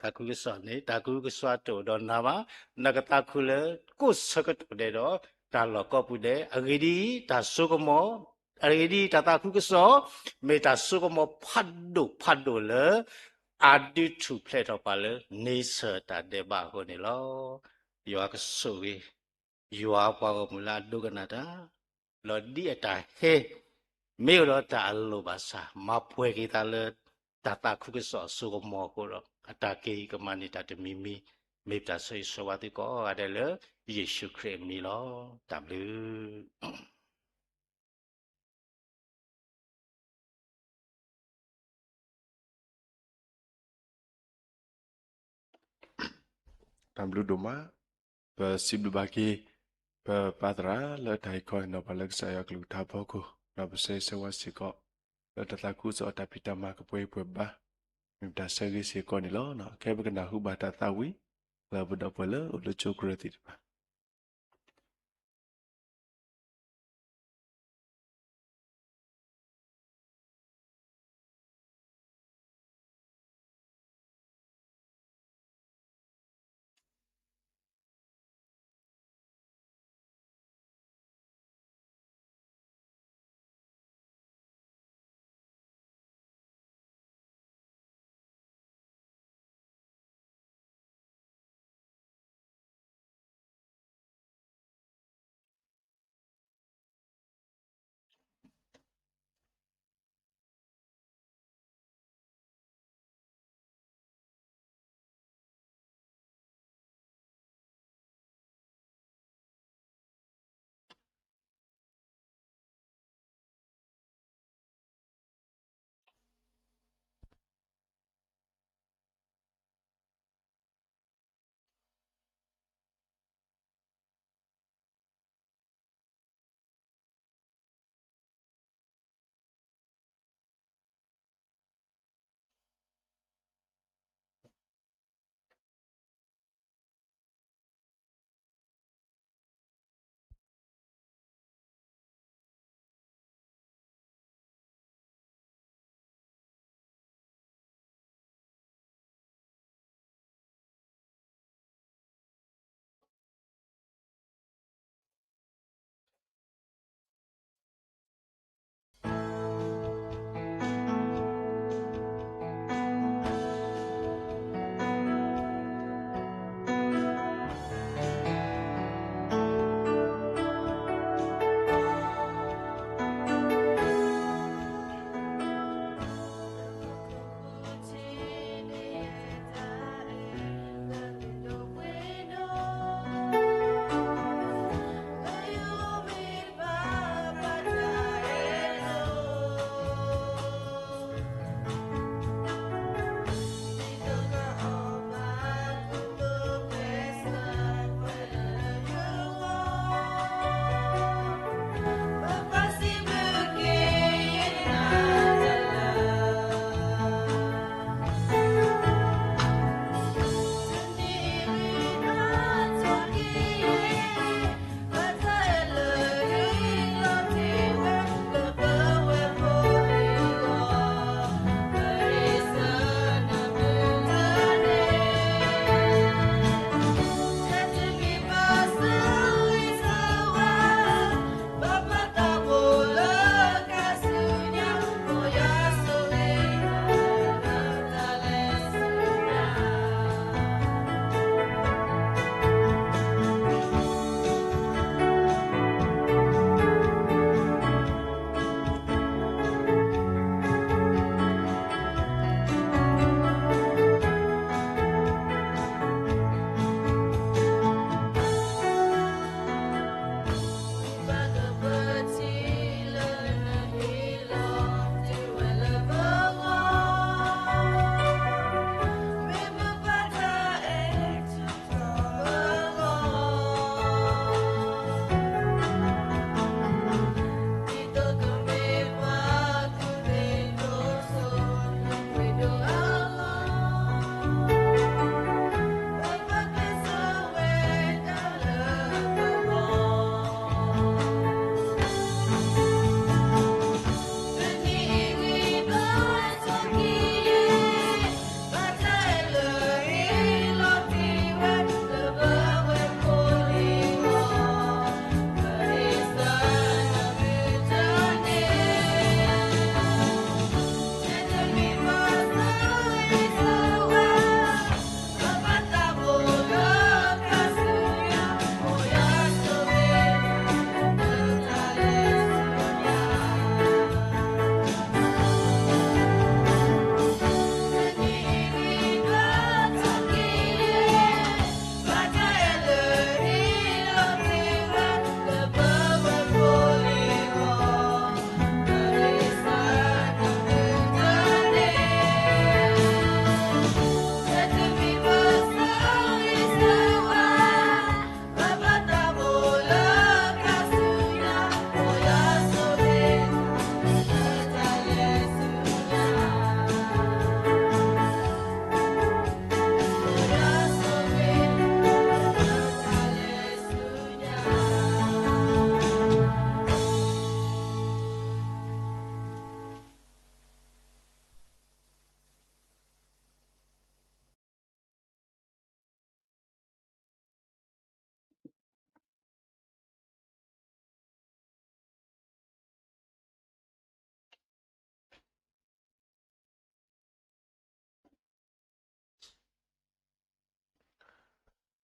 သးခုကစီၣ်န့ၣ် တၢ်ကဟုကစွါတအိၣ်ဒီးနၤဘၣ်. နကသးခုလၢကိးဆၢကတီၢ်ဒဲးဒီး တၢ်လီၢ်ကိးပူၤဒဲး, အဂ့ၢ်ဒ်အံၤ, တၢ်စိကမီၤ, အဂ့ၢ်ဒ်အံၤ, တၢ်သးခုကစီၣ် မ့ၢ်တၢ်စိကမီၤဖးဒိၣ်ဖးဒိၣ်လၢ အဒုးထူၣ်ဖျဲးထီၣ်ပှၤလၢ န့ဆၢၣ်တၢ်ဒဲးဘးအဃိန့ၣ်လီၤ. ယွၤကဆိၣ်ဂ့ၤ ယွၤပှၤဂီၢ်မုၢ်လၢအဒိကနၣ်တၢ်, ဒီးဒ်အတၢ်ဟဲ မ့ၢ်အိၣ်ဒီးတၢ်အလိၣ်ဘၣ်ဆၣ် မၤပှဲၤက့ၤသးလၢ တၢ်သးခုကစီၣ်အစိကမီၤအဃိဒီး အတၢ်က့ၤကမၤန့ၢ်တၢ်တမံၤမံၤ, မ့ၢ်ပတၢ်ဆၢဂ့ၤဆၢဝါသုကိးဂၤဒဲးလၢ ယ့ၣ်ၡူးခရံာ်အမံၤလီၤ. တၢ်ဘျုးတၢ်ဘျုးဒိၣ်မး, ပစံးဘျုးဘၣ်က့ၤ ပပၢ်သရၣ်လၢတၢ်အံၤခီန့ၣ်ဒီး ပှၤလၢကစၢ်ယွၤကလုၢ်ကထါအဖီခိၣ်, ဒီးပဆၢဂ့ၤဆၢဝါစ့ၢ်ကီး လၢတၢ်သးခုကစီၣ်အတၢ်ဖံးတၢ်မၤကပှဲၤပှဲၤဘၣ်, မ့ၢ်ပတၢ်ဆၢဂ့ၤစ့ၢ်ကီးန့ၣ်လီၤ. ခဲပကနၢ်ဟူဘၣ်တၢ်သးဝံၣ် လၢပဒီပုၢ်ဝဲၢ်လၢအိၣ်လၢကၠိကရၢၢ်သ့ၣ်တဖၣ်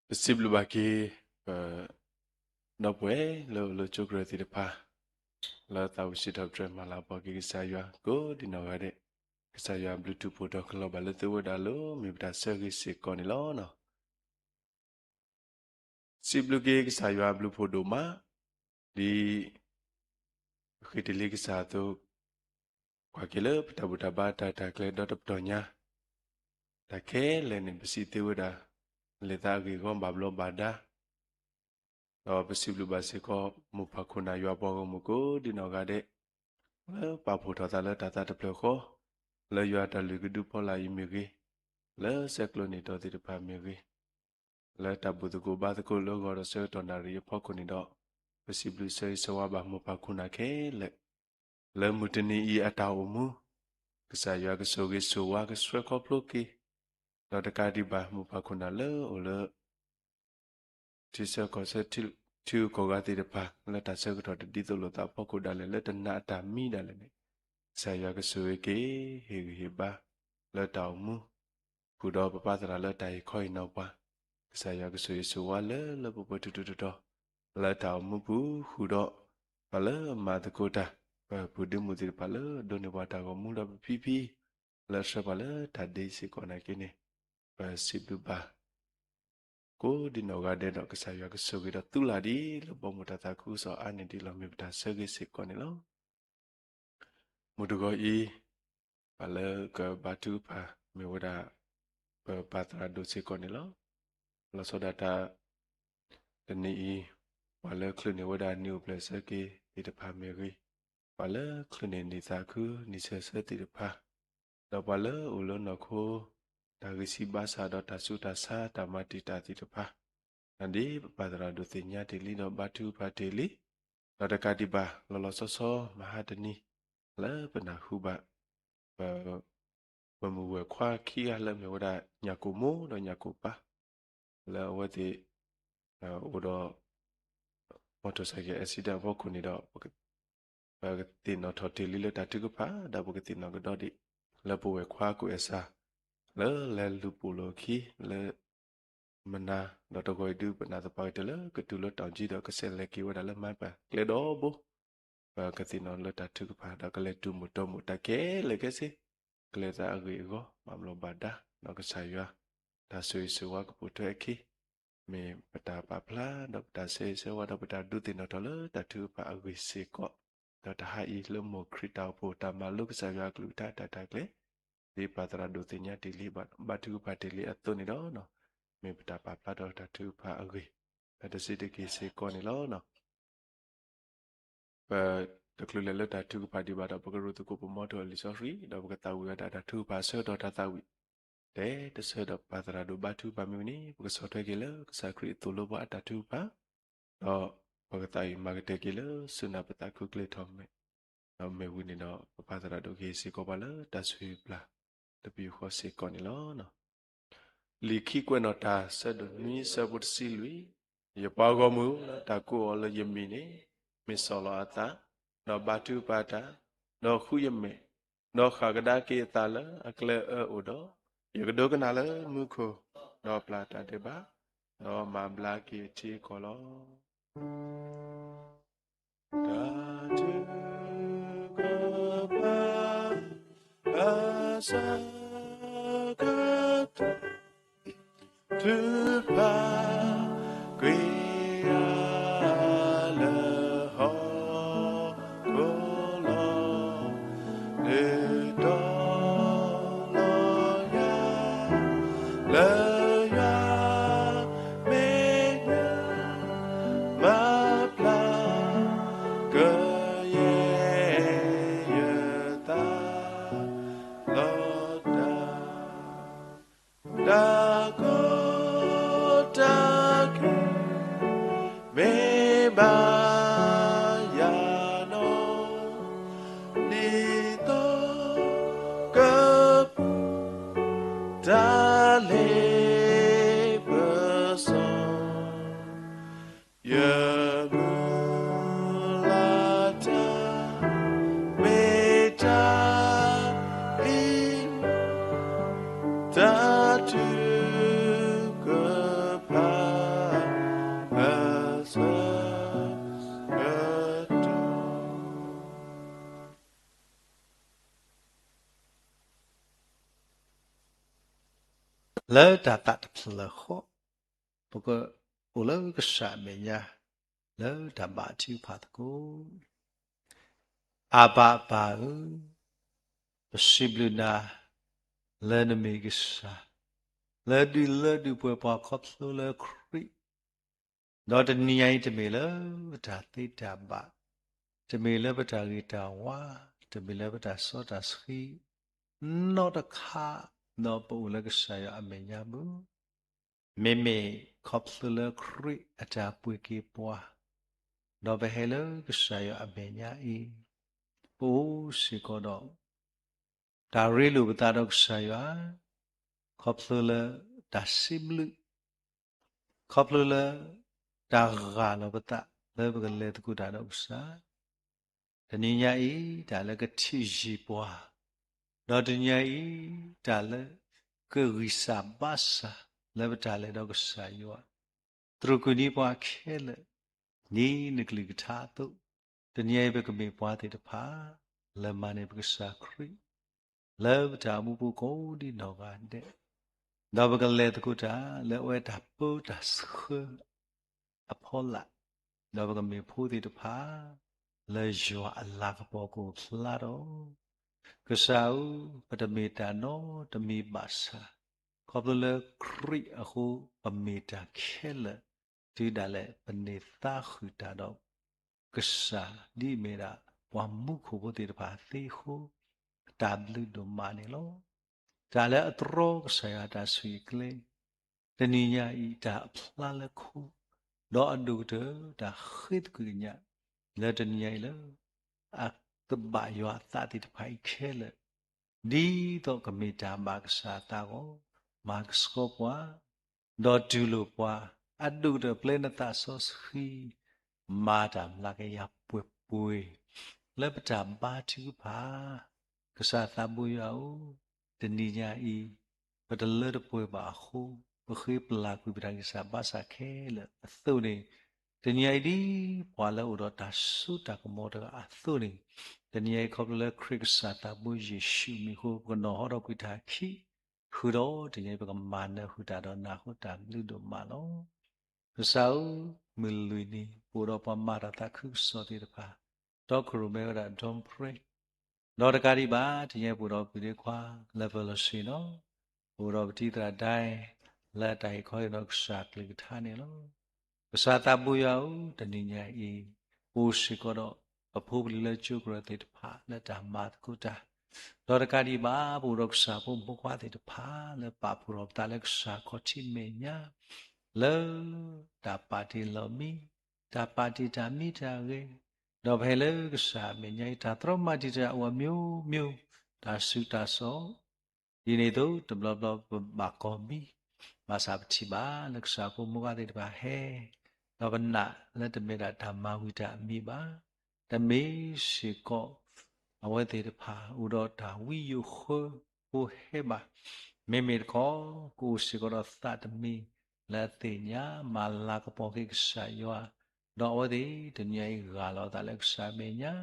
ပစံးဘျုးဘၣ်က့ၤ ပဒီပုၢ်ဝဲၢ်လၢအိၣ်လၢကၠိကရၢၢ်သ့ၣ်တဖၣ် လၢသးဝံၣ်စံးထီၣ်ပတြၢၤမၤလၤကပီၤက့ၤကစၢ်ယွၤကိးဒံနီၢ်ဂၤဒဲး, ကစၢ်ယွၤဘျုးထူးဖှိၣ်ထီၣ်ကလီၤဘၣ်လၢသုဝဲဒၣ်လီၤ. မ့ၢ်ပတၢ်ဆၢဂ့ၤစ့ၢ်ကီးန့ၣ်လီၤ. စံးဘျုးက့ၤကစၢ်ယွၤဘျုးဖှိၣ်ဒိၣ်မး, ဒ်ပဃ့တ့ၢ်လံကစၢ်အသိး, ကွၢ်က့ၤလၢပတၢ်ဘူၣ်တၢ်ဘါတၢ်တၢ်ကျဲၤဒီတပတီၢ်ညါ, တၢ်ခဲလၢာ်န့ၣ် ပစံးသ့ဝဲဒၣ် လဲၤသးအဂ့ၢ်အဂီၢ်ဘၣ်ဘျီးဘၣ်ဒါ ဒီးပစံးဘျုးဘၣ်စ့ၢ်ကီး မိၢ်ပၢ်ခိၣ်နၢ်ယွၤပှၤဂီၢ်မုၢ်ကိးဒံနီၢ်ဂၤဒဲး, လၢပာ်ဖှိၣ်ထီၣ်သးလၢတၢ်သးတဖျၢၣ်ဃီ, လၢယွၤတၢ်လုၢ်ကဒုဖီလာ်အံၤမ့ၢ်ဂ့ၤ, လၢဆဲးကျိးန့ၢ်တီၤသ့ၣ်တဖၣ်မ့ၢ်ဂ့ၤ, လၢတၢ်ဘူၣ်သကိးဘါသကိးလၢဂီၤဒီးဆၢကတီၢ်နၣ်ရံၣ်အဖီခိၣ်န့ၣ်ဒီး, ပစံးဘျုးဆၢဂ့ၤဆၢဝါဘၣ်မိၢ်ပၢ်ခိၣ်နၢ်ခဲလၢာ် လၢမုၢ်တနံၤအံၤအတၢ်အိၣ်မူ, ကစၢ်ယွၤကဆိၣ်ဂ့ၤဆိၣ်ဝါကဆှၢခီဖျိက့ၤ, ဒီးတကးဒံးဘၣ်မိၢ်ပၢ်ခိၣ်နၢ်လၢအိၣ်လၢ ထံဆၢကီၢ်ဆၢ ထံဂုၤကီၢ်ဂၤသ့ၣ်တဖၣ် လၢတၢ်ဆၢကတီၢ်တဒ်သိးလိာ်သးအဖီခိၣ်ဒၣ်လဲာ် လၢတနာ်အတၢ်မံဒၣ်လဲာ်န့ၣ်, ကစၢ်ယွၤကဆိၣ်ဂ့ၤက့ၤ ဟ့ၣ်ဂံၢ်ဟ့ၣ်ဘါ လၢတၢ်အိၣ်မူ, ဃုာ်ဒီးပပာ်သရၣ်လၢတၢ်ဟ့ၣ်ခီဟ့ၣ်နီၤပှၤ, ကစၢ်ယွၤကဆိၣ်ဂ့ၤဆိၣ်ဝါလၢလၢပှဲၤပှဲၤထူထူတီၤတီၤ လၢတၢ်အိၣ်မူပူၤ ဃုာ်ဒီး ပှၤလၢအမၤသကိးတၢ်, ပပုၢ်ဒ့မုၣ်သ့ၣ်တဖၣ်လၢဒိးန့ၢ်ပှၤတၢ်ဂီၤမူဒီးပဖံဖံ လၢအဆှၢပှၤလၢတၢ်ဒ့စ့ၢ်ကီးနာ်က့န့ၣ်, ပစံးဘျုးဘၣ် ကိးဒံနီၢ်ဂၤဒဲးဒီး ကစၢ်ယွၤကဆိၣ်ဂ့ၤဒီးသူလၢ်ဒ်လၢဘီမုၢ်တၢ်သးခုကစီၣ်အါန့ၢ်ဒံးလီၤ. မ့ၢ်ပတၢ်ဆၢဂ့ၤစ့ၢ်ကီးန့ၣ်လီၤ. မုၢ်တဂီၤအံၤ, ပှၤလၢကဘါထုကဖၣ်မ့ၢ်ဝဲဒၣ် ပပၢ်သရၣ်ဒိၣ်စ့ၢ်ကီးန့ၣ်လီၤ. လီၤဆီဒၣ်တၢ် တနံၤအံၤ, ပှၤလၢချုးန့ၢ်ဝဲဒၣ်နံၣ်အိၣ်ဖျဲၣ်ဆၢက့ၤသ့ၣ်တဖၣ်မ့ၢ်ဂ့ၤ, ပှၤလၢချုးန့ၢ်နံၣ်သးခုနံၣ်ဆၢဆၢသ့ၣ်တဖၣ်, ဒီးပှၤလၢအိၣ်လၢနီၢ်ခိ တၢ်ဂံၢ်ဆံးဘါစၢ်ဒီးတၢ်ဆူးတၢ်ဆါ တၢ်မၤတံာ်တာ်သ့ၣ်တဖၣ်, ဒ်ပပၢ်သရၣ်ဒိၣ်သ့ၣ်ညါတ့ၢ်လံဒီးဘါထုကဖၣ်တ့ၢ်လံ, ဒီးတကးဒံးဘၣ် လီၤလီၤဆီဆီ မဟါတနံၤ လၢပနၢ်ဟူဘၣ် ပ ပမုၢ်ဝဲၢ်ခွါခံဂၤလၢအမ့ၢ်ဝဲဒၣ် ညၣ်ကိၣ်မိၢ်ဒီးညၣ်ကိၣ်ပၢ် လၢအဝဲသ့ၣ် အိၣ်ဒီး motorcycle accident အဖီခိၣ်န့ၣ်ဒီး ပကသ့ၣ်နီၣ်ထီၣ်တ့ၢ်လံလၢတၢ်ထုကဖၣ် ဒီးပကသ့ၣ်နီၣ်ကဒီးဒံး လၢပဝဲၢ်ခွါကိးအဲၣ်စၢ် လၢလဲၤလူၤပိာ်လိာ်အခံ လၢ မနၤ ဒီးတဂီၤအံၤဒုး ပနာ်သပှၢ်ကတၢၢ်လၢကတုၤလၢတီၣ်ကၠံဒီးကဆဲးလဲၤက့ၤဝဲဒၣ်လၢမၤပၢ်ကျဲဒီဘိ ပကသ့ၣ်နီၣ်လၢတၢ်ထုကဖၣ်ဒီးကလဲၤတုၤမုၢ်တီမုၢ်တၢ်ခဲလၢာ်ခဲဆ့ ကလဲၤသးအဂ့ၢ်အဂီၢ် ဘၣ်ဘျီးဘၣ်ဒါ ဒီးကစၢ်ယွၤ တၢ်ဆိၣ်ဂ့ၤဆိၣ်ဝါကပိာ်ထွဲအခံ မ့ၢ်ပတၢ်ပာ်ဖျါဒီးပတၢ်ဆၢဂ့ၤဆၢဝါဒီးပတၢ်ဒုးသ့ၣ်နီၣ်ထီၣ်လၢတၢ်ထုကဖၣ်အဂ့ၢ်စ့ၢ်ကီး ဒီးတဟါအံၤလၢမိၢ်ခရံာ်တၢ်အိၣ်ဖှိၣ်တၢ်မၤလိကစၢ်ယွၤအကလုၢ်ကထါတၢ်တၢ်ကျဲၤ ဒ်ပၢ်သရၣ်ဒိၣ်သ့ၣ်ညါတ့ၢ်လံ ဘါထုကဖၣ်တ့ၢ်လံအသိးန့ၣ်ဒီး မ့ၢ်ပတၢ်ပာ်ဖျါထီၣ်တၢ်ထုကဖၣ်အဂ့ၢ် တဆံးတက့ၢ်စ့ၢ်ကီးန့ၣ်လီၤ. ပတချုးလဲၤလၢတၢ်ထုကဖၣ်ဒံးဘၣ်ဒီး ပကရူၢ်သကိးပမီထိၣ်အလံာ်စီဆှံ ဒီးပကသးဝံၣ်ဝဲဒၣ်တၢ်ထုကဖၣ်ဆၢကတီၢ်တၢ်သးဝံၣ် တဲတဆၢဒီးပၢ်သရၣ်ဒိၣ်ဘါထုကဖၣ်မ့ၢ်ဝံၤန့ၣ် ပကဆီၣ်ထွဲက့ၤလၢကစၢ်ခရံာ်အသိၣ်လိပှၤအတၢ်ထုကဖၣ် ဒီးပကသးဝံၣ်မၤကတၢၢ်က့ၤလၢဆူနၢ်ပသးခုကျဲထီၣ်မဲာ် ဒီးမ့ၢ်ဝံၤန့ၣ်ဒီး ပပၢ်သရၣ်ဒိၣ်ကဟ့ၣ်စ့ၢ်ကီးပှၤလၢတၢ်ဆိၣ်ဂ့ၤပျၢ် တပယူာ်ဃီစ့ၢ်ကီးန့ၣ်လီၤ. လံာ်ခံကွဲးနီၣ်တၢ် ဆၢဒိၣ်နွံ ဆၢဖိတဆံလွံၢ်, ယပှၤဂီၢ်မုၢ်လၢတၢ်ကိးအီၤလၢယမံၤန့ၣ် မ့ၢ်ဆီၣ်လီၤအသး, ဒီးဘါထုကဖၣ်တၢ်, ဒီးဃုယမဲာ်, ဒီးဃၣ်ကဒါက့ၤအသးလၢအကျဲအၢအိၣ်ဒီး, ယကဒိကနၣ်လၢမူခိၣ်, ဒီးပျၢ်တၢ်ဒဲးဘး, ဒီးမၤဘျါက့ၤအထံအကီၢ်လီၤ. တၢ်ထုကဖၣ် အဆၢကတီၢ် ထုကဖၣ်ကွံာ်ယၤလၢဟီၣ်ခိၣ်လီၤ. ဒုးတီနီၢ်ယၤ လၢယွၤမဲာ်ညါ မၤဘျါ ကယဲၢ်ယသး လီၤတၢ် တၢ်ကီတၢ်ခဲ မ့ၢ်ဘၣ်ယၤနီၢ် ဒ်သိးကပူၤ တၢ်လ့ပစီ ယမုၢ်လၢ်တၢ် မ့ၢ်တၢ်အံၤ တၢ်ထုကဖၣ် လၢတၢ်သးတဖျၢၣ်ဃီ, ပကအိၣ်လၢကစၢ်အမဲာ်ညါ လၢတၢ်ဘါထုကဖၣ်သကိး. အဘၤပၢ်ဧၢ, ပစံးဘျုးနၤ လၢနမ့ၢ်ကစၢ် လၢဒုးလၢဒုးပှဲၤပှၤခီဖျိလၢခရံာ်, ဒီးတနံၤညါအံၤတမ့ၢ်လၢပတၢ်သ့တၢ်ဘၣ်, တမ့ၢ်လၢပတၢ်ဂ့ၤတၢ်ဝါ, တမ့ၢ်လၢပတၢ်စီတၢ်ဆှံ နီတခါ, ဒီးပအိၣ်လၢကစၢ်ယွၤအမဲာ်ညါပူၤ, မ့မ့ၢ်ခီဖျိလၢခရံာ်အတၢ်ပှ့ၤက့ၤပှၤ, ဒီးပဟဲလၢကစၢ်ယွၤအမဲာ်ညါအံၤ, ပအိၣ်စ့ၢ်ကီးဒီး တၢ်ရ့လိာ်ပသးဒီးကစၢ်ယွၤ, ခီဖျိလၢတၢ်စံးဘျုး, ခီဖျိလၢ တၢ်ဂၢ်လီၤပသးလၢပကလဲၤသကိးတၢ်ဒီးကစၢ်, တနံၤညါအံၤ တၢ်လၢကထံၣ်ယံၤပှၤ, ဒီးတနံၤညါအံၤ တၢ်လၢကဂံၢ်စၢ်ဘါစၢ်လၢပတၢ်လဲၤဒီးကစၢ်ယွၤ, တြူာ်ကွံာ်န့ၢ်ပှၤခဲလၢာ် ဒ်နကလုၢ်ကထါအသိး, တနံၤညါအံၤပကမ့ၢ်ပှၤသ့ၣ်တဖၣ် လဲၤမၤန့ၢ်ပကစၢ်ခရံာ် လၢပတၢ်အိၣ်မူပူၤကိးဒံနီၢ်ဂၤဒဲး, ဒီးပကလဲၤသကိးတၢ်လၢအဝဲတၢ်ပၢတၢ်ဆှၢ အဖီလာ်, ဒီးပကမ့ၢ်ဖိသ့ၣ်တဖၣ် လၢယွၤအလၤကပီၤကအိၣ်ဖျါဒီး, ကစၢ်ဧၢ, ပတမ့ၢ်တၢ်နီတမံၤဘၣ်ဆၣ်, ခီဖျိလၢခရံာ်အဃိ ပမ့ၢ်တၢ်ခဲလၢာ်, တုၤဒၣ်လဲာ်ပန့ၢ်သါဃုာ်တၢ်ဒီး ကစၢ်ဒ်အမ့ၢ်ဒၣ် ပှၤမူခိၣ်ဖိသ့ၣ်တဖၣ်အသ့အဃိ, တၢ်ဘျုးဒိၣ်မးန့ၣ်လီၤ. တၢ်လၢအတြီကစၢ်ယွၤအတၢ်ဆိၣ်ဂ့ၤအကျဲ, တနံၤညါအံၤတၢ်အဖျါလၢခိ, ဒီးအဒိၣ်ကတၢၢ်တၢ်ဃ့သကွံာ်ကညး, လၢတနံၤညါအံၤလၢ အကဘၣ်ယွၤအသးသ့ၣ်တဖၣ်အံၤခဲလၢာ်, ဒ်သိးကမ့ၢ်တၢ်ဘၣ်ကစၢ်အသးအဂီၢ်, မၤကဆှီပှၤ, ဒီးတူၢ်လိာ်ပှၤ, အဒိၣ်ကတၢၢ်ပျဲနသးစီဆှံ, မၤတၢ်မျးကယၤပှဲၤပှဲၤ, လၢပတၢ်ဘါထုကဖၣ်, ကစၢ်သးဘိယွၤဧၢ, တနံၤညါအံၤ, ပတလၢတပှဲၤဘၣ်အဃိ, ပဃ့ပလၢ်ကွံာ်ပတၢ်ဂံၢ်စၢ်ဘါစၢ်ခဲလၢာ်အသိးန့ၣ်, တနံၤအံၤဒ်ပှၤလၢအိၣ်ဒီးတၢ်စိတၢ်ကမီၤတဂၤအသိးန့ၣ်, တနံၤအံၤခီဖျိလၢခရံာ်ကစၢ်သးဘိယ့ၣ်ၡူးအမံၤအဃိ ပကနီၤဟီထီၣ်ကွံာ်တၢ်ခံ, ဃုာ်ဒီးတနံၤအံၤပကမၤနၢၤဃုာ်တၢ်ဒီးနၤအဃိတၢ်ဘျုးဒိၣ်မးလီၤ. ကစၢ်ဧၢ, မုၢ်လွံၢ်နံၤ ပအိၣ်ဒီးပှၤမၤတၢ်သးခုကစီၣ်သ့ၣ်တဖၣ်, တီခိၣ်ရိၣ်မဲဝဲဒၣ် Dawn Prayer, ဒီးတကးဒံးဘၣ် တနံၤအံၤပအိၣ်ဒီးပုၢ်ဒီးခွါ လၢ fellowship နီၤ, ပအိၣ်ဒီးပတံၤသရၣ်ဒၣ် လၢတၢ်ဟ့ၣ်ခီဟ့ၣ်နီၤကစၢ်ကလုၢ်ကထါန့ၣ်လီၤ. ကစၢ်သးဘိယွၤဧၢ, တနံၤညါအံၤ, ပအိၣ်စ့ၢ်ကီးဒီး ပဖိပလံၤလၢကၠိကရၢၢ်သ့ၣ်တဖၣ်လၢတၢ်မၤသကိးတၢ်, ဒီးတကးဒံးဘၣ် ပအိၣ်ဒီးကစၢ်ဖိမုၣ်ဖိခွါသ့ၣ်တဖၣ်လၢပာ်ဖှိၣ်ထီၣ်ပသးလၢကစၢ်ခီၣ်ထံးမဲာ်ညါ, လၢ တၢ်ပာ်တ့ၢ်လီၢ်မံ, တၢ်ပာ်တ့ၢ်တၢ်မံတၢ်ဂဲၤ, ဒီးပဟဲလၢကစၢ်အမဲာ်ညါအံၤ တၢ်တြီမၤတံာ်တာ်အိၣ်အမျိုးမျိုး, တၢ်ဆူးတၢ်ဆါ, ဒ်န့ၣ်အသိး တဘျီဘျီပဘၣ်ကီၢ်မံ, ဘၣ်ဆၣ်ပထံၣ်ဘၣ်လၢကစၢ်ဖိမုၣ်ဖိခွါသ့ၣ်တဖၣ်ဟဲ, ဒီးပနာ်လၢတမ့ၢ်ဒၣ်တၢ်မၤဝံၤတၢ်အမံၤဘၣ်, တမ့ၢ်စ့ၢ်ကီး အဝဲသ့ၣ်တဖၣ်အိၣ်ဒီးတၢ်ဝံယိာ်ဃၢဖိဟဲဘၣ်, မ့မ့ၢ်တခီ ကအိၣ်စ့ၢ်ကီးဒီးသးတမံၤ လၢအသ့ၣ်ညါမၤလၤကပီၤက့ၤကစၢ်ယွၤ, ဒီးအဝဲသ့ၣ်တနံၤအံၤဂၢ်လီၤအသးလၢကစၢ်မဲာ်ညါ,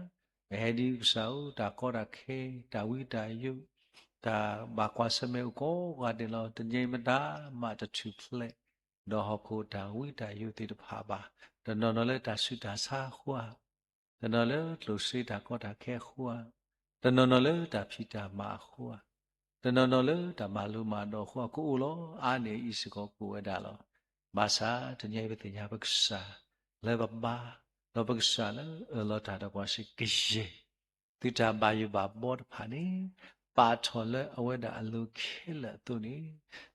ပဟဲဒ်ကစၢ်ဧၢ တၢ်ကီတၢ်ခဲ တၢ်ဝံတၢ်ယိာ်, တၢ်ဘၣ်ကွၢ်ဆၢၣ်မဲာ်အိၣ်ကိးဂၤဒဲးလီၤ. တနံၤအံၤမတၤမးတထူၣ်ဖျဲး ဒီးဟီၣ်ခိၣ်တၢ်ဝံတၢ်ယိာ်သ့ၣ်တဖၣ်ဘၣ်, တနီၤနီၤလၢတၢ်ဆူးတၢ်ဆါအဃိဧါ, တနီၤလၢကျိၣ်စ့တၢ်ကီတၢ်ခဲအဃိဧါ, တနီၤနီၤလၢတၢ်ဖံးတၢ်မၤအဃိဧါ, တနီၤနီၤလၢတၢ်မၤလိမၤဒိးအဃိဧါ ကအိၣ်လီၤ. အါန့ၢ်အံၤစ့ၢ်ကီးကအိၣ်ဝဲဒၣ်လီၤ. ဘၣ်ဆၣ်တနံၤအံၤပသ့ၣ်ညါပကစၢ်လၢပဘါ, ဒီးပကစၢ်လၢအၢၣ်လီၤတၢ်ဒီးပှၤစ့ၢ်ကီး သုတၢ်ဘၣ်ယိၣ်ဘၣ်ဘီတဖၣ်န့ၣ် ပာ်ထီၣ်လၢအဝဲဒၣ်အလိၤခဲလၢာ်အသိးန့ၣ်,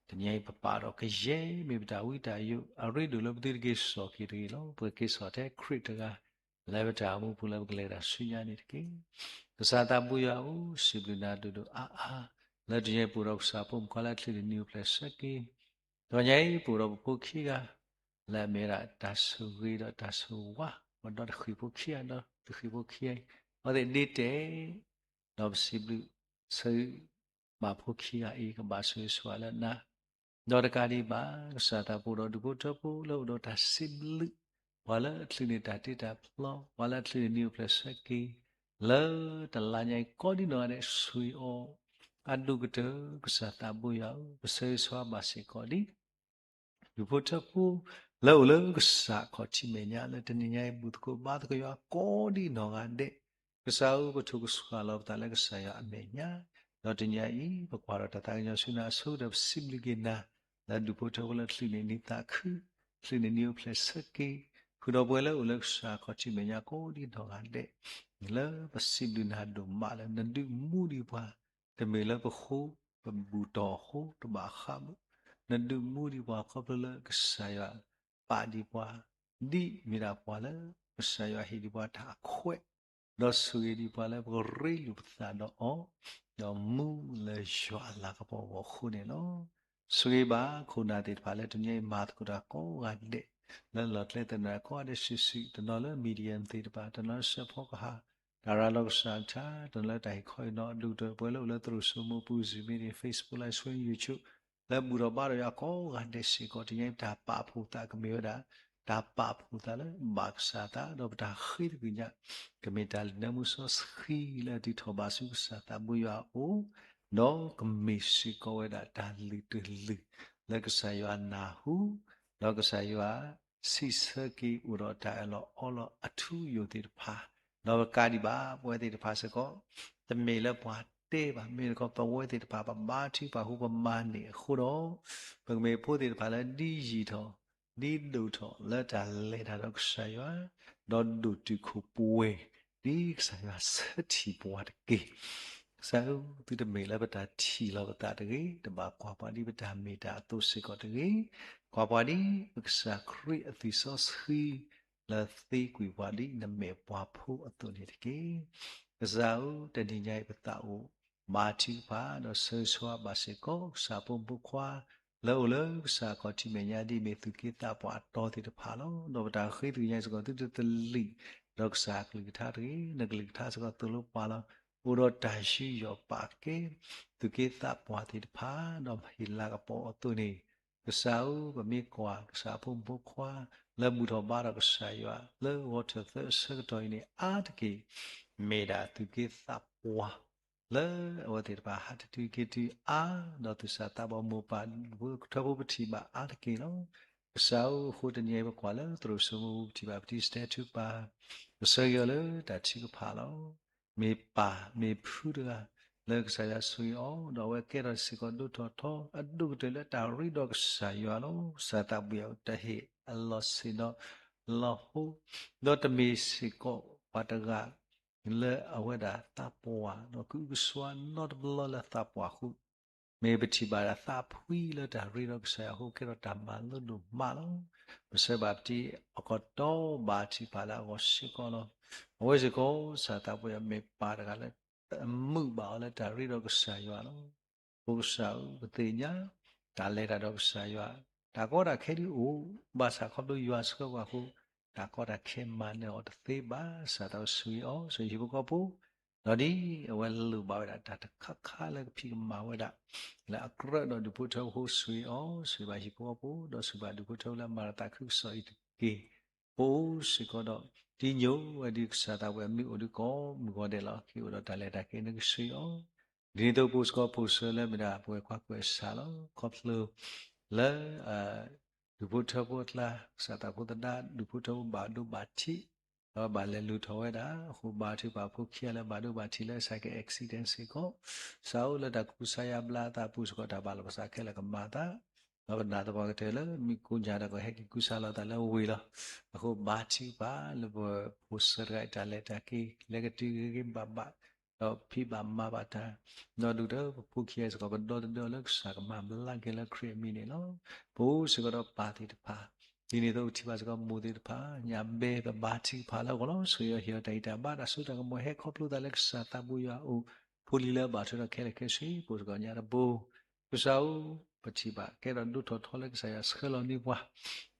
တနံၤအံၤပပာ်ဒီးကယဲၢ်မ့ၢ်ပတၢ်ဝံတၢ်ယိာ် အရ့ဒိၣ်လၢပသုတက့ၤစိာ်က့ၤတဂ့ၤလီၤ. ပက့ၤစိာ်ထဲခရံာ်တဂၤ လၢပတၢ်အိၣ်မူပူၤလၢပကလဲၤတၢ်ဆူညါန့ၣ်တက့ၢ်. ကစၢ်သးဘိယွၤဧၢ, စံးဘျုးနၤဒိၣ်ဒိၣ်အါအါ, လၢတနံၤအံၤပအိၣ်ဒီးကစၢ်ဖိမုၣ်ဖိခွါလၢအချံးန့ၢ်နံၣ်အိၣ်ဖျဲၣ်ဆၢက့ၤ တနံၤအံၤပအိၣ်ဒီးပဖိခံဂၤ လၢအမ့ၢ်ဒၣ်တၢ်ဆိၣ်ဂ့ၤဒီးတၢ်ဆိၣ်ဝါ, ပဒီတဃံၣ်ဖိခံဂၤဒီးတဃံၣ်ဖိခံဂၤအံၤ, အဝဲသ့ၣ်ဒ့တဲာ်, ဒီးပစံးဘျုးဆၢ, ဘၣ်ဖိခံဂၤအံၤ ကဘၣ်ဆိၣ်ဂ့ၤဆိၣ်ဝါလၢနၤ, ဒီးတကးဒံးဘၣ် ကစၢ်သးဘိဒီးဒူၣ်ဖိထၢဖိလၢအိၣ်ဒီးတၢ်စံးဘျုး, ပှၤလၢအချံးန့ၢ်တၢ်တ့တၢ်ဖျီ, ပှၤလၢအချံးန့ၢ်နံၣ်အိၣ်ဖျဲၣ်ဆၢက့ၤ, လၢတလါညါအံၤကိးဒံနီၢ်ဂၤဒဲး ဆွံအီၤ အဒိၣ်ကတၢၢ် ကစၢ်သးဘိယွၤဧၢ, ပဆၢဂ့ၤဆၢဝါဘၣ်စ့ၢ်ကီးဒ် ဒူၣ်ဖိထၢဖိ လၢအိၣ်လၢကစၢ်ခီၣ်ထံးမဲာ်ညါ လၢတနံၤညါအံၤ ဘူၣ်သကိးဘါသကိးယွၤကိးဒ်နီၢ်ဂၤဒဲး, ကစၢ်ဧၢ, ပထိၣ်ကဆှီလီၤပသးလၢကစၢ်ယွၤအမဲာ်ညါ, ဒီးတနံၤညါအံၤ ပကွၢ်ထီၣ်တၢ်သးကညီၤဆူနၤအဆိကတၢၢ် ပစံးဘျုးက့ၤနၤ လၢဒူၣ်ဖိထၢဖိလၢချုးန့ၢ်နံၤသးခု, ချုးန့ၢ်နံၤအိၣ်ဖျဲၣ်ဆၢက့ၤ, ဃုာ်ဒီးပဝဲလၢအိၣ်လၢကစၢ်ခီၣ်ထံးမဲာ်ညါကိးဒ်နီၢ်ဂၤဒဲး, လၢပစံးဘျုးနၤဒိၣ်မးလၢနဒုးမူဒံးပှၤ, တမ့ၢ်လၢပဃိ ပဘူၣ်တီၢ်အဃိ တဘၣ်ဃးဘၣ်, နဒုးမူဒံးပှၤခီဖျိလၢကစၢ်ယွၤ ပာ်ဒံးပှၤ ဒ်မ့ၢ်ဒၣ်ပှၤလၢ ကစၢ်ယွၤဟ့ၣ်ဒံးပှၤတၢ်အခွဲး, ဒီးဆိၣ်ဂ့ၤဒံးပှၤလၢပကရ့လိာ်ပသးဒီးအီၤ, ဒီးမူလၢယွၤအလၤကပီၤအဂီၢ်အဃိန့ၣ်လီၤ. ဆိၣ်ဂ့ၤဘၣ်ခိၣ်နၢ်သ့ၣ်တဖၣ်လၢတနံၤအံၤမၤသကိးတၢ်ကိးဂၤဒဲး, လၢလီၢ်ကျဲသနၢၣ်ကိးဂၤဒဲးစုာ်စုာ်, တနီၤလၢ medium သ့ၣ်တဖၣ်, တနီၤလၢစၢဖီကဟၣ်, တၢ်ရၤလီၤကစၢ်အကလုၢ်ကထါ, တနီၤလၢတၢ်ဟ့ၣ်ခီဟ့ၣ်နီၤ, ဒူၣ်ကတၢၢ်ပဝဲလၢအိၣ်လၢသရိာ်စိမိၢ်ပူၤ Zoom meeting, Facebook Live Stream, YouTube, လၢဘူၣ်ထီၣ်ဘါထီၣ်ယွၤကိးဂၤဒဲးစ့ၢ်ကီး တနံၤအံၤ တၢ်ပာ်ဖှိၣ်သးကမ့ၢ်ဝဲဒၣ် တၢ်ပာ်ဖှိၣ်သးလၢဘၣ်ကစၢ်အသး ဒီးပတၢ်ဃ့တဂ့ၤညါ ကမ့ၢ်တၢ်လုၢ်နၢမူစီဆှံလၢအဒုးထီၣ်ဘးဆူကစၢ်သးဘိယွၤအအိၣ်, ဒီးကမ့ၢ်စ့ၢ်ကီးဝဲဒၣ်တၢ်လုၢ်တလုၢ်လၢကစၢ်ယွၤနၢ်ဟူ, ဒီးကစၢ်ယွၤ စံးဆၢက့ၤအိၣ်ဒီးတၢ်အၢၣ်လီၤအီလီၤအထူအယိာ်သ့ၣ်တဖၣ်, ဒီးပကးဒံးဘၣ်ပဝဲသ့ၣ်တဖၣ်စ့ၢ်ကီး, တမ့ၢ်လၢပှၤတဲဘၣ်, မ့ၢ်တခီပဝဲသ့ၣ်တဖၣ် ပဘါထုကဖၣ်အဃိ ပမၤန့ၢ်အဃိဒီး, ပကမ့ၢ်ဖိသ့ၣ်တဖၣ်လၢဒ်ယံာ်ထီၣ် ဒ်ဒိၣ်ထီၣ်လၢတၢ်လဲၤတၢ်ဒီးကစၢ်ယွၤ, ဒီးဒိၣ်တုာ်ခိၣ်ပှဲၤ ဒ်ကစၢ်ယွၤဆၢထံၣ်ပှၤတက့ၢ်. ကစၢ်ဧၢ, သုတမ့ၢ်လၢပတၢ်ထံၣ်လီၤပသးတဂ့ၤ, တဘၣ်ကွၢ်ပှၤဒ်ပတၢ်မ့ၢ်တၢ်အသိးစ့ၢ်ကီးတဂ့ၤ, ကွၢ်ပှၤဒ်ပကစၢ်ခရံာ်အသွံၣ်စီဆှံ လၢသ့ကွံာ်ပှၤဒ်နမဲာ်ပှၤဖိအသိးန့ၣ်တက့ၢ်. ကစၢ်ဧၢ, တနံၤညါအံၤပသးအိၣ် ဘါထုကဖၣ် ဒီးဆၢဂ့ၤဆၢဝါဘၣ်စ့ၢ်ကီး ကစၢ်ဖိမုၣ်ဖိခွါ လၢအိၣ်လၢကစၢ်ခီၣ်ထံးမဲာ်ညါ ဒ်အမ့ၢ်သူၣ်က့သးပှၢ်အတီသ့ၣ်တဖၣ်လီၤ. ဒီးပတၢ်ဃ့တဂ့ၤညါစ့ၢ်ကီး သုတသလံး ဒီးကစၢ်အကလုၢ်ကထါတဂ့ၤ, နကလုၢ်ကထါစ့ၢ်ကီးသိၣ်လိပှၤလီၤ. အိၣ်ဒီးတၢ်ယူးယီၣ်ပာ်ကဲ သူၣ်က့သးပှၢ်သ့ၣ်တဖၣ် ဒီးဟ့ၣ်လၤကပီၤအီၤအသိးန့ၣ်, ကစၢ်ဧၢ, ပမ့ၢ်ကွၢ်ကစၢ်အဖိမုၣ်ဖိခွါ လၢဘူၣ်ထီၣ်ဘါထီၣ်ကစၢ်ယွၤ လၢဂီၤထၢၣ်သၢအဆၢကတီၢ်အံၤန့ၣ် အါတက့ၢ် မ့ၢ်ဒၣ်သူၣ်က့သးပှၢ် လၢအဝဲသ့ၣ်တဖၣ်ဟးတတုၤက့ၤတုၤအါ, ဒီးသူၣ်စၢ်သးဘီၣ်မိၢ်ပၢ် ဒူၣ်ဖိထၢဖိပထံၣ်ဘၣ်အါတက့ၢ်လီၤ. ကစၢ်ဧၢ, အဃိတနံၤအံၤပကွၢ်လၢသရိာ်စိမိၢ်ပူၤ ပထံၣ်ဘၣ်ပတံၢ်စတဲထူပၢ်, ပဆၢဂ့ၤအီၤလၢတၢ်ထုကဖၣ်လီၤ. မ့ၢ်ပၢ်မ့ၢ်ဖုတဂၤ လၢကစၢ်ယွၤဆိၣ်ဂ့ၤအီၤ, ဒီးအဝဲကဲထီၣ်စ့ၢ်ကီးဒိၣ်ထီၣ်ထီ အဒိၣ်ကတၢၢ်လၢတၢ်ရ့ဒီးကစၢ်ယွၤလီၤ. ကစၢ်သးဘိယွၤတၢ်ဟ့ၣ်အလီၢ်ဆ့ၣ်နီၤလီၤဟိ, ဒီးတမ့ၢ်စ့ၢ်ကီးပှၤတဂၤ လၢအဝဲဒၣ်သးပှၢ် ဒီးကအုကစွါနီတဘျီလၢသးပှၢ်အဃိ, မ့ၢ်ပထံၣ်ဘၣ်ဒၣ်သးဖှံလၢတၢ်ရ့ဒီးကစၢ်ယွၤအဃိ ကဲထီၣ်တၢ်မၤလိဒိၣ်မးလီၤ. ပဆၢဘၣ်ပတံၢ်အကတီၢ်ဘါထုကဖၣ်လၢအဂီၢ်စ့ၢ်ကီးလီၤ. အဝဲစ့ၢ်ကီး ကစၢ်သးဘိယွၤမ့ၢ်ပၢ်တဂၤလၢ အမုာ်ဘၣ်အီၤလၢတၢ်ရ့ဒီးကစၢ်ယွၤလီၤ. ပကစၢ်ဧၢ, ပသ့ၣ်ညါ တၢ်လဲၤတၢ်ဒီးကစၢ်ယွၤ, တၢ်ကီတၢ်ခဲဒုးအိၣ်, ဘၣ်ဆၣ်ခီဖျိယွၤဆှၢပှၤအဃိ, တၢ်ကီတၢ်ခဲမၤနၢၤအီၤတသ့ဘၣ်. ကစၢ်သးဘိဆိၣ်ဂ့ၤအီၤ ဆိၣ်ဂ့ၤဟံၣ်ဖိဃီဖိ, ဒီးဒ်အဝဲလိၣ်ဘၣ်ဝဲဒၣ် တၢ်တခါခါလၢကဖံးကမၤဝဲဒၣ် လၢအကြၢးဒီးဒူၣ်ဖိထၢဖိအဃိ ဆိၣ်ဂ့ၤအီၤ, ဆိၣ်ဂ့ၤဘၣ်ဟံၣ်ဖိဃီဖိ, ဒီးဆိၣ်ဂ့ၤဘၣ်ဒူၣ်ဖိထၢဖိလၢအမၤတၢ်သးခုကစီၣ်အံၤတက့ၢ်. ပအိၣ်စ့ၢ်ကီးဒီး တံၢ်ညိဝဲဒ်ကစၢ်သးဘိယွၤမ့ၢ်အိၣ်ဒုးကိးမုၢ်ဂီၤဒဲးလီၤ. က့ၤအိၣ်ဒီးတၢ်လဲၤတၢ်က့ၤ နကဆိၣ်ဂ့ၤအီၤ, ဒ်န့ၣ်အသိးပအိၣ်စ့ၢ်ကီး ဖိၣ်စၢၤလၢမ့ၢ်ဒၣ်ပဝဲကွၢ်ကွဲၢ်စၢ်လီၤ. ခီဖျိလၢ ဒူၣ်ဖိထၢဖိအကျါ ကစၢ်သးဖိသဒါ ဒူၣ်ဖိထၢဖိဘၣ်ဒိဘၣ်ထံး ဒီးဘၣ်လဲၤလူၤထီၣ်ဝဲဒၣ်အဃိ ဘါထုကဖၣ်ဖိခံဂၤလၢဘၣ်ဒိဘၣ်ထံးလၢ cycle accident စ့ၢ်ကီး, ကစၢ်ဧၢ လၢတၢ်ကူစါယါဘျါအသးအပူၤစ့ၢ်ကီး တၢ်ဘၣ်လီၢ်ပသးခဲလၢာ်ကမၤအသး, ဒီးပနာ်သပှၢ်ကတၢၢ်လၢမ့ၢ်ကိးညါဒီး ကဟဲက့ၤကူစါလီၤအသးလၢဝ့ၢ်လီၤ. အဃိဘါထုကဖၣ်လၢပဖိၣ်စၢၤတဂၤအံၤ တၢ်လဲၤတၢ်က့ၤ လဲၤကတုၤဂ့ၤဂ့ၤဘၣ်ဘၣ် ဒီးဖံးဘၣ်မၤဘၣ်တၢ်, ဒီးဒုၣ်ဒီးပဖိခံဂၤစ့ၢ်ကီး ပဒီသဒၢအီၤလၢကစၢ်ကမၤဘျါက့ၤလၢခရံာ်အမံၤန့ၣ်လီၤ. ပအိၣ်စ့ၢ်ကီးဒီးပၢ်သ့ၣ်တဖၣ်, ဒ်န့ၣ်အသိးပထံၣ်ဘၣ်စ့ၢ်ကီးမိၢ်သ့ၣ်တဖၣ် ညၣ်ဘဲ ပဘါထုကဖၣ်လၢအဂီၢ်လီၤ. ဆိၣ်ဂ့ၤအီၤ ဟ့ၣ်အီၤတၢ်ဂံၢ်တၢ်ဘါ တၢ်စိတၢ်ကမီၤ ဟဲခီဖျိသးလၢကစၢ်သးဘိယွၤအအိၣ် ဖိလံၤလၢအဘၣ်ထွဲဒီးခဲလၢာ်ခဲဆ့ ပအိၣ်စ့ၢ်ကီးညါတဘိ ကစၢ်ဧၢ, ပထံၣ်ဘၣ်ကဲထီၣ်ဒိၣ်ထီၣ်ထီလၢကစၢ်ယွၤဆှၢလီၤန့ၢ်ပှၤ,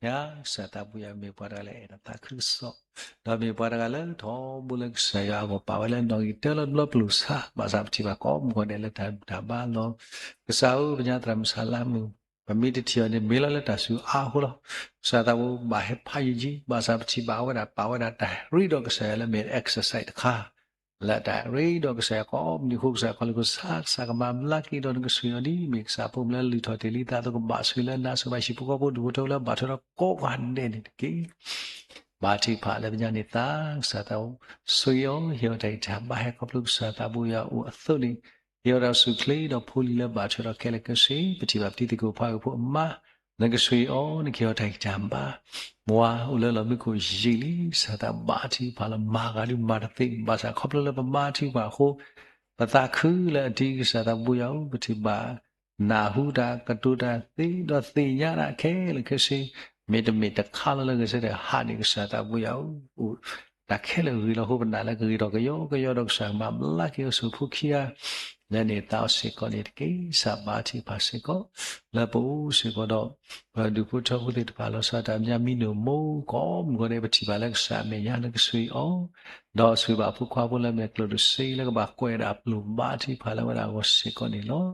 ညါကစၢ်သးဘိယွၤမ့ၢ်ပှၤတဂၤလၢအဲၣ်ဒိးသးခုကစီၣ်, ဒီးမ့ၢ်ပှၤတဂၤလၢထီဘိလၢကစၢ်ယွၤအဂီၢ် ပာ်ဝဲလၢနီၣ်ဂံၢ်တၢလီၤတဘျီပျုၢ်ဆါ, ဘၣ်ဆၣ်ပထံၣ်ဘၣ်ကိးမုၢ်ဂီၤဒဲးလၢတၢ်ဘူၣ်တၢ်ဘါလီၤ. ကစၢ်ဧၢ, ပညါသရၣ်မုၣ်ဆၣ်လါမုၣ် ပမ့ၢ်တထံၣ်အီၤန့ၣ် မ့ၢ်လီၤလၢတၢ်စူၤအါအဃိလီၤ. ကစၢ်သးဘိဘၣ်ဟဲဖးယံာ်ယံာ်, ဘၣ်ဆၣ်ပထံၣ်ဘၣ်အဝဲဒၣ် ပာ်ဝဲဒၣ်တၢ်ရ့ဒီးကစၢ်ယွၤလၢမ့ၢ် exercise တခါ လၢတၢ်ရ့ဒီးကစၢ်ယွၤကိးမုၢ်နံၤအဃိ ကစၢ်ယွၤကလုၢ်ကထါ ကစၢ်ကမၤဘျါက့ၤဒီးနကစၢ်ယွၤဒ်မ့ၢ်ကစၢ်အဖိမုၣ်လၢလုၢ်ထီၣ်တ့ၢ်လံသးအသိး ကဘၣ်ဆိၣ်ဂ့ၤလၢနၤ ဆိၣ်ဂ့ၤဘၣ်ဟံၣ်ဖိဃီဖိဒူၣ်ဖိထၢဖိလၢဘၣ်ထွဲဒီးကိးဂၤဒဲးန့ၣ်တက့ၢ်. ဘါထုကဖၣ်လၢပညါန့ၣ်သး ကစၢ်သး ဆိၣ်ဂ့ၤအီၤ ဟ့ၣ်အီၤတၢ်ဂံၢ်တၢ်ဘါ ဟဲခီဖျိကစၢ်သးဘိယွၤအအိၣ်အသိးန့ၣ် ဟ့ၣ်အီၤတၢ်အိၣ်ဆူၣ်အိၣ်ချ့ဒီးဖိလံၤလၢဘၣ်ထွဲဒီးခဲလၢာ်ခဲဆ့ ပထံၣ်ဘၣ်ပတံၤသကိးဖိအဖိအမါ နကစၢ်ယွၤအံၤ နကဟ့ၣ်အီၤတၢ်ဂံၢ်တၢ်ဘါ မါအိၣ်လၢလီၢ်မံခိၣ်ယံာ်လံ ကစၢ်သးဘါထုကဖၣ်လီၤ မၤဂၤဒုးမၤတသ့ ဘၣ်ဆၣ်ခီဖျိလၢပဘါထုကဖၣ်အဃိ ပသးခုလၢအတံၤ ကစၢ်သးဘိယွၤအံၤ ပထံၣ်ဘၣ် နၢ်ဟူတၢ်ကတိၤတၢ်သ့ ဒီးသ့ၣ်ညါတၢ်ခဲလၢာ်ခဲဆ့ မ့တမ့ၢ်တခါလီၤလၢဂဲၤဆၢထၢၣ်ဟးန့ၣ် ကစၢ်သးဘိယွၤအံၤ အိၣ်တၢ်ခဲလၢာ်ဂ့ၤလီၤအဃိ ပနာ်လၢကဂ့ၤထီၣ်ကယီကယီဒီး ကစၢ်ကမၤဘျါက့ၤအီၤဆူဖိခံဂၤ လၢန့ၣ်သးအီၤစ့ၢ်ကီးန့ၣ်တက့ၢ်. ကစၢ်ဘါထုကဖၣ်စ့ၢ်ကီး လၢပအိၣ်စ့ၢ်ကီးဒီး ပဒူၣ်ဖိထၢဖိသ့ၣ်တဖၣ် လီၤဆီဒၣ်တၢ် ပညါမံနိၣ်မိၢ်ကိးမုၢ်ဂီၤဒဲး ပထံၣ်ဘၣ်လၢကစၢ်အမဲာ်ညါ နကစၢ်ယွၤအံၤ ဒီးဆိၣ်ဂ့ၤဘၣ်အဖိခွါဖိလၢအမ့ၢ်ကျိၣ်တစ့ လၢကဘၣ်ကွဲးဒၣ်အပျိာ်ဘါထုကဖၣ်လၢအဝဲဒၣ်အဂီၢ်စ့ၢ်ကီးန့ၣ်လီၤ.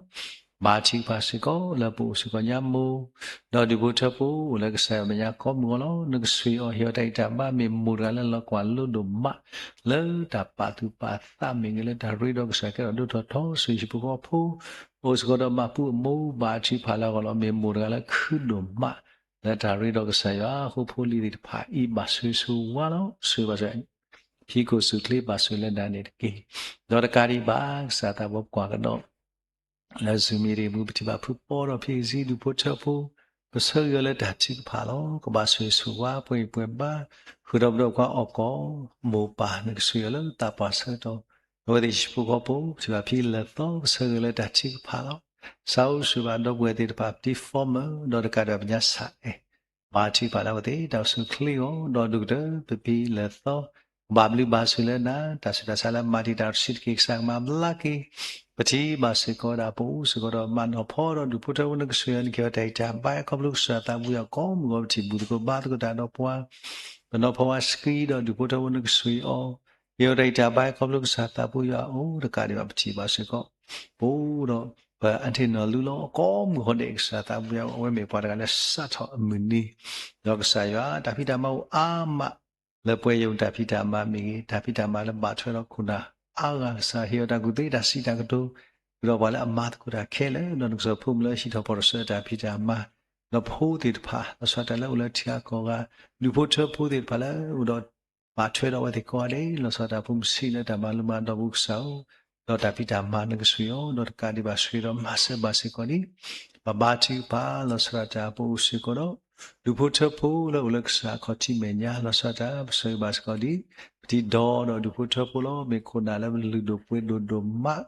ဘါထုကဖၣ်စ့ၢ်ကီး လၢပအိၣ်စ့ၢ်ကီးညါမိၢ် ဒီးဒူၣ်ဖိထၢဖိအိၣ်လၢကစၢ်ယွၤအမဲာ်ညါကိးမုၢ်ဂီၤလီၤ. နကစၢ်ယွၤအံၤ ဟ့ၣ်အီၤတၢ်ဂံၢ်တၢ်ဘါ မ့ၢ်မိၢ်တဂၤလၢလီၤကွၢ်လိဒိၣ်မး လၢတၢ်ပာ်သူၣ်ပာ်သးမ့ၢ်ဂ့ၤ လၢတၢ်ရ့ဒီးကစၢ်ကဲထီၣ်ဒိၣ်ထီၣ်ထီ ဆူဟံၣ်ဖိဃီဖိ အိၣ်စ့ၢ်ကီးဒီးမၤပူအမိၢ် ဘါထုကဖၣ်လၢအဂီၢ်လီၤ. မ့ၢ်မိၢ်တဂၤလၢခုဒိၣ်မး လၢတၢ်ရ့ဒီးကစၢ်ယွၤအဃိ ဖိလံၤသ့ၣ်တဖၣ်အံၤ ဘၣ်ဆိၣ်ဂ့ၤဆိၣ်ဝါလီၤ. ဆိၣ်ဂ့ၤဘၣ်ဆိၣ်ဂ့ၤ ဟံၣ်ခိၣ်ဆူၣ်ချ့ဘၣ်ဆိၣ်ဂ့ၤလၢနၤန့ၣ်တက့ၢ်. ဒီးတကးဒံးဘၣ် ကစၢ်သးဘိပကွၢ်ကဒီး လၢ Zoom မံၤတမူ ပထံၣ်ဘၣ်ဖုပီဒီးဖံအ့ၣ်စံ ဒူၣ်ဖိထၢဖိ ပဆၢဂ့ၤအီၤလၢတၢ်ထုကဖၣ်လီၤ. ကဘၣ်ဆိၣ်ဂ့ၤဆိၣ်ဝါ ပှဲၤပှဲၤဘါ ဃုာ်ဒီးပဒီးပှၤအီၣ်ကီး မိၢ်ပၢ်နကစၢ်ယွၤလၢသးပှၢ်ဆၢကတီၢ် အဝဲသ့ၣ်ဟံၣ်ဖိဃီဖိ ပထံၣ်ဘၣ်ဖံလၢာ်သီ ပဆၢဂ့ၤလၢတၢ်ထုကဖၣ်လီၤ. စးအိၣ်ဆိၣ်ဂ့ၤဘၣ်ဒီပုၢ်ဝဲၢ်သ့ၣ်တဖၣ် ပတံၤ former ဒီးတကးဒံးဘၣ်ပညါစးအဲၣ် ဘါထုကဖၣ်လၢအဝဲသ့ၣ် တၢ်အိၣ်ဆူၣ်ချ့အီၤ ဒီးဒိၣ်ကတၢၢ် ပဖံလၢာ်သီ ကဘၣ်ဘျုးဘၣ်ဆိၣ်လၢနၤ တၢ်ဆူးတၢ်ဆါလၢမၤတံာ်တာ်တဆံးတက့ၢ် ကစၢ်ကမၤဘျါက့ၤ ပထံၣ်ဘၣ်စ့ၢ်ကီးဒၣ် ပအိၣ်စ့ၢ်ကီးဒီးမၤနီၢ်ဖီဒီးဒူၣ်ဖိထၢဖိနကစၢ်ယွၤ နကဟ့ၣ်အီၤတၢ်ဂံၢ်တၢ်ဘါ ခီဖျိကစၢ်သးဘိယွၤကိးမုၢ်ဂီၤ ပထံၣ်ဘူၣ်သကိးဘါသကိးတၢ်ဒီးပှၤ ပနီၢ်ဖီဝါစကံဒီးဒူၣ်ဖိထၢဖိနကစၢ်ယွၤအံၤ ဟ့ၣ်အီၤတၢ်ဂံၢ်တၢ်ဘါ ခီဖျိကစၢ်သးဘိယွၤအအိၣ် တကးဒံးဘၣ်ပထံၣ်ဘၣ်စ့ၢ်ကီး ပအိၣ်ဒီး ပအၣ်ထံနီၤလူလီၤ ကိးမုၢ်ဂီၤဒဲး ကစၢ်သးဘိယွၤအံၤ အဝဲမ့ၢ်ပှၤတဂၤလၢစးထီၣ်အမုၢ်နံၤ ဒီးကစၢ်ယွၤ တၢ်ဖံးတၢ်မၤအိၣ်အါမး လၢပှၤယိၤတၢ်ဖံးတၢ်မၤမ့ၢ်ဂ့ၤ တၢ်ဖံးတၢ်မၤလၢဘၣ်ထွဲဒီးခိၣ်နၢ်အါဂၤ ကစၢ်ဟ့ၣ်အီၤတၢ်ကူၣ်သ့တၢ်စံးတၢ်ကတိၤ ဃုာ်ဒီးပှၤလၢအမၤသကိးတၢ်ခဲလၢာ် ဒီးနကစၢ်ဖိမုၣ်လၢဟံးထီၣ်ဖီၣ်ထီၣ်ဆူတၢ်ဖံးတၢ်မၤ ဒီးဖိသ့ၣ်တဖၣ်လီၤဆီတၢ်လၢအိၣ်လၢထံဂၤကီၢ်ဂၤ ဒူၣ်ဖိထၢဖိသ့ၣ်တဖၣ်လၢအိၣ်ဒီး ဘၣ်ထွဲဒီးအဝဲသ့ၣ်ကိးဂၤဒဲး လီၤဆီတၢ်ဖိမုၣ်ဆံးလၢတၢ်မၤလိမၤဒိးပူၤကစၢ်ဧၢ ဒီးတၢ်ဖံးတၢ်မၤနကစၢ်ယွၤအံၤ ဒီးတကးဒံးဘၣ်ဆိၣ်ဂ့ၤဒီးမၤစၢၤဘၣ်စ့ၢ်ကီးဒံး ပဘါထုကဖၣ်လီၤဆီဒၣ်တၢ် ပအိၣ်စ့ၢ်ကီးဒီး ဒူၣ်ဖိထၢဖိလၢအိၣ်လၢကစၢ်အခီၣ်ထံးမဲာ်ညါ လီၤဆီဒၣ်တၢ် ပဆၢဂ့ၤဘၣ်စ့ၢ်ကီးဒံး ပတံၤဒီးဒီးဒူၣ်ဖိထၢဖိလီၤ မ့ၢ်ခိၣ်နၢ်လၢပလုၢ်ဒိၣ်ပှ့ၤဒိၣ်ဒိၣ်မး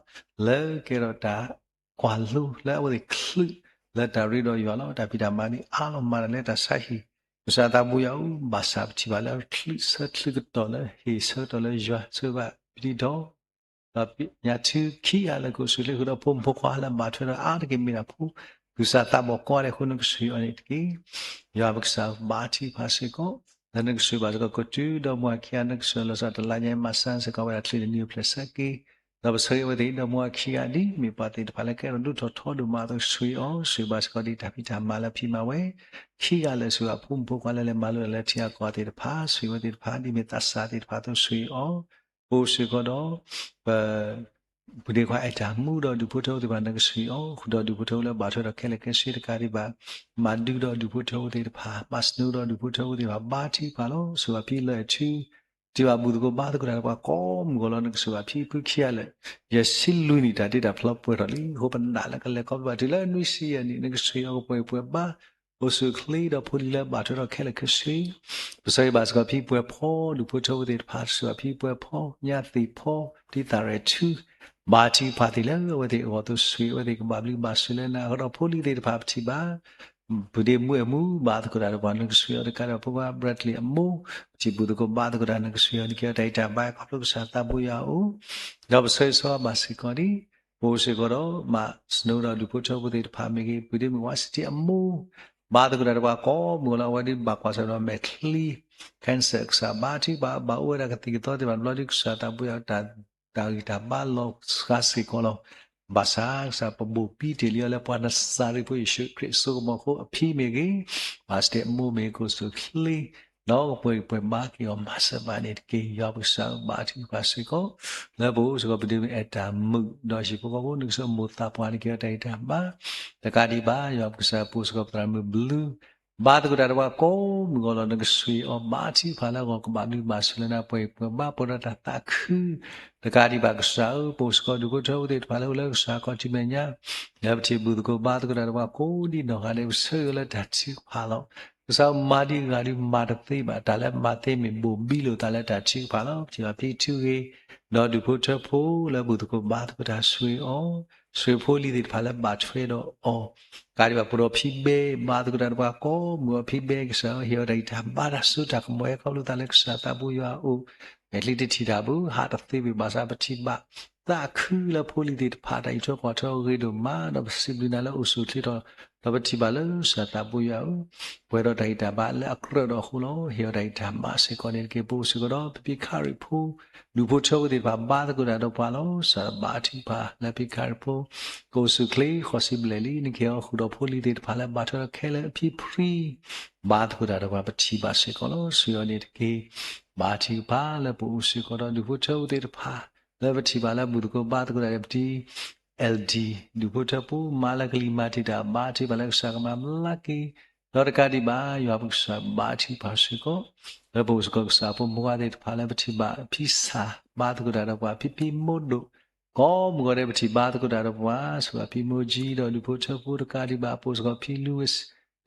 လၢကဲထီၣ်တၢ်ကွၢ်လိလၢအဝဲသ့ၣ်ချုး လၢတၢ်ရ့ဒီးယွၤလီၤ တၢ်ဖံးတၢ်မၤန့ၣ် အါလီၤမးတၢ်လၢတၢ်ဆါဟံၣ် ကစၢ်သးဘိယွၤဧၢ ဘၣ်ဆၣ်ပထံၣ်ဘၣ်လၢချုးဆၢချုးကတီၢ်လၢဟ့ၣ်ဆၢကတီၢ်လၢယွၤ ဆၢဂ့ၤဘၣ်ပတံၤဒီး ဒီးညါထုခံဂၤလၢကအိၣ်ဆူၣ်ချ့ဃုာ်ဒီးဖိမုၣ်ဖိခွါလၢအဘၣ်ထွဲဒီး အါတက့ၢ်မ့ၢ်ဒၣ်ဖိ ကုၢ်စၢ်သးဘီၣ်ကိးဂၤဒဲးအဃိ နကစၢ်ယွၤအံၤန့ၣ်တက့ၢ်. ယွၤပကစၢ်ဘါထုကဖၣ်စ့ၢ်ကီး လၢနကစၢ်ဘၣ်စ့ၢ်ကီး ကတုၤဒီးမုၢ်အခံဂၤ နကစၢ်လီၤဆီတလါညါ မၤစၢၤစ့ၢ်ကီးဝဲဒၣ်ချုးတနံၤအိၣ်ဖျဲၣ်ဆၢက့ၤ ဒီးပဆၢဂ့ၤဝဲသ့ၣ်ဒီးမုၢ်အခံဂၤဒ် မ့ၢ်ပှၤသ့ၣ်တဖၣ်လၢကဲထီၣ်ဒိၣ်ထီၣ်ထီဒိၣ်မးအသိး ဆိၣ်ဂ့ၤအီၤ ဆိၣ်ဂ့ၤဘၣ်စ့ၢ်ကီးဒ်တၢ်ဖံးတၢ်မၤလၢဖံးမၤဝဲ ခံဂၤလၢာ် ဆိၣ်ဂ့ၤဖိမုၣ်ဖိခွါလၢလဲၤမၤလိလၢထံဂၤကီၢ်ဂၤသ့ၣ်တဖၣ် ဆိၣ်ဂ့ၤဝဲသ့ၣ်တဖၣ် ဒ်မ့ၢ်သးစၢ်သ့ၣ်တဖၣ်အသိး ဆိၣ်ဂ့ၤအီၤ ပအိၣ်စ့ၢ်ကီးဒီး ပ ပုၢ်ဒ့ခွါအဲၣ်တၢ်မူဒီးဒူၣ်ဖိထၢဖိသ့ၣ်တဖၣ် နကဆိၣ်ဂ့ၤအီၤ ဃုာ်ဒီးဒူၣ်ဖိထၢဖိလၢဘၣ်ထွဲဒီးခဲလၢာ်ခဲဆ့တကးဒံးဘၣ် မၤဒုဒီးဒူၣ်ဖိထၢဖိသ့ၣ်တဖၣ် မၤစၢၤဒီးဒူၣ်ဖိထၢဖိသ့ၣ်တဖၣ် ဘါထုကဖၣ်လီၤ ဆိၣ်ဂ့ၤဘၣ်ဖံလၢအထူ တံၢ်ဘၣ်ဘူၣ်သကိးဘါသကိးတၢ်ဒီးပှၤကိးမုၢ်ဂီၤလီၤ နကဆိၣ်ဂ့ၤဘၣ်ဖံဖုခံဂၤလၢာ် ယဲၢ်ဆံလွံၢ်နံၣ်တၢ်တ့တၢ်ဖျီပှဲၤထီၣ်လံ အဃိပနာ်လၢကလဲၤခီဖျိဘၣ်တုၤလၢနွံဆံယဲၢ်နံၣ် နကဆိၣ်ဂ့ၤအီၤကပှဲၤပှဲၤဘါ အိၣ်ဆူၣ်ချ့ဒီးဖိလံၤလၢဘၣ်ထွဲဒီးခဲလၢာ်ခဲဆ့ ပဆၢဂ့ၤဘၣ်စ့ၢ်ကီးဖံပှဲၤဖီ ဒူၣ်ဖိထၢဖိသ့ၣ်တဖၣ် ဆိၣ်ဂ့ၤဘၣ်ဖံပှဲၤဖီ ညါသ့ၣ်ဖီ ပတံၢ်သးရဲၣ်ထူ ဘါထုကဖၣ်သ့ၣ်လၢအဝဲသ့ၣ်အဂီၢ်သိး ဆိၣ်ဂ့ၤအဝဲသ့ၣ်ကဘၣ်ဘျုးဘၣ်ဆိၣ်လၢနၤ ဃုာ်ဒီးဖိလံၤသ့ၣ်တဖၣ်ပထံၣ်ဘၣ် ပုၢ်ဒ့မူအဲၣ်မူ ဘါသကိးတၢ်ဒီးပှၤ နကဆိၣ်ဂ့ၤအီၤတကးဒီးဖိခွါ Bradley အမိၢ် ပထံၣ်ဘူၣ်သကိးဘါသကိးတၢ် နကဆိၣ်ဂ့ၤအီၤ နကဟ့ၣ်အီၤတၢ်ဂံၢ်တၢ်ဘါခီဖျိကစၢ်သးဘိယွၤအအိၣ် ဒီးပဆၢဂ့ၤဆၢဝါဘၣ်စ့ၢ်ကီးဒ် ပအိၣ်စ့ၢ်ကီးဒီး မၤစၢၤဒီးဒူၣ်ဖိထၢဖိသ့ၣ်တဖၣ်မ့ၢ်ဂ့ၤ ပုၢ်ဒ့မုၣ်ဝါစတံအမိၢ် ဘါသကိးတၢ်ဒီးပှၤကိးမုၢ်ဂီၤလီၤ အဝဲဒၣ်ဘၣ်ကွၢ်ဆၢၣ်ဒီးမဲာ်ချံ cancer ကစၢ်ဘါထုကဖၣ် ဘၣ်အိၣ်ဝဲဒၣ်ကသံၣ်ကသီသ့ၣ်တဖၣ်တဘျီဒ်ကစၢ်သးဘိယွၤ တၢ်ဂံၢ်တၢ်ဘါလီၤစှၤစ့ၢ်ကီးလီၤ ဘၣ်ဆၣ်ကစၢ်ပဘိၣ်ပံတ့ၢ်လံအီၤလၢ ပှၤနစၤရ့းဖိယ့ၣ်ၡူးခရံာ်အစိကမီၤအဃိ အဖံမ့ၢ်ဂ့ၤ ဝါစတံအမိၢ်မ့ၢ်ဂ့ၤ ကအိၣ်ဆူၣ်ချ့ ဒီးပှဲၤပှဲၤဘါက့ၤအီၤမၤစၢၤဘၣ်န့ၣ်တက့ၢ်. ယွၤပကစၢ်ဧၢ ဘါထုကဖၣ်စ့ၢ်ကီး လၢပအိၣ်စ့ၢ်ကီး ပဒိမ့ၢ်အဲၣ်တၢ်မုာ် ဒီးဟံၣ်ဖိဃီဖိ နကဆိကမိၣ်သးပှၢ်န့ၣ် ကဲထီၣ်တၢ်ဂံၢ်တၢ်ဘါ တကးဒံးဘၣ် ယွၤပကစၢ်ပအိၣ်စ့ၢ်ကီး ပသရၣ်မုၣ်ဘျုး ဘါသကိးတၢ်ဒီးပှၤကိးမုၢ်ဂီၤလီၤ. နကဆိၣ်ဂ့ၤအီၤ ဘါထုကဖၣ်လၢအဂီၢ် ကဘၣ်ဘျုးဘၣ်ဆိၣ်လၢနၤ ပှဲၤပှဲၤဘါ ပှဲၤဒီးတၢ်သးခု တကးဒံးဘၣ် ကစၢ်ဧၢ ပအိၣ်စ့ၢ်ကီး ဒူၣ်ဖိထၢဖိသ့ၣ်တဖၣ်လၢအိၣ်လၢကစၢ်ခီၣ်ထံးမဲာ်ညါ လၢပထံၣ်ဘူၣ်သကိးဘါသကိးတၢ်ဒီးပှၤကိးဒံးနီၢ်ဂၤဒဲး ပဆၢဂ့ၤအီၤလၢတၢ်ထုကဖၣ်လီၤ. ကစၢ်ဧၢ မၤဒံးဂၤဒုး မၤတသ့ဘၣ်, တၢ်လၢမၤသ့မ့ၢ်ဘိၣ်ဘံလိာ်သးလၢတၢ်ထုကဖၣ်လီၤ. ပထံၣ်ဘၣ်ဖံထုဂ့ၤ ဒီးဒူၣ်ဖိထၢဖိလၢဘူၣ်သကိးဘါသကိးတၢ် ဆိၣ်ဂ့ၤအီၤ, ဆိၣ်ဂ့ၤဖိလံၤသ့ၣ်တဖၣ်လၢဘၣ်ထွဲဒီးအီၤ, တကးဒံးဘၣ် ပအိၣ်ဒီးဖံဘဲ ဘါသကိးတၢ်ဒီးပှၤကိးမုၢ်ဂီၤ ဖံဘဲ ကစၢ်ဧၢ ဟ့ၣ်အီၤတၢ်ဂံၢ်တၢ်ဘါ တၢ်စိတၢ်ကမီၤ ဟဲခီဖျိသးလၢကစၢ်သးဘိယွၤအအိၣ်, မဲာ်ချံတထံၣ်တၢ်ဘၣ် ဟးတသ့ဘၣ်ဘၣ်ဆၣ် ပထံၣ်ဘၣ် သးခုလၢဖိလံၤသ့ၣ်တဖၣ် တၢ်အံးထွဲကွၢ်ထွဲအဂ့ၤဒိၣ်မး ဒီးပစံးဘျုးနၤလၢအိၣ်ဆူၣ်အိၣ်ချ့ထီၣ်, ဒီးပထံၣ်ဘၣ်လၢကစၢ်သးဘိယွၤဧၢ, ပှဲၤဒီးတၢ်ဂံၢ်တၢ်ဘါလၢအကြၢးဒီးအဃိလီၤ. ဟ့ၣ်အီၤတၢ်ဂံၢ်တၢ်ဘါစ့ၢ်ကီးန့ၣ်တက့ၢ်. ပအိၣ်စ့ၢ်ကီးဒီး ပဖံခရံာ်ဖိ ဒူၣ်ဖိထၢဖိသ့ၣ်တဖၣ် ဘါသကိးတၢ်ဒီးပှၤလီၤ. ကစၢ်ဘါထုကဖၣ်လၢဖံခရံာ်ဖိ ကအိၣ်ဆူၣ်အိၣ်ချ့ ဃီၤစံးဘျဲၣ်လံ နကဟ့ၣ်အီၤဃုာ်ဒီးဖိလံၤသ့ၣ်တဖၣ်လၢဘၣ်ထွဲဒီးခဲလၢာ်အဖံဖရံ ဘါသကိးတၢ်ဒီးပှၤ ပထံၣ်ဘၣ်စ့ၢ်ကီးလီၤ. ဆိၣ်ဂ့ၤအီၤန့ၣ်တက့ၢ်. ဘါထုကဖၣ်လၢပအိၣ်စ့ၢ်ကီးဒီး ဒူၣ်ဖိထၢဖိသ့ၣ်တဖၣ် လၢပထံၣ်ဘၣ်လၢဘူၣ်သကိးဘါသကိးတၢ်ဒီးပတံၤ L D ဒူၣ်ဖိထၢဖိ မၤလၢကလံၤမၤတံာ်တာ် ဘါထုကဖၣ်လၢကစၢ်ကမၤဘျါက့ၤ, ဒီးတကးဒံးဘၣ် ယွၤပကစၢ် ဘါထုကဖၣ်စ့ၢ်ကီး လၢပအိၣ်စ့ၢ်ကီးကစၢ်ဖိမုၣ်ခွါသ့ၣ်တဖၣ်လၢပထံၣ်ဘၣ်ဖံစၢ် ဘါသကိးတၢ်ဒီးပှၤ ဖံဖံမ့ၢ်ဒိၣ် ကိးမုၢ်ဂီၤဒဲး ပထံၣ်ဘါသကိးတၢ်ဒီးပှၤ ဆိၣ်ဂ့ၤဖံမိၢ်ကၠံ ဒီးဒူၣ်ဖိထၢဖိ တကးဒံးဘၣ် ပအိၣ်စ့ၢ်ကီးဖံ Louis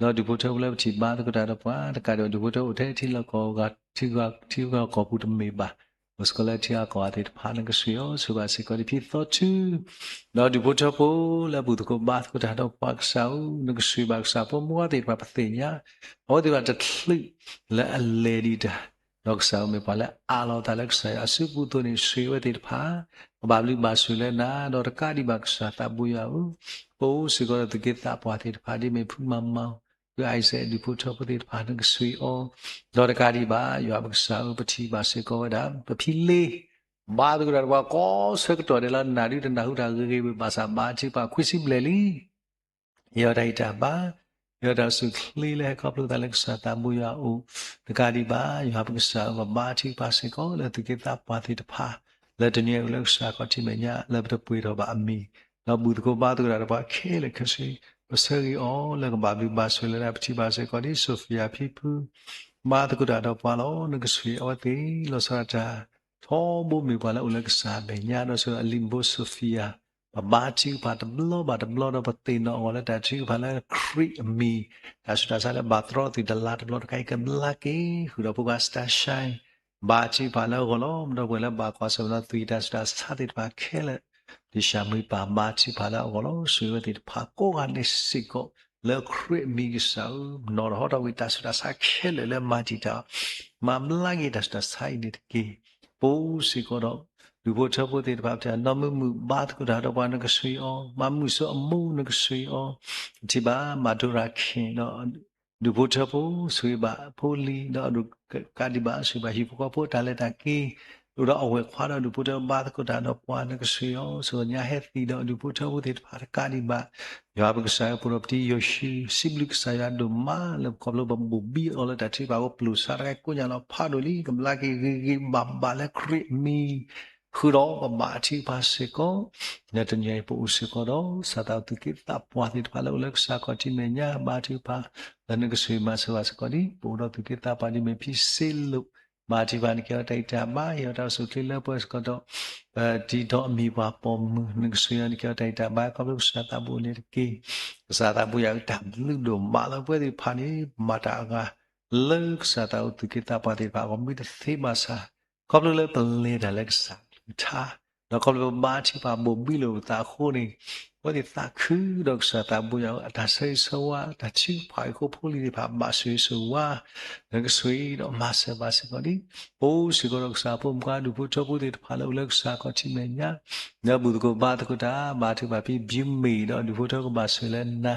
ဒီးဒူၣ်ဖိထၢဖိလၢပထံၣ်ဘါသကိးတၢ်ဒီးပှၤ တကးဒံးဘၣ် ဒူၣ်ဖိထၢဖိအိၣ်ထဲထံလီၢ်ကီၢ်ဂၤ ထံဂၤကီၢ်ပူၤတမ့ၢ်ဘၣ် အိၣ်စ့ၢ်ကီးလၢထံဂၤကီၢ်ဂၤသ့ၣ်တဖၣ် နကဆိၣ်ဂ့ၤအီၤ ဆိၣ်ဂ့ၤဘၣ်စ့ၢ်ကီးဒ်ဖံသီထု ဒီးဒူၣ်ဖိထၢဖိလၢဘူၣ်သကိးဘါသကိးတၢ်ဒီးပှၤ ကစၢ်ဧၢ နကဆိၣ်ဂ့ၤဘၣ်ကစၢ်ဖိမုၣ်ခွါသ့ၣ်တဖၣ် ပသ့ၣ်ညါ အဝဲသ့ၣ်တဖၣ်တချုးလၢအလဲၤဒံးတၢ် ဒီးကစၢ်ဧၢ မ့ၢ်ပှၤလၢအးလီၤအသးလၢကစၢ်ယွၤအစုပူၤအသိးန့ၣ် ဆိၣ်ဂ့ၤအဝဲသ့ၣ်တဖၣ် ကဘၣ်ဘျုးဘၣ်ဆိၣ်လၢနၤ ဒီးတကးဒံးဘၣ် ကစၢ်သးဘိယွၤဧၢ, ပအိၣ်စ့ၢ်ကီးဒီးသုးက့သးပှၢ်သ့ၣ်တဖၣ် ဒ်မ့ၢ်ဖုမၤမၤ ဖုအံၤစဲး ဒူၣ်ဖိထၢဖိသ့ၣ်တဖၣ် နကဆိၣ်ဂ့ၤအီၤ, ဒီးတကးဒံးဘၣ် ယွၤပကစၢ်ဧၢ ပထံၣ်ဘၣ်စ့ၢ်ကီးဝဲဒၣ် ပဖံလ့ ဘါသကိးတၢ်ဒီးပှၤကိးဆၢကတီၢ်ဒဲးလီၤ. နၤဒုးတနၢ်ဟူတၢ်ဂ့ၤဂ့ၤဘၣ်ဆၣ် ဘါထုကဖၣ်ခွံဆံဘျဲၣ်လံ ဟ့ၣ်အီၤတၢ်ဂံၢ်တၢ်ဘါ, ဟ့ၣ်အီၤတၢ်အိၣ်ဆူၣ်အိၣ်ချ့လၢဟဲခီဖျိသးလၢကစၢ်သးဘိယွၤအအိၣ်, တကးဒံးဘၣ် ယွၤပကစၢ်ဧၢ ပဘါထုကဖၣ်စ့ၢ်ကီးလၢသုးက့သးပှၢ်သ့ၣ်တဖၣ် လၢတနံၤအံၤအိၣ်လၢကစၢ်ခီၣ်ထံးမဲာ်ညါ လၢပတပှ့ၤထီၣ်ဘၣ်အမံၤ, ဒီးဘူၣ်သကိးဘါသကိးတၢ်ဒီးပှၤခဲလၢာ်ခဲဆ့, ပဆၢဂ့ၤအီၤလၢကဘၣ်ဘျုးဘၣ်ဆိၣ်လၢနၤ, ပထံၣ်ဘၣ်စ့ၢ်ကီးဒ် Sophia ဖံဖု ဘါသကိးတၢ်ဒီးပှၤလီၤ. နကဆိၣ်ဂ့ၤအဝဲသ့ၣ် လီၤဆီဒၣ်တၢ် ထီဘိမ့ၢ်ပှၤလၢအိၣ်လၢကစၢ်မဲာ်ညါ ဒီးဆိၣ်ဂ့ၤအလံာ်ဖိ Sophia ပဘါထုကဖၣ်တဘျီဘၣ်တဘျီ ဒီးပသ့ၣ်နီၣ်အဂီၢ်လၢတၢ်ထုကဖၣ်လၢခရံာ်အမံၤ, တၢ်ဆူးတၢ်ဆါလၢဘၣ်တြီသုးတလါတဘျီတခါအံၤ ကဘျါက့ၤဃုာ်ဒီးဖိခွါ Starshine ဘါထုကဖၣ်လၢအဂီၢ်လီၤ. ဒီပုၢ်ဝဲၢ်လၢဘၣ်ကွၢ်ဆၢၣ်မဲာ်ဒီးသွံၣ်တၢ်ဆူးတၢ်ဆါသ့ၣ်တဖၣ်ခဲလၢာ် ဒ်ဆၣ်မုၢ်ပၢ်ဘါထုကဖၣ်လၢအဂီၢ်လီၤ. ဆိၣ်ဂ့ၤဝဲသ့ၣ်တဖၣ်ကိးဂၤဒဲးစ့ၢ်ကီး လၢခရံာ်အမံၤကစၢ်ဧၢ, နီၣ်ထီၣ်ဟီထီၣ်ကွံာ်တၢ်ဆူးတၢ်ဆါခဲလၢာ်လၢမၤတံာ်တာ် မၤဘျါက့ၤတၢ်ဆူးတၢ်ဆါအံၤန့ၣ်တက့ၢ်. ပအိၣ်စ့ၢ်ကီးဒီး ဒူၣ်ဖိထၢဖိသ့ၣ်တဖၣ် ပထံၣ်ဘၣ်နီၢ်မုာ်မုာ် ဘါသကိးတၢ်ဒီးပှၤ နကဆိၣ်ဂ့ၤအီၤ, မၤမုာ်ဆိအမိၢ် နကဆိၣ်ဂ့ၤအီၤ, ပထံၣ်ဘၣ်မၤဒိရၤခ့ၣ်ဒီး ဒူၣ်ဖိထၢဖိ ဆိၣ်ဂ့ၤဘၣ်ဖိလံၤ ဒီးဒိၣ်ကးဒံးဘၣ် ဆိၣ်ဂ့ၤဘၣ်ဟံၣ်ဖိဃီဖိအတၢ်လဲၤတၢ်က့ၤ အိၣ်ဒီးအဝဲၢ်ခွါဒီးဒူၣ်ဖိထၢဖိ ဘါသကိးတၢ်ဒီးပှၤ နကဆိၣ်ဂ့ၤအီၤ, ဆိၣ်ဂ့ၤညါဟဲသံဒီးဒူၣ်ဖိထၢဖိသ့ၣ်တဖၣ်တကးဒံးဘၣ် ယွၤပကစၢ်ဧၢ ပအိၣ်ဒီးပတံၤယိၤၡူ စံးဘျုးကစၢ်ယွၤဒိၣ်မးလၢပခီဖျိပဘူၣ်ဘံအီၤလၢတၢ်ထုကဖၣ်အဃိ ပျိာ်ဆါတခါကိးညါလီၤ ဖးဒိၣ်လံ ကဘျါက့ၤဂ့ၤဂ့ၤဘၣ်ဘၣ်လၢခရံာ်အမံၤ ဃုာ်ဒီးပဘါထုကဖၣ်စ့ၢ်ကီး လၢတနံၤအံၤပအိၣ်စ့ၢ်ကီးဒီး စၢ်သးသုးက့သးပှၢ်သ့ၣ်တဖၣ်လၢအိၣ်လၢကစၢ်ခီၣ်ထံးမဲာ်ညါ ဘါထုကဖၣ် လၢနကဆိၣ်ဂ့ၤမၤစၢၤဘၣ်စ့ၢ်ကီးဒံး ပအိၣ်ဒီးသုးက့သးပှၢ်ဒ်မ့ၢ်ဖံစ့လိာ် ဘါထုကဖၣ် နကဟ့ၣ်အီၤတၢ်ဂံၢ်တၢ်ဘါ ဟ့ၣ်အီၤတၢ်အိၣ်ဆူၣ်အိၣ်ချ့လၢပှဲၤစ့ၢ်ကီးဒီး ပတံၤဒီးအမံၤပှၤပိာ်မုၣ် နကဆိၣ်ဂ့ၤအီၤ နကဟ့ၣ်အီၤတၢ်ဂံၢ်တၢ်ဘါ ခီဖျိကစၢ်သးဘိန့ၣ်တက့ၢ်. ကစၢ်သးဘိယွၤဧၢ တၢ်ဘျုးဒိၣ်မးလၢပဝဲသ့ၣ်တဖၣ်န့ၣ် ပမၤတၢ်အဂၤ လၢကစၢ်သးအိၣ်သုးက့သးပှၢ်သ့ၣ်တဖၣ်အဂီၢ် မ့ၢ်တသ့ဘၣ်ဆၣ် ခီဖျိလၢပလဲၤတၢ်လၢကစၢ်ကလုၢ်ကထါ ဒီးခီဖျိပဘါထုကဖၣ်ဘိၣ်ဘံလိာ်ပသးအဃိန့ၣ် အဝဲသ့ၣ်သးခုဒီးကစၢ်သးဘိယွၤဧၢ အတၢ်ဆၢဂ့ၤဆၢဝါ တၢ်ထုကဖၣ်အံၤအဃိ ဖိလံၤသ့ၣ်တဖၣ်ဘၣ်ဆိၣ်ဂ့ၤဆိၣ်ဝါ နကဆိၣ်ဂ့ၤဒီးမၤစၢၤဘၣ်စ့ၢ်ကီးဒံး ပအိၣ်စ့ၢ်ကီးဒီးကစၢ်ဖိမုၣ်ခွါ ဒူၣ်ဖိထၢဖိသ့ၣ်တဖၣ်လၢအိၣ်လၢကစၢ်ခီၣ်ထံးမဲာ်ညါ လၢဘူၣ်သကိးဘါသကိးတၢ် ဘါထုကဖၣ်ဖံဘျုးမ့ၢ်ဒီး ဒူၣ်ဖိထၢကဘၣ်ဆိၣ်ဂ့ၤလၢနၤ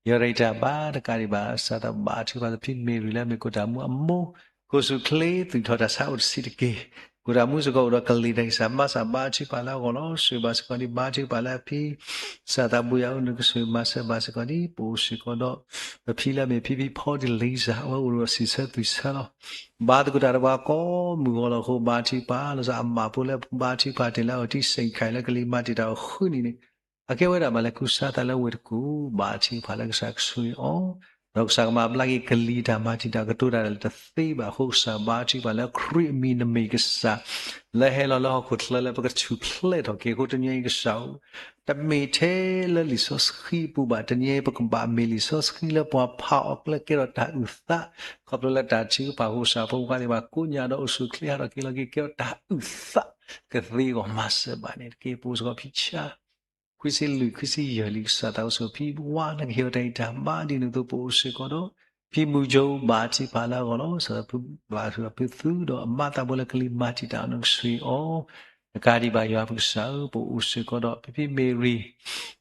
ယွၤတၢ်ဂံၢ်တၢ်ဘါတကးဒံးဘၣ် စၢ်သးဘါထုကဖၣ်ဖံမ့ၢ်ရံလၢမ့ၢ်ကိၣ်တၢ်မူအမိၢ် ကအိၣ်ဆူၣ်အိၣ်ချ့ သုးထီၣ်တၢ်ဆါအိၣ်တဆံးတက့ၢ်. ဃိာ်တၢ်မူစ့ၢ်ကီးအိၣ်ဒီးကလံၤတၢ်ဂံၢ်စၢ်ဘါစၢ် ဘါထုကဖၣ်လၢအဂီၢ်လီၤ. ဆိၣ်ဂ့ၤဘၣ်စ့ၢ်ကီးဒ် ဘါထုကဖၣ်လၢအဖံ ကစၢ်သးဘိယွၤဧၢ နကဆိၣ်ဂ့ၤမၤစၢၤဘၣ်စ့ၢ်ကီးဒ် ပအိၣ်စ့ၢ်ကီးဒီး ပဖံလၢအမ့ၢ်ဖံဖံဖီဒလံစၢ် အဝဲအိၣ်ဒီးစံးဆၢသွံၣ်ဆၢလီၤ. ဘါသကိးတၢ်ဒီးပှၤကိးမုၢ်ဂီၤလီၤအဃိ ဘါထုကဖၣ် လီၤဆီအမးဖိလၢဘါထုကဖၣ်တ့ၢ်လၢအအိၣ်တံၢ်စ့ၣ်ခါအံၤလၢကလံၤမၤတံာ်တာ်အဃုနံၣ်န့ၣ် အကဲဝဲဒၣ်ဘၣ်လၢကူစါသးလၢဝ့ၢ်တကူၣ် ဘါထုကဖၣ်လၢကစၢ်ကဆိၣ်ဂ့ၤအီၤ ဒီးကစၢ်ကမၤဘျါက့ၤကလံၤတၢ်မၤတံာ်တာ်ကတိၤတၢ်လၢတသ့ဘၣ်အဃိ ကစၢ်ဘါထုကဖၣ်လၢခရံာ်အမံၤနမ့ၢ်ကစၢ် လၢဟဲလီၤလၢဟီၣ်ခိၣ်ချၢလၢပကထူၣ်ဖျဲးထီၣ်က့ၤအဃိ တနံၤအံၤကစၢ်ဧၢ တမ့ၢ်ထဲလၢလံာ်စီဆှံအပူၤဘၣ် တနံၤအံၤ ပကဘၣ်မ့ၢ်လံာ်စီဆှံလၢပှၤဖးအီၤကျၢၢ်ကဲထီၣ်တၢ်အုၣ်သး ခီဖျိလၢတၢ်ထုကဖၣ်အဃိ ကစၢ်ဖိခွါသ့ၣ်တဖၣ်ကိးညါဒီးအိၣ်ဆူၣ်ချ့ဟးထီၣ်က့ၤလီၤက့ၤကဲထီၣ်တၢ်အုၣ်သး ကသ့အဂီၢ်မၤစၢၤဘၣ်န့ၣ်တက့ၢ်. ပအိၣ်စ့ၢ်ကီးဖံဆါ ခွံဆံလွံၢ် ခွံဆံယဲၢ်လံ ကစၢ်သးအိၣ်ဆိးဖံဝါ နကဟ့ၣ်အီၤတၢ်ဂံၢ်တၢ်ဘါဒ်န့ၣ်အသိး ပအိၣ်စ့ၢ်ကီးဒီး ဖံမူကၠိ ဘါထုကဖၣ်လၢအဂီၢ်လီၤ. စီၤပၤဖုသူဒီးအမါသးဘိလၢကလံၤမၤတံာ်တာ်အီၤ နကဆိၣ်ဂ့ၤအီၤ တကးဒံးဘၣ်ယွၤပကစၢ်ဧၢ ပအိၣ်စ့ၢ်ကီးဒီး ဖံဖံမ့ၤရံ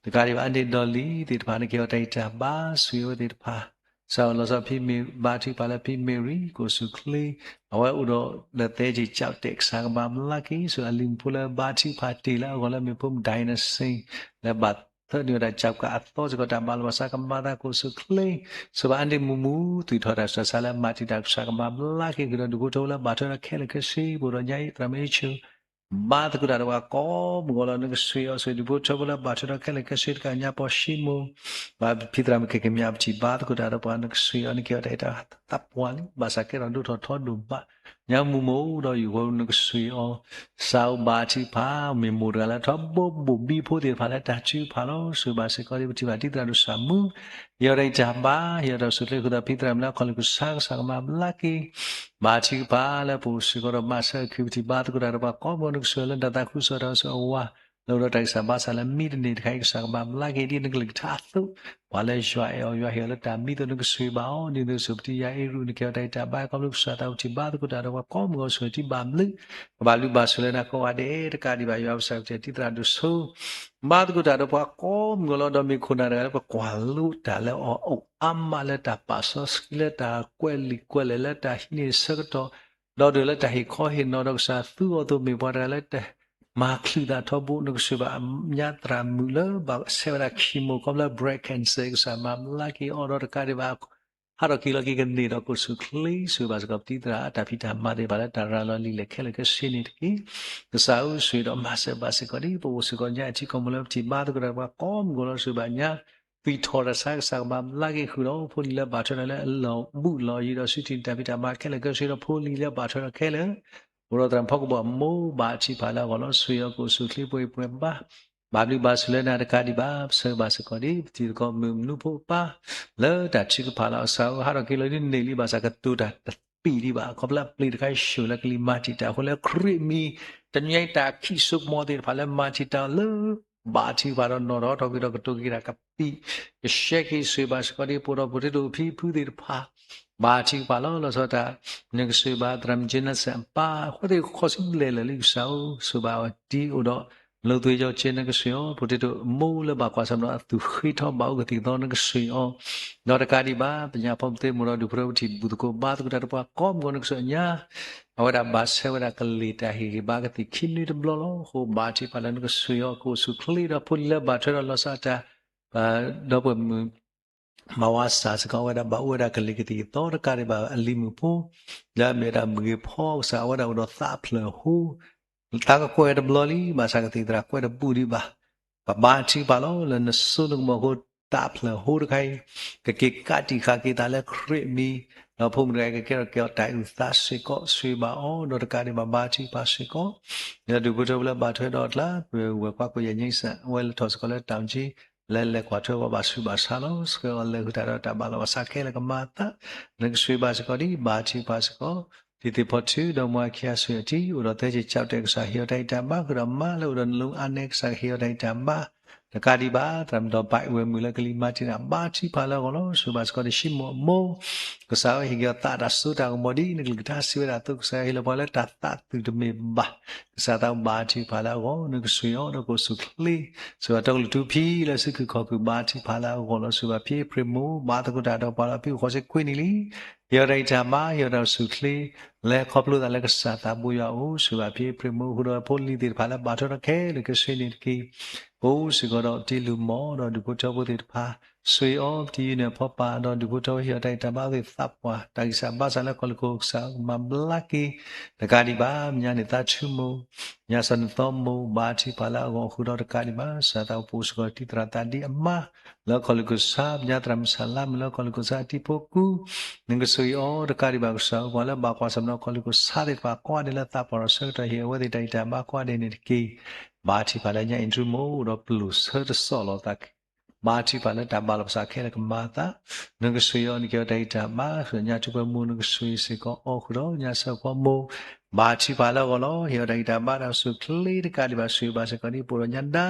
တကးဒံးဘၣ်အန့ၣ်ဒီးလံၤသ့ၣ်တဖၣ် နကဟ့ၣ်အီၤတၢ်ဂံၢ်တၢ်ဘါ ဆိၣ်ဂ့ၤအဝဲသ့ၣ်တဖၣ် ကစၢ်လီၤဆီဖံမ့ၤ ဘါထုကဖၣ်လၢဖံမ့ၤရံ ကအိၣ်ဆူၣ်ချ့ အဝဲအိၣ်ဒီးလၢသဲက့ၤကၠီၣ်တဲာ် ကစၢ်ကမၤဘျါက့ၤ ဆိၣ်ဂ့ၤအလံၤမုၣ်ဖိလၢဘါထုကဖၣ်တ့ၢ်လၢအဂီၢ်လၢမ့ၢ်ဖိမုၣ်ဒိၣ်နစ့ လၢဘၣ်သၢနံၣ်ဝဲဒၣ်ကၠီၣ်ကးအသီစ့ၢ်ကီး တၢ်ဘၣ်လီၤဘၣ်စးကမၤသးကအိၣ်ဆူၣ်ချ့ ဆိၣ်ဂ့ၤဘၣ်အန့ၣ်မုၢ်မူ သွံၣ်ထီၣ်တၢ်ဆူးတၢ်ဆါလၢမၤတံာ်တာ် ကစၢ်ကမၤဘျါက့ၤဃုာ်ဒီး ဒူၣ်ဖိထၢဖိလၢဘၣ်ထွဲဒီးခဲလၢာ်ခဲဆ့ ပအိၣ်ဒီးညါအံၤ သရၣ်မုၣ်အ့ၣ်ဆူၣ် ဘါသကိးတၢ်ဒီးပှၤကိးမုၢ်ဂီၤလီၤ နကဆိၣ်ဂ့ၤအီၤ ဆိၣ်ဂ့ၤဒူၣ်ဖိထၢဖိလၢဘၣ်ထွဲဒီးခဲလၢာ်ခဲဆ့ တကးညါပှၤၡံမိၣ် ဘၣ်ဖံသရၣ်မုၣ်ကဲက့ၤမၠးပထံၣ် ဘါသကိးတၢ်ဒီးပှၤ နကဆိၣ်ဂ့ၤအီၤ နကဟ့ၣ်အီၤတၢ်အဲၣ်တၢ်သးပှၢ်လံ ဘၣ်ဆၣ်ကဲထီၣ်ဒိၣ်ထီၣ်ထီဒိၣ်မး ညါမုၢ်မ့ၢ်အိၣ်ဒီးယုၢ်ဃီ နကဆိၣ်ဂ့ၤအီၤ စးအိၣ်ဘါထုကဖၣ် မ့ၢ်မိၢ်တဂၤလၢထီဘိဘိၣ်ဘံဖိသ့ၣ်တဖၣ်လၢတၢ်ထုကဖၣ်လီၤ ဆိၣ်ဂ့ၤဘၣ်စ့ၢ်ကီးဒ်ပထံၣ်ဘၣ်တံၢ်သရၣ်ဒိၣ်ဆၣ်မုၣ် ဟ့ၣ်အီၤတၢ်ဂံၢ်တၢ်ဘါ ဟ့ၣ်အီၤတၢ်အိၣ်ဆူၣ်ချ့ဃုာ်ဒီးဖံသရၣ်မုၣ်လၢအခီၣ်လ့ၢ် ကစၢ်ကစၢ်ကမၤဘျါက့ၤ ဘါထုကဖၣ်လၢပအိၣ်စ့ၢ်ကီးဒီးမၤစၢၤအခံပထံၣ် ဘါသကိးတၢ်ဒီးပှၤကိးမုၢ်ဂီၤ နကဆိၣ်ဂ့ၤလၢတၢ်သးခုကစီၣ်တၢ်အိၣ်ဆူၣ်အိၣ်ဝး လၢအိၣ်ဒီးတၢ်ဂံၢ်စၢ်ဘါစၢ်လၢမံတန့ၢ်တခါအံၤ ကစၢ်ကမၤဘျါက့ၤဒ်နကလုၢ်ကထါအသိး ပှၤလၢယွၤအဲၣ်အီၤ ယွၤဟ့ၣ်အီၤလၢတၢ်မံအသိး နကဆိၣ်ဂ့ၤဘၣ်အီၤ ဒ်သိးပတံၤယၤအ့ရူၢ် နကဟ့ၣ်အီၤတၢ်ဂံၢ်တၢ်ဘါ ခီဖျိကစၢ်သးအိၣ်ထံၣ် ဘါသကိးတၢ်ဒီးပှၤကိးမုၢ်ဂီၤ ဆိၣ်ဂ့ၤထံဘၣ်ဘျုး ကဘၣ်ဘျုးဘၣ်ဆိၣ်လၢနၤကိးဂၤဒဲး တကးဒံးဘၣ်ယွၤပကစၢ်ကတဲာ်တံၢ်သရၣ်ဒိၣ်ဆိ ဘါသကိးတၢ်ဒီးပှၤကိးမုၢ်ဂီၤလီၤ ဒီးမ့ၢ်ခိၣ်နၢ်တဂၤလၢပကွၢ်လိတၢ်လၢအီၤအိၣ်အါမးလၢတၢ်ပာ်စီဆှံလၢတၢ်ကွဲးလံာ်ကွဲးလဲၢ်လၢတၢ်ဟံးန့ၢ်ဆၢကတီၢ် ဒီးဒုးလၢတၢ်ဟ့ၣ်ခီဟ့ၣ်နီၤဒီးကစၢ်သူအီၤအသိး မ့ၢ်ပှၤတဂၤလၢတၢ်မၤချုးသးထီဘိ နကဆိၣ်ဂ့ၤဘၣ်ညါသရၣ်မုၣ်လၢဘၣ်ဆဲးဝဲဒၣ် chemo ခီဖျိ breast cancer ကစၢ်မၤဘျါက့ၤအီၤဒီးတကးဒံးဘၣ် ဟးထီၣ်က့ၤလီၤက့ၤကန့ၢ်ဒီးကအိၣ်ဆူၣ်ချ့ ဆိၣ်ဂ့ၤဘၣ်စ့ၢ်ကီးပတံၤသရၣ် တၢ်ဖံးတၢ်မၤသ့ၣ်တဖၣ်လၢတၢ်ရၤလီၤလံာ်လဲၢ်ခဲလၢာ်ခဲဆ့န့ၣ်တက့ၢ်. ကစၢ်ဧၢ ဆိၣ်ဂ့ၤဒီးမၤစၢၤဘၣ်စ့ၢ်ကီးဒ် ပအိၣ်စ့ၢ်ကီးညါအထံကီၢ်မ့ၢ်လၢပထံၣ် ဘါသကိးတၢ်ဒီးပှၤကိးမုၢ်ဂီၤလီၤ ဆိၣ်ဂ့ၤဘၣ်ညါ သွံၣ်ထီၣ်တၢ်ဆါ ကစၢ်ကမၤဘျါက့ၤဃုာ်ဒီး ဖိလံၤလၢဘၣ်ထွဲဒီးလၢအလီၢ်ဘူးလီၢ်ယံၤဒီးစုထံၣ်တၢ်ဖံးတၢ်မၤခဲလၢာ်ခဲဆ့ဒီးဖိလံၤလၢဘၣ်ထွဲဒီးခဲလၢာ် အိၣ်ဒီးသရၣ်မုၣ်ဖီကဘီၣ်မိၢ် ဘါထုကဖၣ်လၢအဂီၢ်လီၤ ဆိၣ်ဂ့ၤအီၤကအိၣ်ဆူၣ်ချ့ပှဲၤပှဲၤဘါ ဘၣ်ဘျုးဘၣ်ဆိၣ်လၢနၤတကးဒံးဘၣ် ပဆၢဂ့ၤဘၣ်စ့ၢ်ကီးဒ် ပတံၤသကိးမုၣ်မနုၤဖိပၢ် လၢတၢ်ထုကဖၣ်လီၤ ကစၢ်ဧၢ ဟးထီၣ်က့ၤလီၤဒ်န့ၢ်လံ ဘၣ်ဆၣ်ကတိၤတၢ်တပံာ်ဒံးဘၣ် ခီဖျိအပျ့ၤတခါအံၤ ဆိၣ်လၢကလံၤမၤတံာ်တာ်အဃိလၢခရံာ်အမံၤ တနံၤအံၤတၢ်ခံးစိကမီၤသ့ၣ်တဖၣ်လၢမၤတံာ်တာ်လၢ ဘါထုကဖၣ်ဒီးနီၣ်ထီၣ်ထီၣ်က့ၤဒီးကတိၤက့ၤတၢ်ကပံာ် ကရှဲက့ၤ ဆိၣ်ဂ့ၤဘၣ်စ့ၢ်ကီးဒ် ပအိၣ်ဒီးဖိထံဒိၣ်ဖံဖုသ့ၣ်တဖၣ် ဘါထုကဖၣ်လီၤ လီၤဆီဒၣ်တၢ် နကဆိၣ်ဂ့ၤဘၣ်သရၣ်မုၣ်ကၠ့နၢ်စၢၣ်အပၢ် အဃိသ့ၣ်ခီၣ်ဆူလဲၤလၢာ်လံ ကစၢ်ဧၢ ဆိၣ်ဂ့ၤဘၣ်အီၤဒ်အိၣ်ဒီး လိာ်သွ့ကၠီကၠ့ နကဆိၣ်ဂ့ၤအီၤ ဖိထံဒိၣ်မိၢ်လၢဘၣ်ကွၢ်ဆၢၣ်မဲာ်ဒီးအသူၣ်ဃ့ထီဘၣ်အိၣ်ကသံၣ်ကသီ နကဆိၣ်ဂ့ၤအီၤ ဒီးတကးဒံးဘၣ် ပညၣ်ဖီမုၢ်သ့ၣ်မိၢ်ဒီးဒူၣ်ဖိထၢဖိထံၣ်ဘူၣ်သကိး ဘါသကိးတၢ်ဒီးပှၤကိးမုၢ်ဂီၤ နကဆိၣ်ဂ့ၤညါ အဝဲဒၣ်ဘၣ်ဆဲးဝဲဒၣ်ကလံၤတၢ်ဟ့ၣ်ဂံၢ်ဘါကသံၣ်ခံနွံတဘျီလီၤ. အဃိဘါထုကဖၣ်လၢနကဆိၣ်ဂ့ၤအီၤ ကအိၣ်ဆူၣ်ချ့ဒီးဖိလံၤလၢဘၣ်ထွဲဒီးလီၤဆီဒၣ်တၢ် ဒီပုၢ်ဝဲၢ်မုၣ် မၤဝါစၢ်စ့ၢ်ကီး အဝဲဒၣ်ဘၣ်အိၣ်ဝဲဒၣ်ကလံၤကသံၣ်ကသီ တကးဒံးဘၣ်အလံၤမုၣ်ဖိ လၢအမ့ၢ်ဝဲဒၣ်မုၢ်ဂ့ၤဖီကစၢ် အဝဲဒၣ်အိၣ်ဒီးသးဖျၢၣ်ဟိ သးကကွဲးတဘျီလံ ဘၣ်ဆၣ်ကသံၣ်သရၣ်ကွဲးတဘူၣ်ဒံးဘၣ် ပဘါထုကဖၣ်လီၤ လၢနစိနကမီၤအဃိ သးဖျၢၣ်ဟိတခါအံၤ ကက့ၤကးတံာ်ဃာ်က့ၤသးလၢခရံာ်အမံၤ ဒီးဖိမုၣ်တဂၤအံၤကကဲထီၣ်က့ၤအီၤတၢ်အုၣ်သးစ့ၢ်ကီး ဆိၣ်ဂ့ၤဘၣ်အီၤ ဒီးတကးဒံးဘၣ်ဘါထုကဖၣ်စ့ၢ်ကီး လၢဒူၣ်ဖိထၢဖိလၢဘၣ်ထွဲဒီးအကျါ ပဝဲၢ်ကွၢ်ကိးယဲၢ်ညါစ့ၢ် အဝဲလဲၤထီၣ်စ့ၢ်ကီးလၢတၢ်မ့ၢ်ကၠ့ လၢလဲၤကွၢ်ထွဲဝဲဘၣ်ဆူးဘၣ်ဆါလီၤ. ဆှၢအီၤလဲၤဃုာ်တၢ်ဒီးတၢ်ဘၣ်လီၤဘၣ်ဆါခဲလၢာ်ကမၤအသး နကဆိၣ်ဂ့ၤဘၣ်စ့ၢ်ကီးဒ် ဘါထုကဖၣ်စ့ၢ်ကီး တံၤသ့ၣ်ဖီထု ဒီးမွၤခံဂၤဆိၣ်ဂ့ၤအီၤထံ အိၣ်ဒီးသဲက့ၤကၠီၣ်တဲာ် ကစၢ်ဟ့ၣ်အီၤတၢ်ဂံၢ်တၢ်ဘါ ဃုာ်ဒီးမါလၢအိၣ်ဒီးနလီအါနဲ ကစၢ်ကဟ့ၣ်အီၤတၢ်ဂံၢ်တၢ်ဘါ တကးဒံးဘၣ် သရၣ်မုၣ်ဒီးဘၣ်ဝဲၢ်မုၣ်လၢကလံၤမၤတံာ်တာ် ဘါထုကဖၣ်လၢအဂီၢ်လီၤ. ဆိၣ်ဂ့ၤဘၣ်စ့ၢ်ကီးဒီး ၡံမိၣ်အမိၢ် ကစၢ်ဧၢ ဟ့ၣ်က့ၤအီၤသးတၢ်စိတၢ်ကမီၤဒ် နကလုၢ်ကထါစံးဝဲဒၣ်အသိး ကစၢ်ဟ့ၣ်လီၤပှၤလၢတၢ်သးသူၣ်တမ့ၢ်ဘၣ် ကစၢ်သးဘါထုကဖၣ်လၢအဂီၢ် နကဆိၣ်ဂ့ၤအီၤဒီးကအိၣ်ဆူၣ်ချ့ ဆိၣ်ဂ့ၤဘၣ်တီကလုာ်ထူဖံလၢစုခုၣ်ခီၣ်ခုၣ် ဘါထုကဖၣ်လၢအဂီၢ်လီၤ. ဆိၣ်ဂ့ၤဘၣ်ဖံအ့ဖြ့ၣ်မိၢ် ဘါသကိးတၢ်ဒီးပှၤလၢအဖံအိၣ်ဃိးဆံခွံနံၣ်လံ ဟ့ၣ်အီၤတၢ်ဂံၢ်တၢ်ဘါ ဟ့ၣ်အီၤတၢ်အိၣ်ဆူၣ်ချ့ လဲၤခီဖျိသးလၢကစၢ်သးဘိယွၤအအိၣ်, ဆိၣ်ဂ့ၤဘၣ်ဖံဖုဖုမုၣ် ဃုာ်ဒီးဖိလံၤသ့ၣ်တဖၣ်လၢဘၣ်ထွဲဒီးခဲလၢာ်ခဲဆ့န့ၣ်တက့ၢ်. ပအိၣ်စ့ၢ်ကီးဒီးတ့လုၢ်မီၢ်ဒီးဒူၣ်ဖိထၢဖိသ့ၣ်တဖၣ်, ဆိၣ်ဂ့ၤအီၤ တံၤယုၢ်န့ၣ်အဖီပာ်ဒီးဒူၣ်ဖိထၢဖိ ဟ့ၣ်အီၤတၢ်ဂံၢ်တၢ်ဘါသ့ၣ်သးပှၢ်, တၢ်ဂံၢ်စၢ်ဘါစၢ်လၢကီၢ်လၢ်ခိၣ် ကစၢ်ကမၤဘျါက့ၤ တကးဒံးဘၣ် မဲာ်ညါန့ၣ်သးဆူမိၢ်, ညါစၢ်န့ၣ်သီမိၢ်, ဘါထုကဖၣ်လၢအဂီၢ်ဃုာ်ဒီးတကးဒံးဘၣ် ကစၢ်သးအိၣ်ပိာ်စ့ၢ်ကီးတံၤသရၣ်သးဒ့အမါ လၢကီၢ်လၢ်ခိၣ်ကစၢ်, မဲာ်ညါသရၣ်မုၣ်ဆၣ်လါမုၣ်လၢကီၢ်လၢ်ခိၣ်ကစၢ် တံၤဖိကူ, နကဆိၣ်ဂ့ၤအီၤတကးဒံးဘၣ် ကစၢ်ဧၢ, ပှၤလၢဘၣ်ကွၢ်ဆၢၣ်မဲာ်ဒီးကီၢ်လၢ်ခိၣ်ကစၢ်သ့ၣ်တဖၣ်ကိးဂၤဒဲးလၢသးပှၢ်ဒီးဆၢကတီၢ် ဟ့ၣ်အဝဲသ့ၣ်တၢ်ဂံၢ်တၢ်ဘါကိးဂၤဒဲးန့ၣ်တက့ၢ်. ဘါထုကဖၣ်လၢညါအ့ၣ်ထူမိၢ်အိၣ်ဒီးပျိာ်ဆၢတစီၣ်လီၤသး ဘါထုကဖၣ်လၢတၢ်ဘၣ်လီၤပသးခဲလၢာ်ကမၤအသး, နကဆိၣ်ဂ့ၤအီၤ နကဟ့ၣ်အီၤတၢ်ဂံၢ်တၢ်ဘါ, ညါထူပှဲၤမိၢ် နကဆိၣ်ဂ့ၤစ့ၢ်ကီးအီၤဃုာ်ဒီး ညါစၢၤဖီမိၢ်, ဘါထုကဖၣ်လၢအဂီၢ်လီၤ. ဟ့ၣ်အီၤတၢ်ဂံၢ်တၢ်ဘါ တၢ်အိၣ်ဆူၣ်အိၣ်ချ့တကးဒံးဘၣ် ဆိၣ်ဂ့ၤဘၣ်စ့ၢ်ကီးဒ်ပအိၣ်ဒီးညါဒါ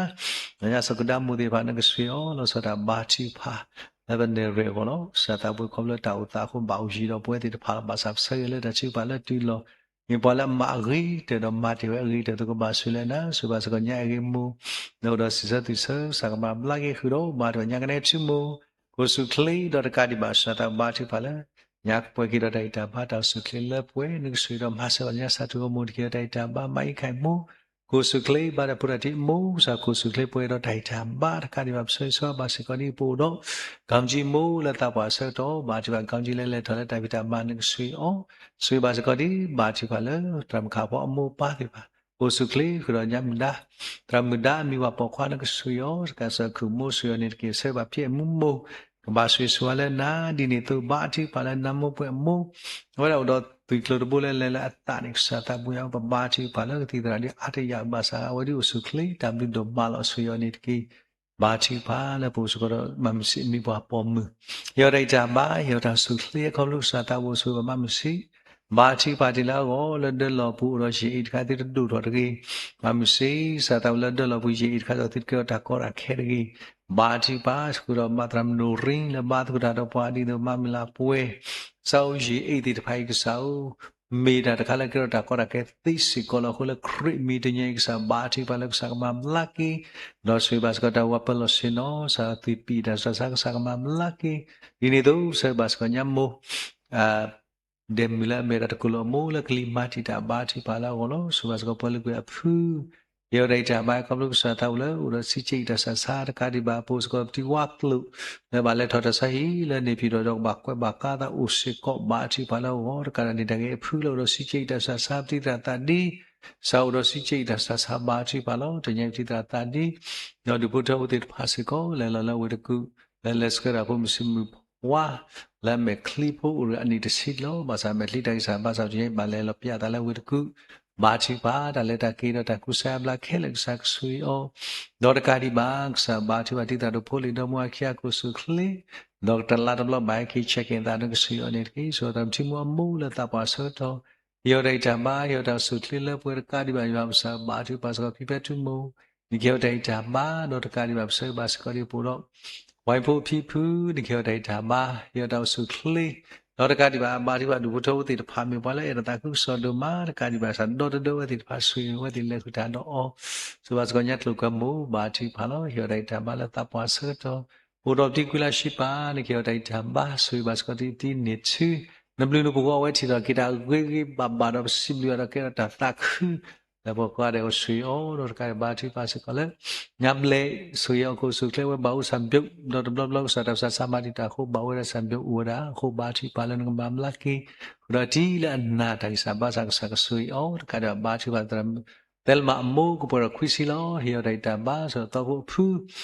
ညါစၢၤကဒါမိၢ်သ့ၣ်တဖၣ် နကဆိၣ်ဂ့ၤအီၤ လီၤဆီဒၣ်တၢ်ဘါထုကဖၣ် လၢပနဲၣ်ရွဲၣ်အဂီၢ်လီၤ. ကစၢ်သးဘိ ခီဖျိတၢ်အိၣ်သးအဃိ ဘၣ်အိၣ်ယံၤဒီးပဝဲသ့ၣ်တဖၣ်လီၤ. ဘၣ်ဆၣ်ပဆၢဂ့ၤလၢတၢ်ထုကဖၣ်လၢတုၤလီၤ မ့ၢ်ပှၤလၢအမၤအဂ့ၤကတၢၢ်ဒီးမၤတ့ၢ်ဝဲအဂ့ၤကတၢၢ် သုကဘၣ်ဆိၣ်ဂ့ၤလၢနၤ, ဆိၣ်ဂ့ၤဘၣ်စ့ၢ်ကီးညါအဂ့ၤမိၢ်, လၢအိၣ်ဒီးစံးဆၢသုးဆၢ ကစၢ်ကမၤဘျါက့ၤဃုာ်ဒီး ဘါထုကဖၣ်ညါကနဲထူမိၢ်, ကအိၣ်ဆူၣ်အိၣ်ချ့ဒီးတကးဒံးဘၣ် ကစၢ်သးဘါထုကဖၣ်လၢ ညါကပှဲၤက့ၤဒီးတၢ်ဂံၢ်တၢ်ဘါ တၢ်အိၣ်ဆူၣ်အိၣ်ချ့လၢပှဲၤ နကဆိၣ်ဂ့ၤဒီးမၤစၢၤဘၣ်ညါ စၢၤထူမိၢ် နကဟ့ၣ်အီၤတၢ်ဂံၢ်တၢ်ဘါ မၤအံးခၢၣ်မိၢ်, ကအိၣ်ဆူၣ်အိၣ်ချ့ ဘါတၢ်ဖိတၢ်တံၢ်မိၢ်, ကစၢ်ကအိၣ်ဆူၣ်အိၣ်ချ့ပှဲၤဒီးတၢ်ဂံၢ်တၢ်ဘါ တကးဒံးဘၣ် ပဆၢဂ့ၤဆၢဝါဘၣ်စ့ၢ်ကီးဒ်ပအိၣ်ဒီး ကီၢ်ကၠံမိၢ်လၢသးပှၢ်အဆၢကတီၢ် ဘါထုကဖၣ် ကီၢ်ကၠံလၢလဲၤထီၣ်လၢတၢ်ဖံးတၢ်မၤ နကဆိၣ်ဂ့ၤအီၤ, ဆိၣ်ဂ့ၤဘၣ်စ့ၢ်ကီးဒ် ဘါထုကဖၣ်လၢ သရၣ်မုၣ်ခးဖီအမိၢ်အပၢ်သ့ၣ်တဖၣ် ကအိၣ်ဆူၣ်အိၣ်ချ့ဃုာ်ဒီးညါမုၢ်ဒါ, သရၣ်မုၣ်ဒါအမံၤဝဲပိာ်ခွါ နကဆိၣ်ဂ့ၤအီၤ, တကးစၢ်ခုၣ်မိၢ်ဆိၣ်ဂ့ၤအီၤန့ၣ်တက့ၢ်. ဆၢဂ့ၤဘၣ်ဖံအမူမိၢ် ကဘၣ်ဆိၣ်ဂ့ၤဆိၣ်ဝါလၢနၤ ဒ်န့ၣ်အသိး ဘါထုကဖၣ်လၢနါမိၢ်ပှဲၤအမိၢ်, အဝဲဒၣ်အိၣ်ဒီးသွံၣ်ကျိၤတဘိလၢလဲၤလၢအသးန့ၣ် ကစၢ်သးဘိယွၤ ပဘါထုကဖၣ်လၢကသံၣ်သရၣ်ဒ်အါတယာ်ဘၣ်ဆၣ် အဝဲဒ်အိၣ်ဆူၣ်အိၣ်ချ့ တၢ်ဘျုးဒိၣ်မးလီၤ ဆိၣ်ဂ့ၤအီၤန့ၣ်တက့ၢ်. ဘါထုကဖၣ်လၢပအိၣ်စ့ၢ်ကီးဒီးမၤမုၢ်ဆ့ၣ်အမံၤပှၢ်ပိာ်မုၣ်, ဟ့ၣ်အီၤတၢ်ဂံၢ်တၢ်ဘါ ဟ့ၣ်အီၤတၢ်အိၣ်ဆူၣ်အိၣ်ချ့ အခီဖျိကစၢ်သးဘိဆိၣ်ဂ့ၤဘၣ်မၤမုၢ်ဆ့ၣ်, ဘါထုကဖၣ်တ့ၢ်လၢအဂီၢ် လၢဒၢလီၢ်ပူၤအိၣ်ဒီးယ့ၣ်အ့ၣ်တခါ သုတဒိၣ်ထီၣ်တဂ့ၤ, မၤမုၢ်ဆ့ၣ် ကစၢ်သးဘိလၢဒၢလီၢ်ပူၤယ့ၣ်အ့ၣ်တခါဒီး သုတကဲထီၣ်တၢ်ကီတၢ်ခဲတဂ့ၤ, ဘါထုကဖၣ် ဃုာ်ဒီးမၤသရၣ်မုၣ်နိၣ်ရံလၢဘါသကိးတၢ်ဒီးပှၤဒ်သိးမၤမုၢ်လၢ်ပှဲၤ, ကစၢ်အိၣ်ယ့ၣ်အ့ၣ်သ့ၣ်တဖၣ်အံၤ ကစၢ်ဧၢ မ့ၢ်တၢ်တခါလၢကဲထီၣ်တၢ်ကီတၢ်ခဲသ့စ့ၢ်ကီးလီၤ. အဃိလၢခရံာ်အမံၤတနံၤအံၤ ကစၢ်ကမၤဘျါက့ၤ, ဒီးဆိၣ်ဂ့ၤဘၣ်စ့ၢ်ကီးတၢ်အိၣ်ဝးပၢၤလီၢ်ဆ့ၣ်နီၤ ကစၢ်သွံၣ်ပံၣ်တၢ်ဆူးတၢ်ဆါ ကစၢ်ကမၤဘျါက့ၤ, ဒ်န့ၣ်အသိး ဆၢဂ့ၤဘၣ်စ့ၢ်ကီးညါမိၢ် ဒဲးမုၢ်လၢအမ့ၢ်တၢ်တကိးလိာ်အမိၢ်လၢကလံၤမၤတံာ်တာ် ဘါထုကဖၣ်လၢအဂီၢ်လီၤ. ဆိၣ်ဂ့ၤဘၣ်စ့ၢ်ကီးပှၤလၢကွံာ်အဖု ဟ့ၣ်အီၤတၢ်ဂံၢ်တၢ်ဘါ ခီဖျိကစၢ်သးအိၣ်လၢ အိၣ်ဒီးစံးကဲအံၤတၢ်ဆူးတၢ်ဆါတကးဒံးဘၣ် ပအိၣ်စ့ၢ်ကီးပတံၤဝါကျိာ် လၢဘၣ်လဲၤထီၣ်တၢ်ဆါဟံၣ်လၢန့ၣ်ဖံးဒီး ဒီးကဘၣ်ကွဲးဘၣ်ကါသးအိၣ်စ့ၢ်ကီး ဘါထုကဖၣ်လၢအဂီၢ် တကးဒံးဘၣ်န့ၣ် တၢ်ဂ့ၢ်အဖုလၢအိၣ်ဒီးစံးကဲအံၤတၢ်ဆူးတၢ်ဆါ ပတံၤသရၣ်သးဒ့ ကစၢ်အိၣ်ဒီးစံးကဲအံၤတၢ်ဆူးတၢ်ဆါ ဘါထုကဖၣ်လီၤ. တနံၤအံၤပတံၤသရၣ်သးဒ့ ဒီးဒူၣ်ဖိထၢဖိသ့ၣ်တဖၣ်စ့ၢ်ကီး လဲၤလီၤလၢအဝ့ၢ်တကူၣ် လၢလဲၤဆှၢတၢ်ဖိမုၢ်ဆ့ၣ်မုၢ်ဝါ လၢအမဲာ်ချံဖိအိၣ်ဒီးအနံၣ်တဆံလီၤ. ဘၣ်ဆၣ်အမဲာ်ချံတၢ်ဂံၢ်စၢ်ဘါစၢ်တနံၤအံၤ ဘၣ်လဲၤလီၤပျးသးလၢအဝ့ၢ်တကူၣ် ဘါထုကဖၣ် တၢ်လဲၤတၢ်က့ၤဒီးတၢ်ကူစါအါဘျါခဲလၢာ် ကစၢ်ကဆိၣ်ဂ့ၤအီၤ ဒီးတကးဒံးဘၣ် ကစၢ်ဘါထုကဖၣ်တံၤသရၣ်ဒိၣ်ဖိလံၤဒီမါဝၤခံဂၤ ကအိၣ်ဆူၣ်အိၣ်ချ့ ဒီးတလါတဘျီဘၣ်ဟဲက့ၤဆဲးက့ၤသး နကဆိၣ်ဂ့ၤအီၤန့ၣ်တက့ၢ်. ဆိၣ်ဂ့ၤတၢ်မုၢ်ထံမူအမိၢ်လၢသးပှၢ်ဆၢကတီၢ် ဟ့ၣ်အီၤတၢ်ဂံၢ်တၢ်ဘါ ဟ့ၣ်အီၤတၢ်အိၣ်ဆူၣ်အိၣ်ချ့လၢပှဲၤတကးဒံးဘၣ် ယွၤကစၢ်ဘါထုကဖၣ်စ့ၢ်ကီး ဖံဖဲထူမိၢ် နကဟ့ၣ်အီၤတၢ်ဂံၢ်တၢ်ဘါ ဒီးတကးဒံးဘၣ် ပဆၢဂ့ၤဘၣ်စ့ၢ်ကီးဒ်ပအိၣ်ဒီး ဝဲဖိဖံဖု နကဟ့ၣ်အီၤတၢ်ဂံၢ်တၢ်ဘါ ဟ့ၣ်အီၤတၢ်အိၣ်ဆူၣ်အိၣ်ချ့ ဒီးတကးဒံးဘၣ် ဘါထုကဖၣ်ဒူၣ်ဖိထၢဖိသ့ၣ်တဖၣ် မ့ၢ်ပှၤလၢအအဲၣ်ဒိးသးခုကစီၣ်ဒိၣ်မး တကးဒံးဘၣ် ကစၢ်ဒီတဒၢဝဲသ့ၣ်တဖၣ် ဆိၣ်ဂ့ၤဝဲသ့ၣ်လဲၤဃုာ်တၢ်ဒီးအီၤ ဆိၣ်ဂ့ၤဘၣ်စ့ၢ်ကီးညါကျိၤကွဲမုၢ် ဘါထုကဖၣ်လီၤ. ဟ့ၣ်အီၤတၢ်ဂံၢ်တၢ်ဘါလၢသးပှၢ်ဆၢကတီၢ် အိၣ်ဒီးပတံၤကွံာ်လၢအဆံးပာ် နကဟ့ၣ်အီၤတၢ်ဂံၢ်တၢ်ဘါ ဆိၣ်ဂ့ၤဘၣ်စ့ၢ်ကီးတံၤန့ၣ်ဆူ နဘျုးနဖှိၣ်အီၤ အဝဲထံၣ်ထီၣ်က့ၤတၢ်ဂ့ၤဂ့ၤဘၣ်ဘၣ်ဒီး ပစံးဘျုးအီၤဒီးကဲထီၣ်တၢ်သးခု လၢပှၤကိးဂၤဒဲးကဆိၣ်ဂ့ၤအီၤ ဒီးတကးဒံးဘၣ်ထုကဖၣ်စ့ၢ်ကီးလၢ ညါဘျဲၣ် ဆိၣ်ဂ့ၤအီၤကအိၣ်ဆူၣ်အိၣ်ချ့ဝဲ ဘၣ်အိၣ်စၢ်ဘျုး ဒီးတဘျီဘျီကစၢ်တၢ်ဆူးတၢ်ဆါမၤတံာ်တာ်အဃိ ဘၣ်ဝဲဒၣ်စၢ်ဘျုးအိၣ်ဝဲဒၣ်အဃိ ဘါထုကဖၣ်လၢနကမၤဘျါက့ၤ ဃုာ်ဒီးတံၤလၢအနၢ်တၢ်ဂံၢ်စၢ်ဘါစၢ် ကစၢ်ကဆိၣ်ဂ့ၤအီၤ တကးဒံးဘၣ် ဘါထုကဖၣ်သရၣ်မုၣ် သဲလမးအမိၢ်ကပှဲၤဒီးခွံဆံလီၤ. ဟ့ၣ်အီၤတၢ်ဂံၢ်တၢ်ဘါ ဆိၣ်ဂ့ၤအသီဖိအဖု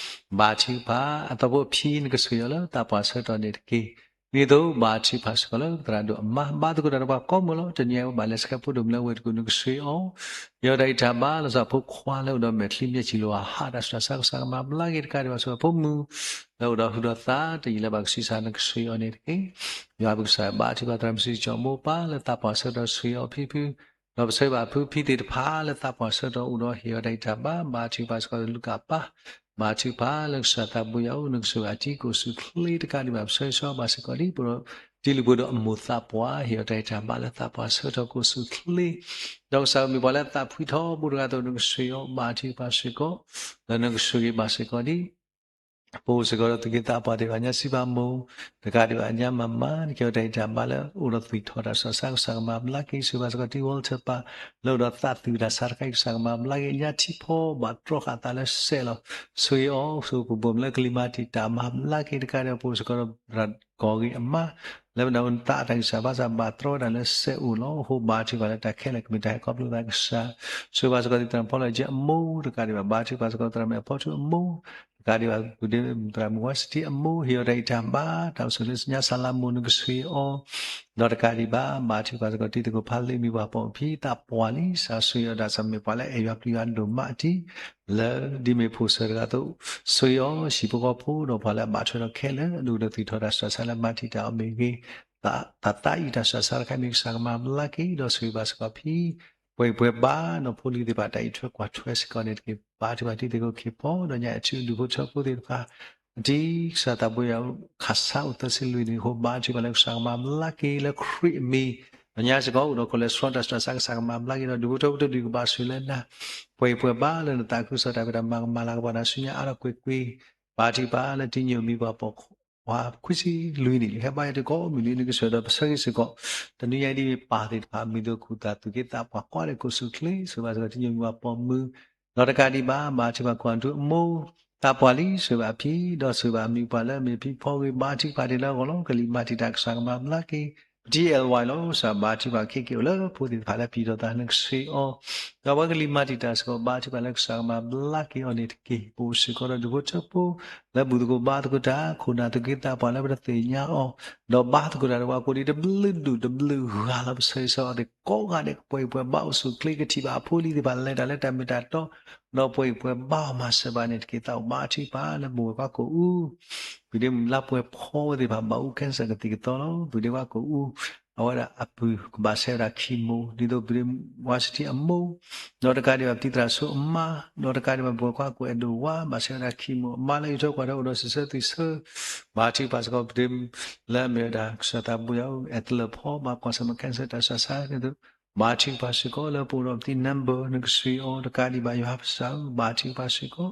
ဘါထုကဖၣ် အသီဖိအဖံ နကဆိၣ်ဂ့ၤအီၤလၢသးပှၢ်ဆၢကတီၢ်န့ၣ်တက့ၢ်. ဒ်သိးဘါထုကဖၣ်စ့ၢ်ကီးလၢသရၣ်ဒိၣ်အမါ ဘါသကိးတၢ်ဒီးပှၤကိးမုၢ်လီၤ. တနံၤအံၤဝဲဘၣ်လဲၤဆှၢဖိဒိၣ်မုၣ်လၢအဝ့ၢ်တကူၣ် နကဆိၣ်ဂ့ၤအီၤ ဟ့ၣ်အီၤတၢ်ဂံၢ်တၢ်ဘါ လၢစီၤဖိခွါလၢအိၣ်ဒီးမဲာ်ချံမျဲၢ်စံၣ်လိာ်အဟး တၢ်ဆူးတၢ်ဆါ ကစၢ်ကမၤဘျါက့ၤ တကးဒံးဘၣ် ဆိၣ်ဂ့ၤဖိမုၣ် လၢအိၣ်ဒီးဟုၣ်ဒီးသး တယံာ်လၢဘၣ်ကဆံးစၢ် နကဆိၣ်ဂ့ၤအီၤန့ၣ်တက့ၢ်. ယွၤပကစၢ်ဘါထုကဖၣ်သရၣ်မုၣ်စုကၠီၤမိၢ်ပၢ် လၢသးပှၢ်ဆၢကတီၢ် ဆိၣ်ဂ့ၤအီၤဖံဖု ဒီးပဆၢဂ့ၤဘၣ်ဖုဖံသ့ၣ်တဖၣ်လၢသးပှၢ်ဆၢကတီၢ်အိၣ်ဒီးဟ့ၣ်အီၤတၢ်ဂံၢ်တၢ်ဘါ ဘါထုကဖၣ်စ့ၢ်ကီးလူၤကၣ်ပၢ် ဘါထုကဖၣ်လၢကစၢ်သးဘိယွၤအိၣ် နကဆိၣ်ဂ့ၤအတံၤကအိၣ်ဆူၣ်အိၣ်ချ့တကးဒံးဘၣ် ပဆၢဂ့ၤဆၢဝါဘၣ်စ့ၢ်ကီးဒ်ပဒီး တံၤလုၢ်ပှ့ၤဒီးအမိၢ်သးပှၢ် ဟ့ၣ်အီၤတၢ်ဂံၢ်တၢ်ဘါလၢသးပှၢ်ဆၢကတီၢ်ကအိၣ်ဆူၣ်အိၣ်ချ့ ဒီးကစၢ်မ့ၢ်ပှၤလၢသးဖှံထီဘိတဂၤအသိး နကဆိၣ်ဂ့ၤအီၤ ဘါထုကဖၣ်စ့ၢ်ကီး လၢနကဆိၣ်ဂ့ၤဘၣ်စ့ၢ်ကီးဒ် ပအိၣ်စ့ၢ်ကီးဒီးသူၣ်က့သးပှၢ်သ့ၣ်တဖၣ် ညါစံးဘၣ်မိၢ်, တကးဒံးဘၣ်ညါမၤမၤန့ၣ် ကဲထီၣ်တၢ်ဂံၢ်တၢ်ဘါလၢအိၣ်ဒီးသွံၣ်ထီၣ်တၢ်ဆူးတၢ်ဆါ ကစၢ်ကမၤဘျါက့ၤ ဆိၣ်ဂ့ၤဘၣ်စ့ၢ်ကီးတံၤ Walter ပၢ် လၢအိၣ်ဒီးသးသူၣ်တၢ်ဆါတခါအံၤ ကစၢ်ကမၤဘျါက့ၤ ညါထံဖီ ဘၣ်တြီဃာ်သးလၢစဲးလီၤ ဆိၣ်ဂ့ၤအီၤ ဆိၣ်ဂ့ၤပဘိၣ်မးလၢကလံၤမၤတံာ်တာ်မၤဘျါက့ၤ တကးဒံးဘၣ်ပအိၣ်စ့ၢ်ကီးဒီး ရၢ်ကီၢ်ဂ့ၤအမါ လၢပနၢ်ဟူသးအတၢ်ဂံၢ်စၢ်ဘါစၢ်ဘၣ်တြီဝဲဒၣ်လၢစဲးအိၣ်လီၤ အဃိဘါထုကဖၣ်လၢတၢ်ခဲလၢာ်ကမ့ၢ်တၢ်ဟဲခီဖျိသးကစၢ် ဆိၣ်ဂ့ၤဘၣ်စ့ၢ်ကီးသရၣ်ဖီလၢကၠ့အမိၢ် တကးဒံးဘၣ် ဘါထုကဖၣ်စ့ၢ်ကီးသရၣ်မုၣ်အဖီထူအမိၢ် တကးဒံးဘၣ် ပုၢ်ဒ့သရၣ်မုၣ်ဝါစတံအမိၢ် ဟ့ၣ်အီၤတၢ်ဂံၢ်တၢ်ဘါ တၢ်အိၣ်ဆူၣ်လၢညါစၢ်လါမိၢ် နကဆိၣ်ဂ့ၤအီၤ ဒီးတကးဒံးဘၣ် ဘါထုကဖၣ်စ့ၢ်ကီးတံၤသကိးဖးလ့ၣ် မံၤပှၢ်ပိာ်ဖံး သးပှၢ်လံ စးဆိၣ်ဂ့ၤအီၤဒၣ်စၢ်မ့ၢ်ပှၤလၢအအဲၣ်ယွၤပျံၤယွၤဒိၣ်မးအထံး လၢဒ်မ့ၢ်ဖိၣ်စၢၤတဂၤအသိး ဆိၣ်ဂ့ၤအီၤ ဟံၣ်ဖိဃီဖိဒီးပှၤလၢအဘၣ်ထွဲဒီးခဲလၢာ် အဒိၣ်ကတၢၢ်သွံၣ်ထီၣ်တၢ်ဆူးတၢ်ဆါလၢမၤတံာ်တာ်အီၤမ့ၢ်ဂ့ၤ တၢ်သးအံၤတၢ်ဆူးတၢ်ဆါတခါအံၤမ့ၢ်ကစၢ်ကမၤဘျါက့ၤ ဒီးဆိၣ်ဂ့ၤဘၣ်စ့ၢ်ကီးဖံ ပှၤအံၤပှၤဘါ ဒီးဖိလံၤသ့ၣ်တဖၣ်တၢ်အံးထွဲကွၢ်ထွဲစ့ၢ်ကီးန့ၣ်တက့ၢ် ဘါထုကဖၣ်တံၤသကိးခ့ဖီ ဒီးညါအထံဒူၣ်ဖိထၢဖိသ့ၣ်တဖၣ် အတံၤကစၢ်သးဘိယွၤခးဆါအိၣ်သၢဆံလွံၢ်နံၣ်အဃိ ဘါထုကဖၣ်လၢကစၢ်ကမၤဘျါက့ၤလၢခရံာ်အမံၤ ဒီးညါစ့ၢ်ကီးအိၣ်ဒီး cholesterol တၢ်ဆူးတၢ်ဆါ ကစၢ်ကမၤဘျါက့ၤဒီး ဒူၣ်ဖိထၢဖိတဒူၣ်ကဘၣ်ဆိၣ်လၢနၤ ပှၤအံၤပှၤဘါလၢနသးခုကစီၣ်တၢ်ဖံးတၢ်မၤကမၤလၤကပီၤနၤဆူညါအါထီၣ်ကွ့ၢ်ကွ့ၢ် ဘါထုကဖၣ်လၢတံၤညိၣ်မံၤပှၢ်ပိာ်ခွါ ခွံဆံလွံၢ်နံၣ် ဟဲဘါယွၤတကိးမုၢ်နံၤ နကဆိၣ်ဂ့ၤဒီးပဆၢဂ့ၤစ့ၢ်ကီး တနွံညါအံၤဒ်မ့ၢ်ပၢ်သ့ၣ်တဖၣ် မံၤသိးခူၣ်သၣ်သူၣ်က့သးပှၢ်ကိးဒဲး ကိးဆူၣ်ချ့ ဆိၣ်ဂ့ၤဘၣ်စ့ၢ်ကီးတံၤညိၣ်မံၤပှၢ်ပိာ်မုၣ် ဒီးတကးဒံးဘၣ် ဘါထုကဖၣ်ကွၢ်ထူအမိၢ် သးပှၢ်လံ ဆိၣ်ဂ့ၤဘၣ်ဖံ ဒီးဆိၣ်ဂ့ၤဘၣ်မံၤပှၢ်လၢအမ့ၢ်ဖံဖီဂ့ၤ ဘါထုကဖၣ်တ့ၢ်လၢအဂီၢ်လီၤ ကလံၤမၤတံာ်တာ် ကစၢ်ကမၤဘျါက့ၤ ပတံၤ L Y လီၤ ကစၢ်ဘါထုကဖၣ်ခဲက့ၤအိၣ်လၢဖိသ့ၣ်တဖၣ်လၢပျံၤထီၣ်သး နကဆိၣ်ဂ့ၤအီၤ ဒီးပှၤကလံၤမၤတံာ်တာ်စ့ၢ်ကီး ဘါထုကဖၣ်လၢကစၢ်ကမၤဘျါက့ၤအီၤန့ၣ်တက့ၢ် ပအိၣ်စ့ၢ်ကီးဒီးဒူၣ်ဖိထၢဖိ လၢဘူၣ်သကိးဘါသကိးတၢ် ခိၣ်နၢ်သူၣ်က့သးပှၢ်လၢပတသ့ၣ်ညါအီၤ ဒီးဘါသကိးတၢ်ဒီးပှၤကိးဒံးတဘျုးဒူၣ်တဘျုးဂၤလီၤ ပဆၢဂ့ၤဆၢဝါသ့ၣ်ကိးဂၤဒဲး ပှၤအံၤပှၤဘါအိၣ်ဆူၣ်ချ့ ကထံၣ်ဘၣ်အဖိအလံၤသ့ၣ်တဖၣ်လဲၤတၢ်လၢတၢ်မ့ၢ်တၢ်တီ ဒီးပှၤအံၤပှၤဘါအီၤမၤစၢၤဘၣ်န့ၣ်တက့ၢ် သးအိၣ်ဘါထုကဖၣ်လၢပဝဲၤကွၢ်ကိာ်အူ ပုၢ်ဒ့မုၣ်လါပှဲၤဖီဝဲသ့ၣ်တဖၣ် ဘၣ်အူ cancer ကသံၣ်ကသီလီၤ ပုၢ်ဒ့ကွၢ်ကိာ်အူ အဝဲဒၣ်အပုၢ်ကဘၣ်ဆဲးဝဲဒၣ် chemo ဒ်သိးပုၢ်ဒ့ဝါစတံအမိၢ် ဒီးတကးဒံးဘၣ်ပတံၤသရၣ်ဆိအမါ ဒီးတကးဒံးဘၣ်ပဝဲၤကွၢ်ကိာ်အဲၣ်ဒိးဝါ ဘၣ်ဆဲးဝဲဒၣ် chemo အမါလၢအံးထွဲကွၢ်ထွဲအိၣ်ဒီးစံးဆၢသွံၣ်ဆၢ ဘါထုကဖၣ်စ့ၢ်ကီးပုၢ်ဒ့မုၣ် လၢအမ့ၢ်ဝဲဒၣ်ကစၢ်သးဘိယွၤ အဲၣ်သလၢၣ်ဖီ ဘၣ်ကွၢ်ဆၢၣ်မဲာ် cancer တၢ်ဆူးတၢ်ဆါန့ၣ်သိး ဘါထုကဖၣ်စ့ၢ်ကီးလၢပအိၣ်ဒီးပတံၤ number နကဆိၣ်ဂ့ၤအီၤ တကးဒံးဘၣ်ယွၤပၢ်ကစၢ်ဧၢ ဘါထုကဖၣ်စ့ၢ်ကီး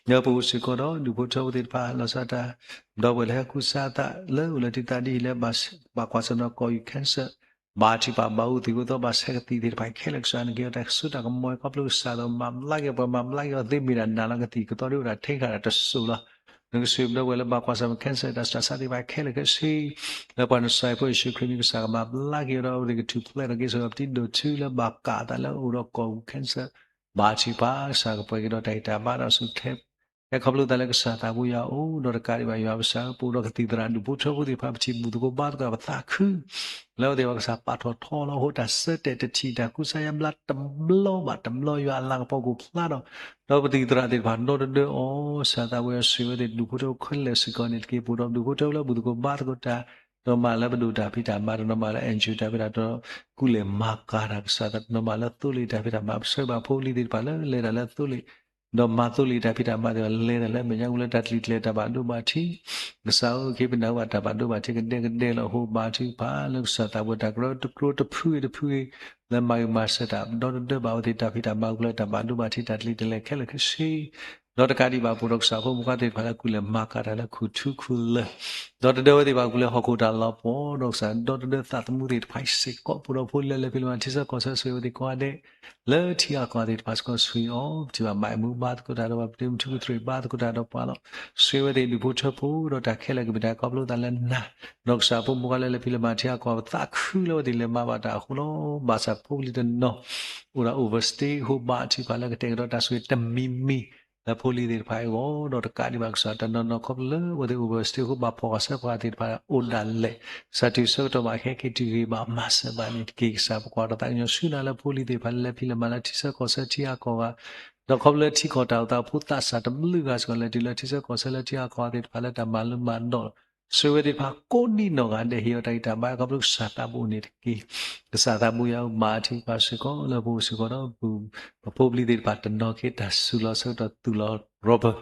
လၢပအိၣ်စ့ၢ်ကီးဒီးဒူၣ်ဖိထၢဖိသ့ၣ်တဖၣ် လီၤဆီဒၣ်တၢ် ဒီပုၢ်ဝဲၢ်လၢဟဲကူစါအသးလၢအိၣ်လၢတံၢ်သးဒ်အံၤလၢ ဘၣ်ကွၢ်ဆၢၣ်မဲာ် ကီၢ်ယူၢ် cancer ဘါထုကဖၣ်ဘၣ်အူသံးအူသီ ဘၣ်ဆဲးကသံၣ်သ့ၣ်တဖၣ်ခဲလၢာ် ကစၢ်နကဟ့ၣ်အီၤတၢ်ကဆူးတၢ်ကမီၤအံၤ ခီဖျိကစၢ်သိးမၤဘျါက့ၤပှၤ မၤဘျါက့ၤအီၤသ့ မ့ၢ်ဒၣ်နၤလီၤ ကသံၣ်ကသီဒ်အိၣ်ဒၣ်ထဲခါဒၣ်တစိၤလီၤ နကဆိၣ်ဂ့ၤဒီပုၢ်ဝဲၢ်လၢဘၣ်ကွၢ်ဆၢၣ်မဲာ် cancer တၢ်ဆူးတၢ်ဆါသ့ၣ်တဖၣ်ခဲလၢာ်ခဲဆ့ လၢပှၤနစၢၤဖိယ့ၣ်ၡူးခရံာ်မံၤ ကစၢ်ကမၤဘျါက့ၤဒီးအဝဲသ့ၣ်ကထူၣ်ဖျဲးထီၣ်က့ၤဆိးဒီးပတံၤဒိၣ်ထူလၢဘၣ်ကးအသးလၢအအိၣ်ဒီးကီၢ်ယူၢ် cancer ဘါထုကဖၣ် ကစၢ်ကပှဲၤက့ၤဒီးတၢ်ဟ့ၣ်တၢ်ဘါဒီးဆူၣ်ချ့ ဟဲခီဖျိသးလၢကစၢ်သးဘိယွၤအအိၣ် ဒီးတကးဒံးဘၣ်ယွၤပၢ်ကစၢ်ဧၢ ပအိၣ်ဒီးကသံၣ်သရၣ်ဒူၣ်ဖိထၢဖိသ့ၣ်တဖၣ် ပထံၣ်ဘူၣ်သကိးဘါသကိးတၢ် ပသးခု လၢအဝဲသ့ၣ်ဘၣ်ကစၢ်ပာ်ထီၣ်ထီလီၤ အဃိတၢ်ဆၢတဲာ်တထံၣ် တၢ်ကူစါယါဘျါတဘျီဘၣ်တဘျီ ယွၤအလၤကပီၤကအိၣ်ဖျါဒီး ဒီးပသံၣ်သရၣ်သ့ၣ်တဖၣ်ဒီတဒၢအီၤ ကစၢ်သးဘိယွၤဆိၣ်ဂ့ၤအဝဲသ့ၣ်ဒူၣ်ဖိထၢဖိခဲလၢာ်စ့ၢ်ကီးန့ၣ်တက့ၢ် ပအိၣ်ဒီးဒူၣ်ဖိထၢဖိလၢဘူၣ်သကိးဘါသကိးတၢ် တနီၤမးလၢပဒိၣ်တၢ်ဖံးတၢ်မၤ တနီၤမးလၢ enjoy တၢ်ဖံးတၢ်မၤ ဒီးကူၣ်လဲၤမၤကၤတၢ် ကစၢ်သး တနီၤမးလၢသိလ့ၣ်တၢ်ဖံးတၢ်မၤ ပဆၢဘၣ်ဖိလံၤသ့ၣ်တဖၣ်လၢလဲၤတၢ်လၢသိလ့ၣ် ဒီးမၤသိလ့ၣ်တၢ်ဖံးတၢ်မၤသ့ၣ်တဖၣ် လဲၤတၢ်လၢမဲာ်ညါကလၢတၢ်တလံၤကျဲၤတၢ်ဘၣ်ဒိဘၣ်ထံး ကစၢ်ဧၢ ခဲပနၢ်ဟူဘၣ်တၢ်ဘၣ်ဒိဘၣ်ထံးကဒဲကဒဲလီၤ အဃိဘါထုကဖၣ်လၢကစၢ်သးဘိတၢ်ကရၢတကျိတဖုဂ့ၤတဖုဂ့ၤ လၢမၤဂ့ၤမၤစၢၤတၢ် ဒီတဒၢဘၣ်အဝဲသ့ၣ်တၢ်ဖံးတၢ်မၤကလၢတၢ်ဘၣ်ဒိဘၣ်ထံးတၢ်တလံၤတလဲၤခဲလၢာ်ခဲဆ့ ဒီးတကးဒံးဘၣ်ပအိၣ်ဒီးကစၢ်ဖိမုၣ်ခွါသ့ၣ်တဖၣ်လၢကူၣ်လဲၤမၤကၤတၢ်လၢခူၣ်ထူခူၣ်လၢၢ် ဒီတဒၢဝဲသ့ၣ်တဖၣ်ကူၣ်လဲၤဟီၣ်ခိၣ်တၢ်လီၤပှီၢ် ဒီးကစၢ်ဒီတဒၢသးသမူသ့ၣ်တဖၣ်စ့ၢ်ကီး ပအိၣ်ဒီးဖိလၢလဲၤဖံးလၢမၤထံဆၢကီၢ်ဆၢ ဆိၣ်ဂ့ၤဝဲသ့ၣ်ကိးဂၤဒဲး လၢထံဂၤကီၢ်ဂၤသ့ၣ်တဖၣ်စ့ၢ်ကီး ဆိၣ်ဂ့ၤအီၤ ပထံၣ်ဘၣ်မၤအမူဘါသကိးတၢ်ဒီးပှၤ ပတမထူကတြ့ၣ်ဘါသကိးတၢ်ဒီးပှၤလီၤ ဆိၣ်ဂ့ၤဝဲသ့ၣ်ဒူၣ်ဖိထၢဖိ ဒီးတၢ်ခဲလၢာ်ကမ့ၢ်တၢ်ခီဖျိသးလၢနၤ ဒီးကစၢ်ဖိမုၣ်ခွါလၢလဲၤဖံးလၢမၤထံဂၤကီၢ်ဂၤ ပသးခုလၢအဝဲသ့ၣ်လဲၤမၤဘၣ်တၢ်အဃိလီၤ ဘၣ်ဆၣ်ဖိလံၤတနီၤ အိၣ်ဒီး overstay အဃိဘါထုကဖၣ်လၢကတဲာ်ကတီၤတၢ်ဆိၣ်ဂ့ၤတမံၤမံၤ လၢဖိလံၤသ့ၣ်တဖၣ်အဂီၢ် ဒီးတကးဒံးဘၣ်ကစၢ်တနီၤနီၤခီဖျိလၢအဝဲသ့ၣ် overstay အဃိဘၣ်ဖှီၣ်ဃာ်ဆၢဖှီၣ်ဃာ်သ့ၣ်တဖၣ်အိၣ်ဒၣ်လဲာ် ကစၢ်တုၤဆၢကတီၢ်ဘၣ်ဟဲက့ၤတုၤဂ့ၤဘၣ်မၤစၢၤဘၣ်န့ၣ်တက့ၢ် ကစၢ်ပကွၢ်ဒီးသးကညီၤဆူနၤလၢဖိလံၤသ့ၣ်တဖၣ်လၢလဲၤဖံးလၢမၤလၢထံဆၢကီၢ်ဆၢထံဂၤကီၢ်ဂၤ ဒီးခီဖျိလၢထံကီၢ်တၢ်အိၣ်သးအဖိသးစၢ်တဘျုးဂၤစ့ၢ်ကီး လဲၤတုၤလၢထံဆၢကီၢ်ဆၢလၢထံဂၤကီၢ်ဂၤသ့ၣ်တဖၣ်လၢတၢ်မၤလၢမၤဒီး ဆိၣ်ဂ့ၤဝဲသ့ၣ်တဖၣ်ကိးဒံနီၢ်ဂၤဒဲး ဟ့ၣ်အီၤတၢ်ဂံၢ်တၢ်ဘါ ခီဖျိကစၢ်သးဘိန့ၣ်တက့ၢ်. ကစၢ်သးဘိယွၤဧၢ ဘါထုကဖၣ်စ့ၢ်ကီး လၢပအိၣ်စ့ၢ်ကီးဒီး ပဖိပလံၤသ့ၣ်တဖၣ်တနီၤက့ၤတၢ်စူၤလီၤဆၢကတီၢ်သူၣ်လီၤ rubber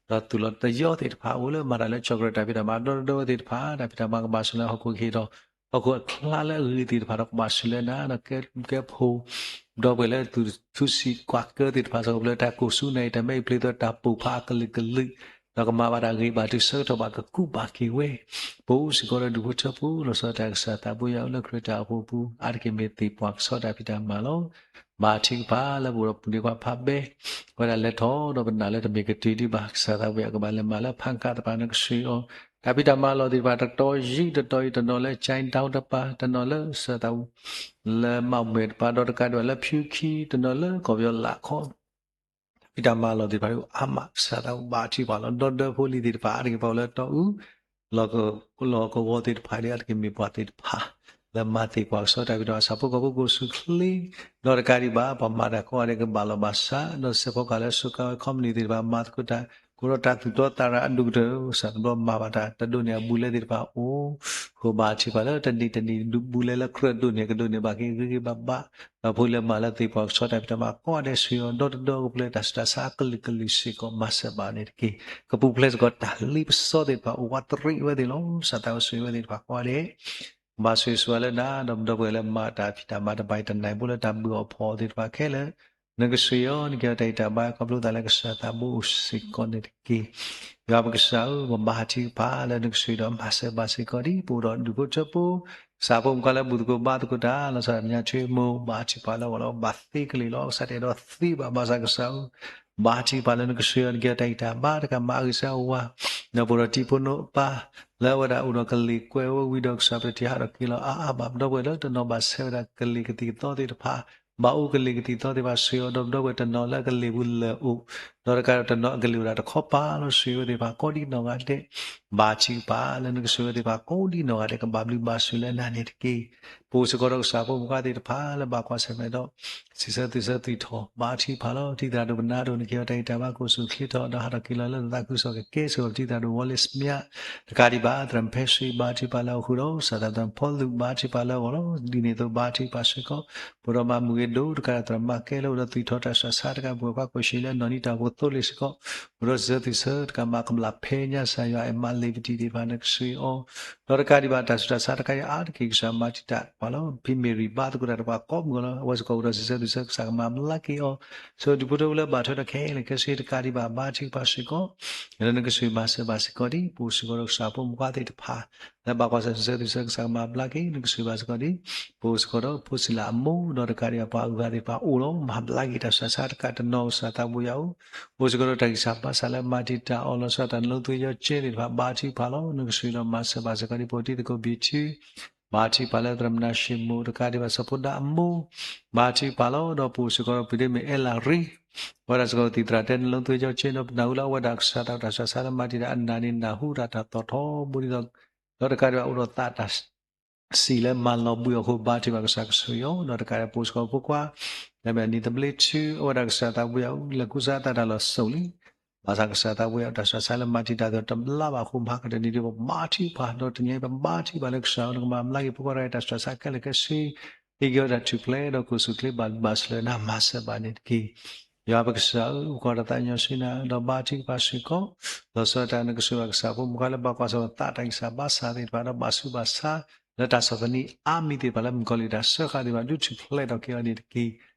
ဒီးသူၣ်လီၤတယီသ့ၣ်တဖၣ် အိၣ်လၢမၤတၢ်လၢ chocolate တၢ်ဖံးတၢ်မၤ ဒီတဒၢဝဲသ့ၣ်တဖၣ် တၢ်ဖံးတၢ်မၤကဘၣ်ဆိၣ်လၢဟီၣ်ခိၣ်ကဟ့ၣ်ဒီး ဟီၣ်ခိၣ်အချါလၢအဂ့ၤသ့ၣ်တဖၣ်ဒီးကဘၣ်ဆိၣ်လၢနၤ ဒီးကဲဖိ ဒီပုၢ်ဝဲၢ်လၢသူၣ်ဆံးကွၢ်ကၢသ့ၣ်တဖၣ်စ့ၢ်ကီး ပျဲတၢ်ကိၢ်ဆူၣ်နၤအံၤ တၢ်မဲအံၤပျ့ၤသီတၢ်ပိာ်ဖးအကလုာ်ကလုာ် ဒီးကမၤဘၣ်တၢ်ဂ့ၤဘၣ်တုၤဆၢကတီၢ်ဘၣ်ကကူးဘၣ်က့ၤဝဲ, ပအိၣ်စ့ၢ်ကီးဒီးဒူၣ်ဖိထၢဖိ လီၤဆီဒၣ်တၢ်ကစၢ်သးဘိယွၤဧၢ လၢခရံာ်တၢ်အိၣ်ဖှိၣ်အပူၤ အါတက့ၢ်မ့ၢ်သ့ၣ်ပှၢ်ကဆီတၢ်ဖံးတၢ်မၤလီၤ. ဘါထုကဖၣ်လၢပအိၣ်ဒီးပုၢ်န့ၢ်ခွါဖးဘဲ အဝဲဒၣ်လဲၤထီၣ်ဒီးပနာ်လၢတမ့ၢ်ကတုၤဒံးဘၣ် ကစၢ်သးဘိယွၤကဘၣ်လဲၤမၤလၢဖးကါသပှၢ် နကဆှံအီၤ တၢ်ဖံးတၢ်မၤလီၢ်သ့ၣ်တဖၣ် တတီၤယံာ်တတီၤအံၤ တနီၤလၢ ကၠဲတၢ်တပၤ တနီၤလၢကစၢ်သး လၢမၤမဲာ်တပၤ ဒီးတကးဒံးဘၣ်လၢဖၠူခံ တနီၤလၢကီၢ်ပယီၤလၢခီ တၢ်ဖံးတၢ်မၤလီၢ်သ့ၣ်တဖၣ်အါမး ကစၢ်သးဘိဘါထုကဖၣ်လီၤ. ဒီဒီဖိလံၤသ့ၣ်တဖၣ် အါတက့ၢ်ပှၤအိၣ်လၢတီအူ လီၢ်ကဝီၤသ့ၣ်တဖၣ်ဒီး အါတက့ၢ်မ့ၢ်ပှၤသ့ၣ်တဖၣ် လၢမၤသ့ၣ်ပှၢ်ကဆီတၢ်ဖံးတၢ်မၤ ဆၣ်ဖိကီၢ်ဖိကအိၣ်ဆူၣ်ချ့ ဒီးတကးဒံးဘၣ် ပှၤမၤတၢ်ကိးဂၤဒဲးကဘၣ်လီၢ်ဘၣ်စး ဒီးစဲးဖီကဟၣ်လၢ စူးကါဝဲ ခီပနံၣ်သ့ၣ်တဖၣ် မၤသကိးတၢ် ကအိၣ်ဒီးတၢ်သူၣ်တီသးရၤအဒိၣ်ကတၢၢ် ကစၢ်သးဘိမၤဘၣ်တၢ် တဒိးန့ၢ်အဘူးအလဲသ့ၣ်တဖၣ်အိၣ် ဃိဘါထုကဖၣ်လၢတနံၤတနံၤ ဘူးလဲလၢကြၢးဒိးန့ၢ် ကဒိးန့ၢ်ဘၣ်က့ၤဂ့ၤဂ့ၤဘၣ်ဘၣ် ဒီးဖိလၢမၤလၢသ့ၣ်ပှၢ်ကဆီတၢ်ဖံးတၢ်မၤကိးဂၤဒဲးဆှံအီၤ ဒီတဒီကပူၤလၢတၢ်ဆူးတၢ်ဆါအကလုာ်ကလုာ်စ့ၢ်ကီး မၤစၢၤဘၣ်န့ၣ်တက့ၢ်. ကပူၤဖျဲးစ့ၢ်ကီးတၢ်လ့ပစီသ့ၣ်တဖၣ် အိၣ်ဝးတရံးဝဲသ့ၣ်လီၤ. ကစၢ်သးဘိဆှံဝဲသ့ၣ်တဖၣ်ကိးဂၤဒဲး ဘါဆှံဆှံလၢနၤ ဒီးပဒီပုၢ်ဝဲၢ်လၢမၤတၢ်ဖံးတၢ်မၤတဘၣ်အံၤ တနၢ်ဟူလၢတၢ်ဘုၣ်အီၣ်ဖီအီၣ်သ့ၣ်တဖၣ်ခဲလၢာ် နကဆှံအီၤ နကဟ့ၣ်အီၤတၢ်ဂံၢ်တၢ်ဘါ ခီဖျိသးလၢကစၢ်သးဘိအိၣ်စ့ၢ်ကီးန့ၣ်တက့ၢ်. ယွၤပကစၢ်ဧၢ ပဘါထုကဖၣ်လၢနကဆှံဒီးမၤစၢၤဘၣ်စ့ၢ်ကီးဒံး ပအိၣ်ဒီးဒူၣ်ဖိထၢဖိ ကစၢ်ဖိမုၣ်ခွါလၢဘူၣ်သကိးဘါသကိးတၢ် လီၤဆီဒၣ်တၢ်ပညိၣ်ထွဲမုၢ် ဘါထုကဖၣ်လၢဂီၤလီၤ ဘၣ်သ့ကလံၤလီၤ ကစၢ်တအဲၣ်ဒိးသံဘၣ် ဘၣ်ဆၣ်ကစၢ်ဧၢ ဘါထုကဖၣ်လၢနကဆှံအီၤ နကဟ့ၣ်အီၤတၢ်ဂံၢ်တၢ်ဘါ တကးမၤအဂံၢ်စၢ်ဝါ ဒီးပအိၣ်ဒီးတံၤဖိနိအပၢ် လၢအဝဲဒၣ်အိၣ်ဒီးကလံၤကွဲးဝဲဝံၤဒီး ကစၢ်ပတထံၣ်ဟးထီၣ်က့ၤလီၤအါအါဘၣ် ပဒီပုၢ်ဝဲၢ်လၢတနီၤဘၣ်ဆဲးဝဲဒၣ်ကလံၤကသံၣ်ကသီသ့ၣ်တဖၣ် ဘၣ်အိၣ်ကလံၤကသံၣ်ကသီသ့ၣ်တဖၣ်ဆှံအီၤ ဒီးပဒီပုၢ်ဝဲၢ်တနီၤလၢအကလံၤပူၤလၢာ်အိၣ် ဒီးတကးဒီးတနီၤအကလံၤအိၣ်ဒၣ်တခီပၤလီၤဆှံဝဲသ့ၣ်တဖၣ်ကိးဒံနီၢ်ဂၤဒဲး ဘါထုကဖၣ်လၢနကဆှံဝဲသ့ၣ်တဖၣ်ကိးဒံနီၢ်ဂၤဒဲး ကဘၣ်ဘျုးဘၣ်ဆိၣ်လၢနၤန့ၣ်တက့ၢ်. ပအိၣ်စ့ၢ်ကီးဒီးကစၢ်ဖိမုၣ်ခွါသ့ၣ်တဖၣ်လၢဘၣ်ကွၢ်ဆၢၣ်မဲာ်ဒီး စံးဆၢသုးဆၢသုးထီၣ် ဘါထုကဖၣ်လီၤ တံၤသရၣ်ဒိၣ်ပနၢ်ဒိၣ် နကဟ့ၣ်အီၤတၢ်ဂံၢ်တၢ်ဘါ ကအိၣ်ဆူၣ်ချ့ထီၣ် ဒီးဟးထီၣ်က့ၤလီၤလၢသးခုကစီၣ်ကကဲစ့ၢ်ကီး တံၤသရၣ်ဒိၣ်ဝီလ့ၣ်စမံး တကးဒံးဘၣ် သရၣ်မုၣ်ဖဲဆှံ ဘါထုကဖၣ်လၢအဃုာ်ဒီး ကစၢ်သရၣ်ဖီလူး ဘါထုကဖၣ်လၢအဂီၢ်လီၤ. ဒ်န့ၣ်အသိးဘါထုကဖၣ်စ့ၢ်ကီး ပအိၣ်ဒီးမၤမုၢ်ဂ့ၤဒိၣ် တကးဒီးသရၣ်မၤကဲလၢအိၣ်ဒီးသူၣ်ထီၣ်တၢ်ဆူးတၢ်ဆါ တကးပှၤကွၢ်ကီၢ်ဆံးလၢနီၢ်နံၤတၢ်အိၣ်ဖှိၣ်သိလ့ၣ်စ့ၢ်ကီး အိၣ်ဒီးစံးဆၢသုးဆၢ တကးမၤကဘျၣ်ဖဲညါ ကစၢ်ယွၤအဲၣ်မးလ့ၤပတံၤသ့ၣ်တဖၣ် နကဆှံအီၤ ဒီးတကးဒံးဘၣ်တၢ်ဆူးတၢ်ဆါတခါအံၤအါတက့ၢ် ကစၢ်မၤတံာ်တာ်ပှၤလီၤ. ဖံမ့ၢ်ရံၣ်ဘါသကိးတၢ်တဖၣ်ကိးမုၢ်ဂီၤလီၤ အဝဲစ့ၢ်ကီးအိၣ်ဒီးစံးဆၢသုးဆၢ ကစၢ်ကမၤဘျါက့ၤအီၤ ဆိဒူၣ်ဖိထၢဖိလၢဘၣ်ထွဲဒီးခဲလၢာ်ခဲဆ့ တကးဒံးဘၣ်ဘါထုကဖၣ်စ့ၢ်ကီး လၢနကဆှံမၤစၢၤဘၣ်စ့ၢ်ကီးဒံး ပအိၣ်စ့ၢ်ကီးဒီးကစၢ်ဖိမုၣ်ခွါသ့ၣ်တဖၣ် လၢဘၣ်ကွၢ်ဆၢၣ်စံးဆၢသုးဆၢ ကစၢ်ကမၤဘျါက့ၤ နကဆှံဘၣ်စ့ၢ်ကီးဒံး ပအိၣ်စ့ၢ်ကီးဒီးဖိဆံးလၢအမိၢ် ဒီးတကးဒံးဘၣ်ပှၤအဂုၤအဂၤသ့ၣ်တဖၣ်အိၣ်လီၤ မၤဘျါက့ၤတၢ်ဆူးတၢ်ဆါတကးတနီၤ ကစၢ်သးဘိယွၤဧၢ အိၣ်စ့ၢ်ကီးဒီးတၢ်ဂံၢ်စၢ်ဘါစၢ်လၢမၤတံာ်တာ်အီၤ လီၤဆီဒၣ်တၢ်နလိသ့ယီကဲသ့ၣ်တဖၣ် ဘါထုကဖၣ်လီၤ နကဆှံဒီးမၤစၢၤဘၣ်စ့ၢ်ကီးဒံး ပအိၣ်တံၤသကိးဘံၣ်ထံ ဘါထုကဖၣ်လၢသရၣ်မုၣ်နၤၡ့မိၣ် တကးဒံးဘၣ်စီၤဖိဒါအမိၢ် ဘါထုကဖၣ်လီၤ ဒီးပအိၣ်စ့ၢ်ကီးဒီးပုၢ်ဒ့မုၣ်အဲလးရံ အဝဲဒၣ်စ့ၢ်ကီးသံၣ်သရၣ်တဲနလိသ့ယီကဲ ဒီးပနၢ်ဟူလၢအဝဲဒၣ်ကစၢ်သးတၢ်ဆူးတၢ်ဆါလၢမၤတံာ်တာ်အနၢ်န့ၣ် နၢ်ဟူတၢ်တၢ်သီၣ်ထီဘိဒ်သိး ဒီးတကးဒံးဘၣ်အိၣ်ဒီးသးတၢ် စံးလၢမၤလီၤဘှံးအီၤအဃိ ဘါထုကဖၣ်ကစၢ်ကဆှံအီၤ ဒီးတကးဒံးပအိၣ်စ့ၢ်ကီးဖိခွါ လၢမ့ၢ်နံၤသဘျ့ထု အဝဲဒၣ်ကစၢ်သးဘိယွၤဧၢ လဲၤကူစါသးတၢ်လီၤစိၤလံ ဘၣ်ဆၣ်ကစၢ်သးဘိယွၤ တၢ်ဆူးတၢ်ဆါလၢမၤတံာ်တာ်သ့ၣ်တဘျါဘၣ်အဃိ မဟါကတနံၤဒ်ပဘါထုကဖၣ် ဒီးတနံၤအံၤပဘါထုကဖၣ်လၢကစၢ်ဧၢ နကမၤဘျါက့ၤဖိခွါတဂၤအံၤ တၢ်ဆူးတၢ်ဆါခဲလၢာ်ခဲဆ့ ဟ့ၣ်က့ၤအီၤတၢ်ထူၣ်ဖျဲး ဒီးကအိၣ်ဆူၣ်ချ့ဘၣ်ဘျုးဘၣ်ဆိၣ်လၢနၤ မၤစၢၤဘၣ်န့ၣ်တက့ၢ်. ယွၤပကစၢ်ဧၢ ကွၢ်တၢ်သးကညီၤဆူနၤ ဒီးဘါထုကဖၣ်စ့ၢ်ကီး လီၤဆီဒၣ်တၢ်နကဆှံဘၣ်ကစၢ်ဖိမုၣ်ခွါလၢဘၣ်ကွၢ်ဆၢၣ်သးတၢ်ဂံၢ်စၢ်ဘါစၢ်သ့ၣ်တဖၣ် ဒီးဘၣ်ဆူးဘၣ်ဆါ လၢတၢ်ဆီၣ်သနံးအါမံၤသ့ၣ်တဖၣ် လၢမုၣ်ကီၤလံၢ်တၢ်စၢဃာ်သ့ၣ်တဖၣ် ဒုးထူၣ်ဖျဲးထီၣ်က့ၤအီၤန့ၣ်တက့ၢ်.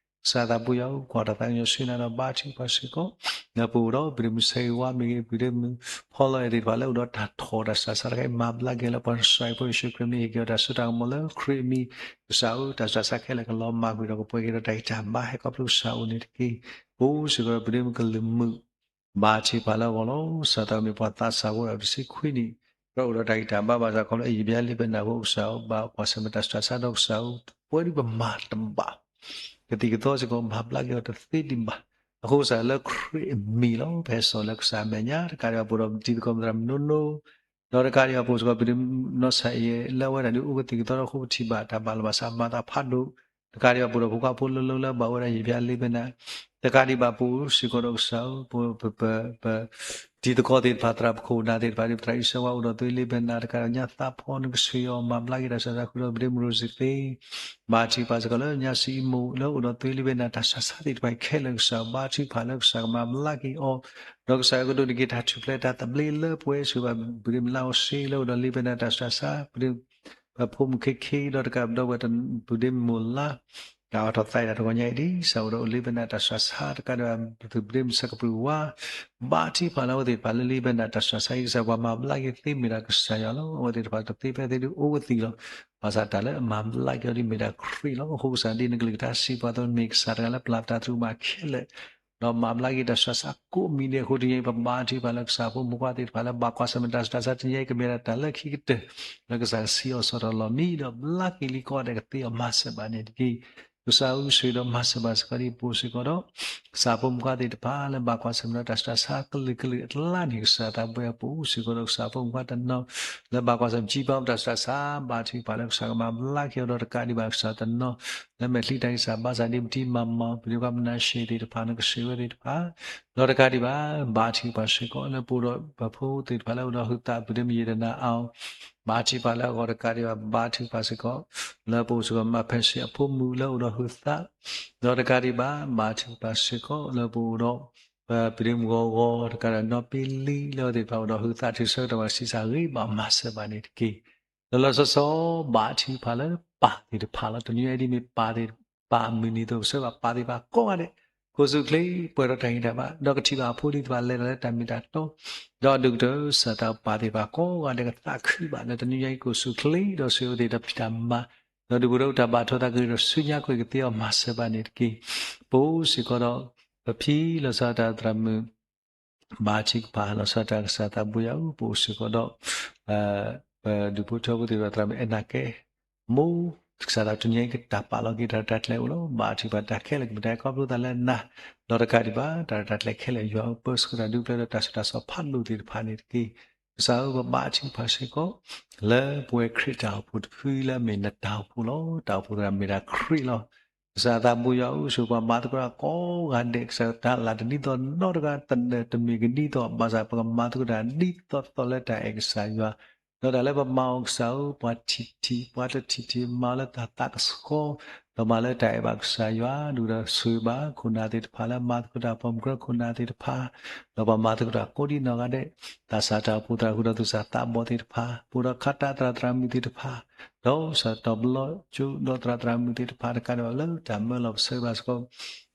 ကစၢ်သးဘိယွၤဧၢ ကွၢ်တၢ်သးကညီၤဆူနၤ ဒီးဘါထုကဖၣ်စ့ၢ်ကီး လၢပအိၣ်ဒီး ပုၢ်ဒ့မုၣ်ဆဲးဂ့ၤဝါမ့ၢ်ဂ့ၤ ပုၢ်ဒ့မုၣ်ဖီလီၤအဲၣ်သ့ၣ်တဖၣ် လၢအိၣ်ဒီးတၢ်ထီၣ်တၢ်ဆူးတၢ်ဆါတခါအံၤ မၤဘျါက့ၤလၢပှၤကစၢ်အံၤဖိယ့ၣ်ၡူးခရံာ်မံၤ ဟ့ၣ်က့ၤအီၤတၢ်စိတၢ်ကမီၤလၢခရံာ်အမံၤ ကစၢ်ဧၢ တၢ်ဆူးတၢ်ဆါခဲလၢာ်ကလီၤမၢ်ကွံာ်ဒီး ကပှဲၤက့ၤဒီးတၢ်ဂံၢ်တၢ်ဘါ ဟဲခီဖျိကစၢ်အအိၣ်န့ၣ်တက့ၢ်. ပအိၣ်စ့ၢ်ကီးဒီး ပုၢ်ဒ့မုၣ်ကလုာ်မုာ် ဘါထုကဖၣ်လၢအဂီၢ်လီၤ. ကစၢ်သးမ့ၢ်ပှၤသးစၢ်ဖိဒီးတဆံခွံနံၣ် ဒီးအိၣ်ဒီးတၢ်ဂံၢ်တၢ်ဘါဘၣ်ဆၣ် ခီဖျိလၢယံာ်ဘျါလံဘဲနၤအဃိ ကစၢ်ဧၢ ဘၣ်ကွၢ်ဆၢၣ်မဲာ်တၢ်ဆူးတၢ်ဆါဒီးကစၢ်ဧၢ ပဝဲဒၣ်ပမၤတဘၣ် ကသံၣ်ကသီစ့ၢ်ကီး မၤဘျါက့ၤအီၤတသ့ဒံးဘၣ်. အဃိကစၢ်လၢခရံာ်အမံၤလီၤ. ပဟဲစိာ်လၢကစၢ်အမဲာ်ညါ တကးဒံးဘၣ်ပအိၣ်ဒီးတံၤသကိးသရၣ်မုၣ်နိနိ ဒီးတကးဒံးဘၣ်ပအိၣ်စ့ၢ်ကီး ပုၢ်ဒ့မုၣ်နီၢ်ဆၣ်အံၤ လၢအဝဲဒၣ်ဒုးအိၣ်ကသံၣ်ကသီဒီးအဃိ ပထံၣ်ဘၣ်တၢ်ဘၣ်လီၤဘၣ်စး မၤသးဖးဒိၣ် တကးဒံးဘၣ်ပအိၣ်ဒီးဖိခွါဖိလၢလၢလၢဘၣ်ဝဲဒၣ်ယံာ်ဘျါလံဘဲနၤ တကးဒံးဘၣ်ပအိၣ်စ့ၢ်ကီးဒီးကစၢ်ဧၢ ပ ပ ပ တံၤသကိးသ့ၣ်တဖၣ် သရၣ်ပခိၣ်နၢ်သ့ၣ်တဖၣ် ဒ်ပသရၣ်အံၣ်စၢဝါအိၣ်ဒီးသွ့လံဘဲနၤ တကးဒံးညါသးဖီ နကဆှံအီၤ မၤဘျါက့ၤတၢ်ဆူးတၢ်ဆါဃုာ်ဒီး ပုၢ်ဒ့မုၣ်ရိစံသ့ ဘါထုကဖၣ်စ့ၢ်ကီးလၢညါစံအံမူး လၢအိၣ်ဒီးသွ့လံဘဲနၤ တၢ်ဆူးတၢ်ဆါသ့ၣ်တဖၣ်ခဲလၢာ် ကစၢ်ဘါထုကဖၣ်လၢကစၢ်ကမၤဘျါက့ၤအီၤ ဒီးကစၢ်ကဒိးန့ၢ်က့ၤတၢ်ထူၣ်ဖျဲးတၢ်သဘျ့လၢပှဲၤ ဆိၣ်ဂ့ၤဘၣ် ပုၢ်ဒ့မုၣ်လါအီၣ်စ့ လၢအိၣ်ဒီးလံဘဲနၤ တၢ်ဆူးတၢ်ဆါ ပုၢ်ဒ့မုၣ် ပဖိမုၣ်ခ့ခ့ ဒီးတကးဒံးဘၣ် ပုၢ်ဒ့မုၣ်မိၢ်လါ တၢ်အိးထီၣ်သးအံၤတၢ်တဂီၤညါအံၤဒ် ကစၢ်အိၣ်ဒီးအိၣ်လံဘၢနၤတၢ်စှၤဆါတကးဒံးဘၣ် ပသုးပဒ့မုၣ်ဆၢကပြုၢ်ဝါ ဘါထုကဖၣ်လၢအဝဲသ့ၣ်တဖၣ်လၢလံဘၢနၤတၢ်စှၤဆါအံၤ ကစၢ်ပှၤမၤဘျါက့ၤသ့မ့ၢ်ဒၣ်ကစၢ်ယွၤလီၤ. အဝဲသ့ၣ်တဖၣ်တသ့ဖဲသ့ဒုးအိၣ်ဝဲသ့ၣ်လီၤ. ဘၣ်ဆၣ်တၢ်လၢအမၤဘျါက့ၤအီၤဒ်မ့ၢ်ဒၣ်ခရံာ်လီၤ. အဃိကစၢ်ဒ်နကလုၢ်ကထါစံးပှၤအသိး မ့ၢ်ကစၢ်တဂၤလၢပျၢ်တၢ်သရူးမၤခဲလၢာ် ဒီးမၤဘျါက့ၤတၢ်စှၤဆါကိးမံၤဒဲးအဃိ တနံၤအံၤပဘါထုကဖၣ်လၢကစၢ်ဖိမုၣ်ခွါသ့ၣ်တဖၣ်လၢဘၣ်ကွၢ်ဆၢၣ်မဲာ်တၢ်ဆူးတၢ်ဆါတနံၤအံၤ ကမ့ၢ်ဒၣ်တၢ်လၢခံကတၢၢ် လၢကစၢ်ကစံးအီၤစီၤထီၣ်လီၤမံၤ ဒီးဘျါက့ၤလံကိးဂၤဒဲးကသ့အီၤမၤစၢၤဘၣ်န့ၣ်တက့ၢ်. ကစၢ်ဧၢ ဆိၣ်ဂ့ၤဒီးမၤစၢၤဘၣ်စ့ၢ်ကီးဒ်ပအိၣ်စ့ၢ်ကီးဒီး ကစၢ်ဖိမုၣ်ခွါသ့ၣ်တဖၣ်လၢဘၣ်ကွၢ်ဆၢၣ်မဲာ်ဒီးတၢ်ဆူးတၢ်ဆါကလုာ်ကလုာ်အကျါန့ၣ် ကစၢ်သးဘိယွၤပအိၣ်စ့ၢ်ကီးဒီးကစၢ်ဖိမုၣ်ခွါတနီၤ လၢဘၣ်ကွၢ်ဆၢၣ်မဲာ်ကံပာ်အီၤတၢ်ဆူးတၢ်ဆါ ဘါထုကဖၣ်လၢကစၢ်ကမၤဘျါက့ၤအီၤဒီးတကးဒံးဘၣ် ကစၢ်တနီၤ လၢမဲာ်ချံတၢ်ဂံၢ်စၢ်ဘါစၢ်ဒ်ပထံမၤမီၢ် ပဒိၣ်ခွါမနၤၡ့သ့ၣ်တဖၣ် နကဆိၣ်ဂ့ၤဝဲသ့ၣ်တဖၣ် ဒီးတကးဒံးဘၣ် ဘါထုကဖၣ်စ့ၢ်ကီးလၢပအိၣ်ဒီးပဖိသ့ၣ်တဖၣ်လၢအိၣ်ဒီးဟုးသး ပဒိၣ်မုၣ်ယဲၢ်တနၤအါအီၤ ဘါထုကဖၣ်လၢအဂီၢ်တကးဒံးဘၣ် ဘါထုကဖၣ်စ့ၢ်ကီး လၢပအိၣ်စ့ၢ်ကီး မၤဖဲစ့ၢ်အဖိမုၣ်လၢအိၣ်ဒီးဟုးသး ဒီးတကးဒံးဘၣ် ဘါထုကဖၣ်စ့ၢ်ကီးလၢပအိၣ်ဒီး ပဒ့မုၣ်ဂီၤဂီၤတကးဒီးနီၢ်ပ့လံလၢအဝဲသ့ၣ်တဖၣ်အိၣ်ဒီးဟုးသးထုးဆၢကတီၢ်ဘၣ် ဆံးစၢ်ဂ့ၤဘၣ်မၤစၢၤဘၣ်န့ၣ်တက့ၢ်. လီၤလီၤဆီဆီ ဘါထုကဖၣ်လၢပၢ်သ့ၣ်တဖၣ်လီၤ. တနံၤအံၤဒ်မ့ၢ်ပၢ်သ့ၣ် ပၢ်အမုၢ်နံၤအသိး ပဆၢဘၣ်ပၢ်သ့ၣ်တဖၣ်ကိးဂၤဒဲး ကိးဆူၣ်ချ့ ပှဲၤဒီးတၢ်ဂံၢ်တၢ်ဘါ ဒီးကထံၣ်ဘၣ်အဖိလံၤသ့ၣ်တဖၣ်လဲၤတၢ်လၢတၢ်မ့ၢ်တၢ်တီ ဒီးအဒိၣ်ကတၢၢ် ကစၢ်သးပၢ်သ့ၣ်တဖၣ်ကိးဂၤဒဲးကသးခုဘၣ် လၢတနံၤညါအံၤ ကိးဆူၣ်ချ့ ဒီးဆိၣ်ဂ့ၤအဝဲသ့ၣ်တၢ်ဖံးတၢ်မၤ ဒီးဒုးပှဲၤဒီးတၢ်ဘၣ်ထီၣ်သးကဂ့ၤဒီးဆူညါကွံာ်ကသ့အီၤမၤစၢၤဘၣ်န့ၣ်တက့ၢ်. ပအိၣ်စ့ၢ်ကီးဒီး ပဖံလီၤဆီဒၣ်တၢ်သရၣ်မုၣ် ဘါထုကဖၣ်လီၤဆီဒၣ်တၢ် ကစၢ်သးဘိယွၤဧၢ ပအိၣ်စ့ၢ်ကီးဒီး ပဒူၣ်ဖိထၢဖိသ့ၣ်တဖၣ် သရၣ်မုၣ်အဲၣ်နၤကဲ မိၢ် ကစၢ်သးတနံၤညါအံၤကတၢ်ပာ်လီၤက့ၤတၢ်ရဲၣ်တၢ်ကျဲၤအိၣ်လီၤ. ဘါထုကဖၣ်တၢ်ခဲလၢာ်ကမ့ၢ်တၢ်အဲၣ်ခီဖျိသးလၢနၤ ဒီးတကးဒံးဘၣ် တၢ်ရဲၣ်တၢ်ကျဲၤခဲလၢာ်ယွၤဧၢ ပၢဆှၢတၢ်ဒုးပျဲဒီးတၢ်ဆူးတၢ်ဆါဖးဒိၣ်သ့ၣ်တဖၣ်န့ၣ်တက့ၢ်. ကစၢ်ဧၢ ပဘါထုကဖၣ်စ့ၢ်ကီး လၢပဝဲခရံာ်တၢ်အိၣ်ဖှိၣ်တဖုလၢအမ့ၢ်နတၢ်အိၣ်ဖှိၣ်လီၤ. တၢ်အိၣ်ဖှိၣ်သရၣ်မ့ၢ်ဒၣ်ခရံာ်လီၤ. ကစၢ်သးဘိယွၤဧၢ ဆိၣ်ဂ့ၤပှၤမၤသကိးတၢ်ကိးဂၤဒဲး ကစၢ်တၢ်လၢ်တဒ်သိးနီတဂၤ တနၢၤတမ့ၢ်ကဒ်သိး ဘၣ်ဆၣ်ပကမၤသကိးတၢ်ဒ်သိးသိးလၢတၢ်အဲၣ်ကစၢ်ယွၤ ဒီးတၢ်လၢပမၤအီၤကစၢ်ဧၢ ပှၤထံၣ်ထံၣ် ပှၤတထံၣ်ထံၣ် မၤလၢတၢ်သးကဆှီ ဒီးမၤလၢတၢ်အဲၣ်ဘၣ်ကစၢ်ယွၤ ဒုးဒီးဆိၣ်ဂ့ၤဘၣ်ခိၣ်နၢ်သ့ၣ်တဖၣ်လၢမၤသကိးတၢ် ပိာ်မုၣ်ကရၢခိၣ်နၢ်သ့ၣ်တဖၣ် ဒီးပှၤမၤသကိးတၢ်ကိးဒံနီၢ်ဂၤဒဲး သးစၢ်တၢ်အိၣ်ဖှိၣ်သရၣ်ဃုာ်ဒီးသူၣ်စၢ်သးဘီၣ်သ့ၣ်တဖၣ် ပအိၣ်ဒီးခါတၢ်သရၣ်သရၣ်မုၣ်သ့ၣ်တဖၣ် ဒီးစၢ်တီၤပလီၢ်ကၠိဒီးသရၣ်သရၣ်မုၣ်သ့ၣ်တဖၣ် တကးဒံးဘၣ်လၢတၢ်မၢလီၤပဆၢဘၣ်စ့ၢ်ကီး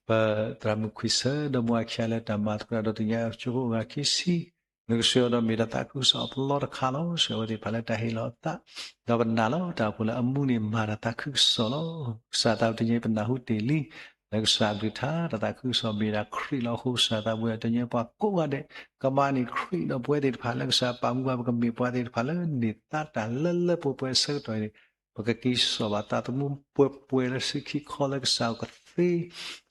ပသရၣ်မုၣ်ခွံၣ်ဆၢ ဒီးမိၢ်အခံဂၤလၢတၢ်မၤသကိးတၢ်ဒီးသ့ၣ်ညါကၠိဖိအဂၤခံဆံ နကဆိၣ်ဂ့ၤအီၤဒီးမ့ၢ်တၢ်သးခုကစီၣ်အပလီတခါလီၤ. ဆိၣ်ဂ့ၤအဝဲသ့ၣ်တဖၣ်လၢတၢ်ဟ့ၣ်လီၤအသး ဒီးပနာ်လီၤတၢ်အိၣ်ဖှိၣ်လၢအမူန့ၣ်မၤတၢ်သးခုကစီၣ်လီၤ. ကစၢ်သးတနံၤညါအံၤပနၢ်ဟူတ့ၢ်လံ လၢကစၢ်အကလုၢ်ကထါ တၢ်သးခုကစီၣ်မ့ၢ်ဒၣ်ခရံာ်လီၤ. အဃိကစၢ်သးဘိယွၤ တနံၤညါအံၤပှၤကိးဂၤဒဲး ကဘၣ်န့ၢ်ခရံာ်ဒီးပဝဲသ့ၣ်တဖၣ်လၢကစၢ်ပာ်မူဘၣ် ပကမ့ၢ်ပှၤသ့ၣ်တဖၣ်လၢန့ၢ်သါတၢ်လၢလၢပှဲၤပှဲၤအဆၢကတီၢ်အံၤန့ၣ် ပကက့ၤစိာ်ဘၣ်သးသမူပှဲၤပှဲၤလၢဆံခံခီလၢကစၢ်အကသ့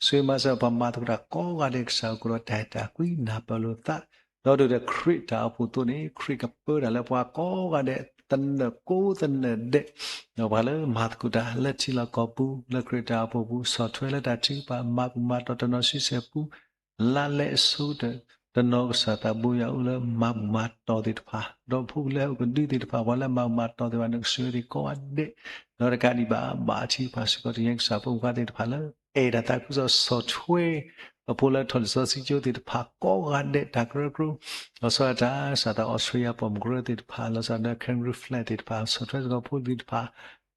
ဆိၣ်ဂ့ၤမၤစၢၤပှၤမၤသကိးတၢ်ကိးဂၤဒဲး ကစၢ်အကဒီးတၢ်အဲၣ်တၢ်ကွံနၢ်ပၢၢ်လိာ်သး ဒီးဒုးဒီးခရံာ်တၢ်အိၣ်ဖှိၣ်အသိးန့ၣ် ခရံာ်ကပၢတၢ်လၢပှၤကိးဂၤဒဲး သနၢၣ်ကိးသနၢၣ်ဒဲး ဒီးပှၤလၢမၤသကိးတၢ်လၢထံလီၢ်ကီၢ်ပူၤ လၢခရံာ်တၢ်အိၣ်ဖှိၣ်ပူၤ ဆီၣ်ထွဲလၢတၢ်ထုကဖၣ် မၤပူၤမၤတီၤတနီၤဆံဆဲၣ်ပူၤ လါလဲအဆိကတၢၢ် တနီၤကစၢ်သးဘိယွၤအိၣ်လၢမၤပူၤမၤတီၤသ့ၣ်တဖၣ် ဒီးဖိလၢဟဲအိၣ်ကဒုသ့ၣ်တဖၣ် ပှၤလၢမၤပူၤမၤတီၤသ့ၣ်တဖၣ် နကဆိၣ်ဂ့ၤသ့ၣ်ကိးဂၤဒဲး ဒီးတကးဒံးဘၣ် ဘါထုကဖၣ်စ့ၢ်ကီး တနံၤညါအံၤကစၢ်ဖိမုၣ်ခွါသ့ၣ်တဖၣ်လၢ အဲၣ်တၢ်သးခုကစီၣ် ဆီၣ်ထွဲ အဖိလၢထီၣ်လံာ်စီဆှံကၠိသ့ၣ်တဖၣ်ကိးဂၤဒဲး တၢ်ကရၢကရိ လီၤဆီဒၣ်တၢ် ကစၢ်သး Australia ပိာ်မုၣ်ကရၢသ့ၣ်တဖၣ် လီၤဆီဒၣ် Kangaroo Flat သ့ၣ်တဖၣ် ဆီၣ်ထွဲစ့ၢ်ကီးဖိသ့ၣ်တဖၣ်